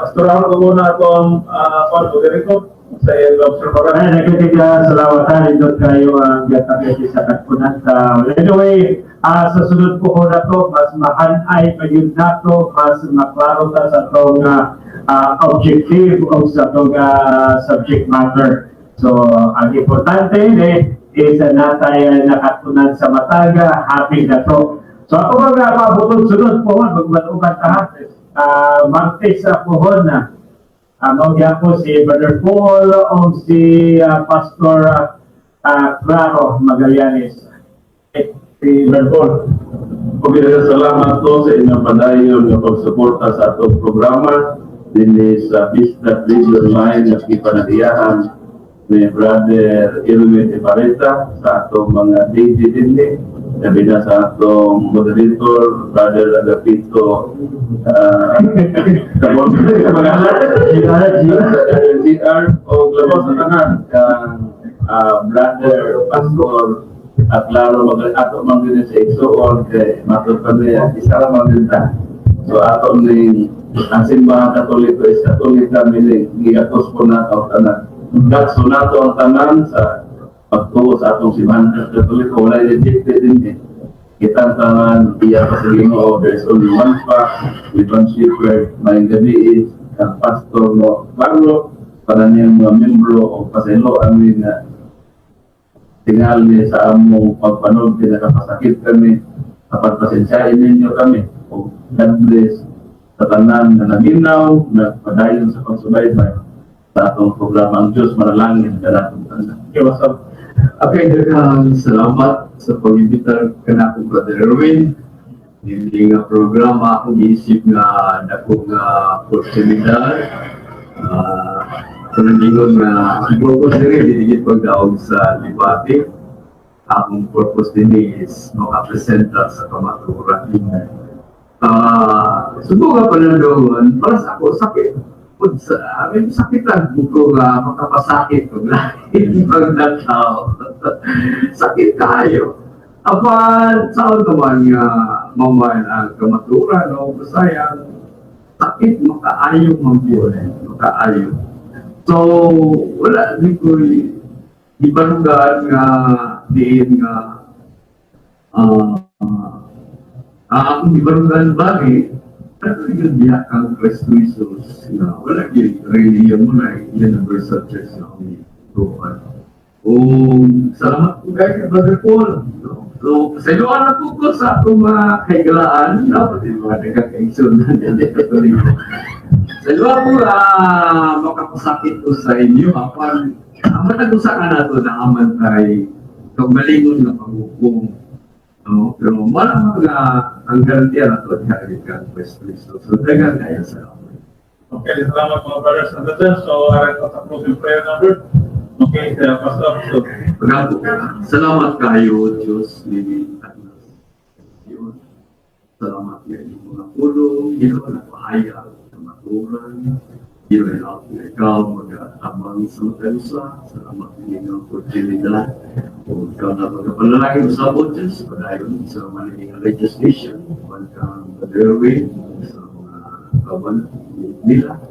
istoryahan ko muna itong kuan moderator sa iyong observaran. Ay, nagkatiga salamat ha, nindot kayo ang gatag sa katpunan ta. Anyway, sa sunod po ko na to, mas mahanay pa yun nato, mas maklaro ta sa atong objective o sa atong subject matter. So, ang importante eh, is natay nakatunan sa mataga, happy na to. So, ako mga pabutod sunod po, magmatuban ta, Martes sa pohon na. Mao gyapon si Brother Paul o si Pastor Claro Magallanes. Eh, si Brother Paul. Okay, salamat ko sa inyong padayon nga pagsuporta sa atong programa dinhi sa Bisdak Radio Online na gipanaliyahan ni Brother Irwin Ibareta, sa atong mga DJ dinhi, labi na sa atong moderator, Brother Agapito GR, o labaw sa tanan kang Brother Pastor at lalo mag ato man din sa igsuon kay matod pa niya isa ra man din ta. So ato ning ang Simbahan Katoliko is Katolika, meaning giatos po nato ang tanan. So nato ang tanan sa pagtuo sa atong Simbahan Katoliko, wala rejected din eh. Kitang tanan iya pa sa Ginoo. There is only one flock with one shepherd. Maayong gabii kang Pastor mo Carlo, para niyang mga membro o paselo amin nga tingali sa among pagpanood, pinakapasakit kami, kapag pasensyain ninyo kami. O God bless sa tanan na naminaw, nagpadayon sa pagsubaybay sa atong programa. Ang Diyos manalangin kanatong tanan. Okay, what's up? Okay, daghang salamat sa pag-imbitar kanako, Brother Erwin. Hindi nga programa akong giisip nga dako nga oportunidad. Kung nangingon nga ang purpose diri dili gid pagdaog sa debate. Akong purpose din is makapresenta sa kamaturan. Subo nga panandongon, para sa ako sakit. Pud sa amin sakit lang ko nga makapasakit kung lain pagdataw. Sakit kayo. Apan saan naman nga maman ang kamaturan o basta ang sakit makaayo man po eh, makaayo. So wala di ko ibarugan nga diin nga akong ibarugan bagi pero yun diya kang Kristo Jesus na wala gyud religion mo na universal church na akong tuan. O salamat po kay Brother Paul. No? So, pasayloan na po ko sa atong mga kahigalaan, no? Pati mga daghang kaigsoon na Katoliko. Pasayloan po makapasakit ko sa inyo. Apan, ang matag usa ka nato na aman kay kaugalingon nga paghukom. No? Pero wala mga ang garantiya na ito at kang Kristo. So, daghang kaya salamat. Okay, salamat mga brothers and sisters. So, aray ko sa closing prayer number. Okay, Pastor. So, Pag Salamat kayo, Diyos, ni Atlas. Yun. Salamat nga inyong mga pulong, Ginoo, na pahayag, kamaturan. Ginoo, na ikaw mag-atabang sa matag usa. Salamat nga inyong oportunidad. O ikaw na magapanalangin sa Diyos, padayon sa mga legislation, kang Brother Erwin, sa mga kawan nila,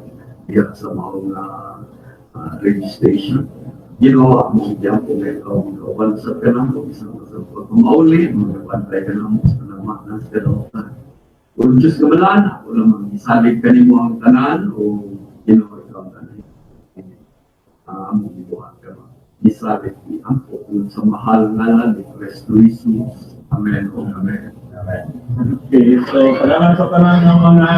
diya sa mga legislation. Ginawa mo siya kung ikaw magawan sa kanang isang sa pagpamauli, magabantay ka na mo sa kanang sa kalautan. O Diyos kabalaan, ako lamang isalig ka nimo ang tanan o Ginoo ikaw ang tanan. Among gibuhat ka ba? Isalig ni ampo sa mahal ngalan ni Kristo Jesus. Amen o Amen. Okay, so salamat sa tanan ng mga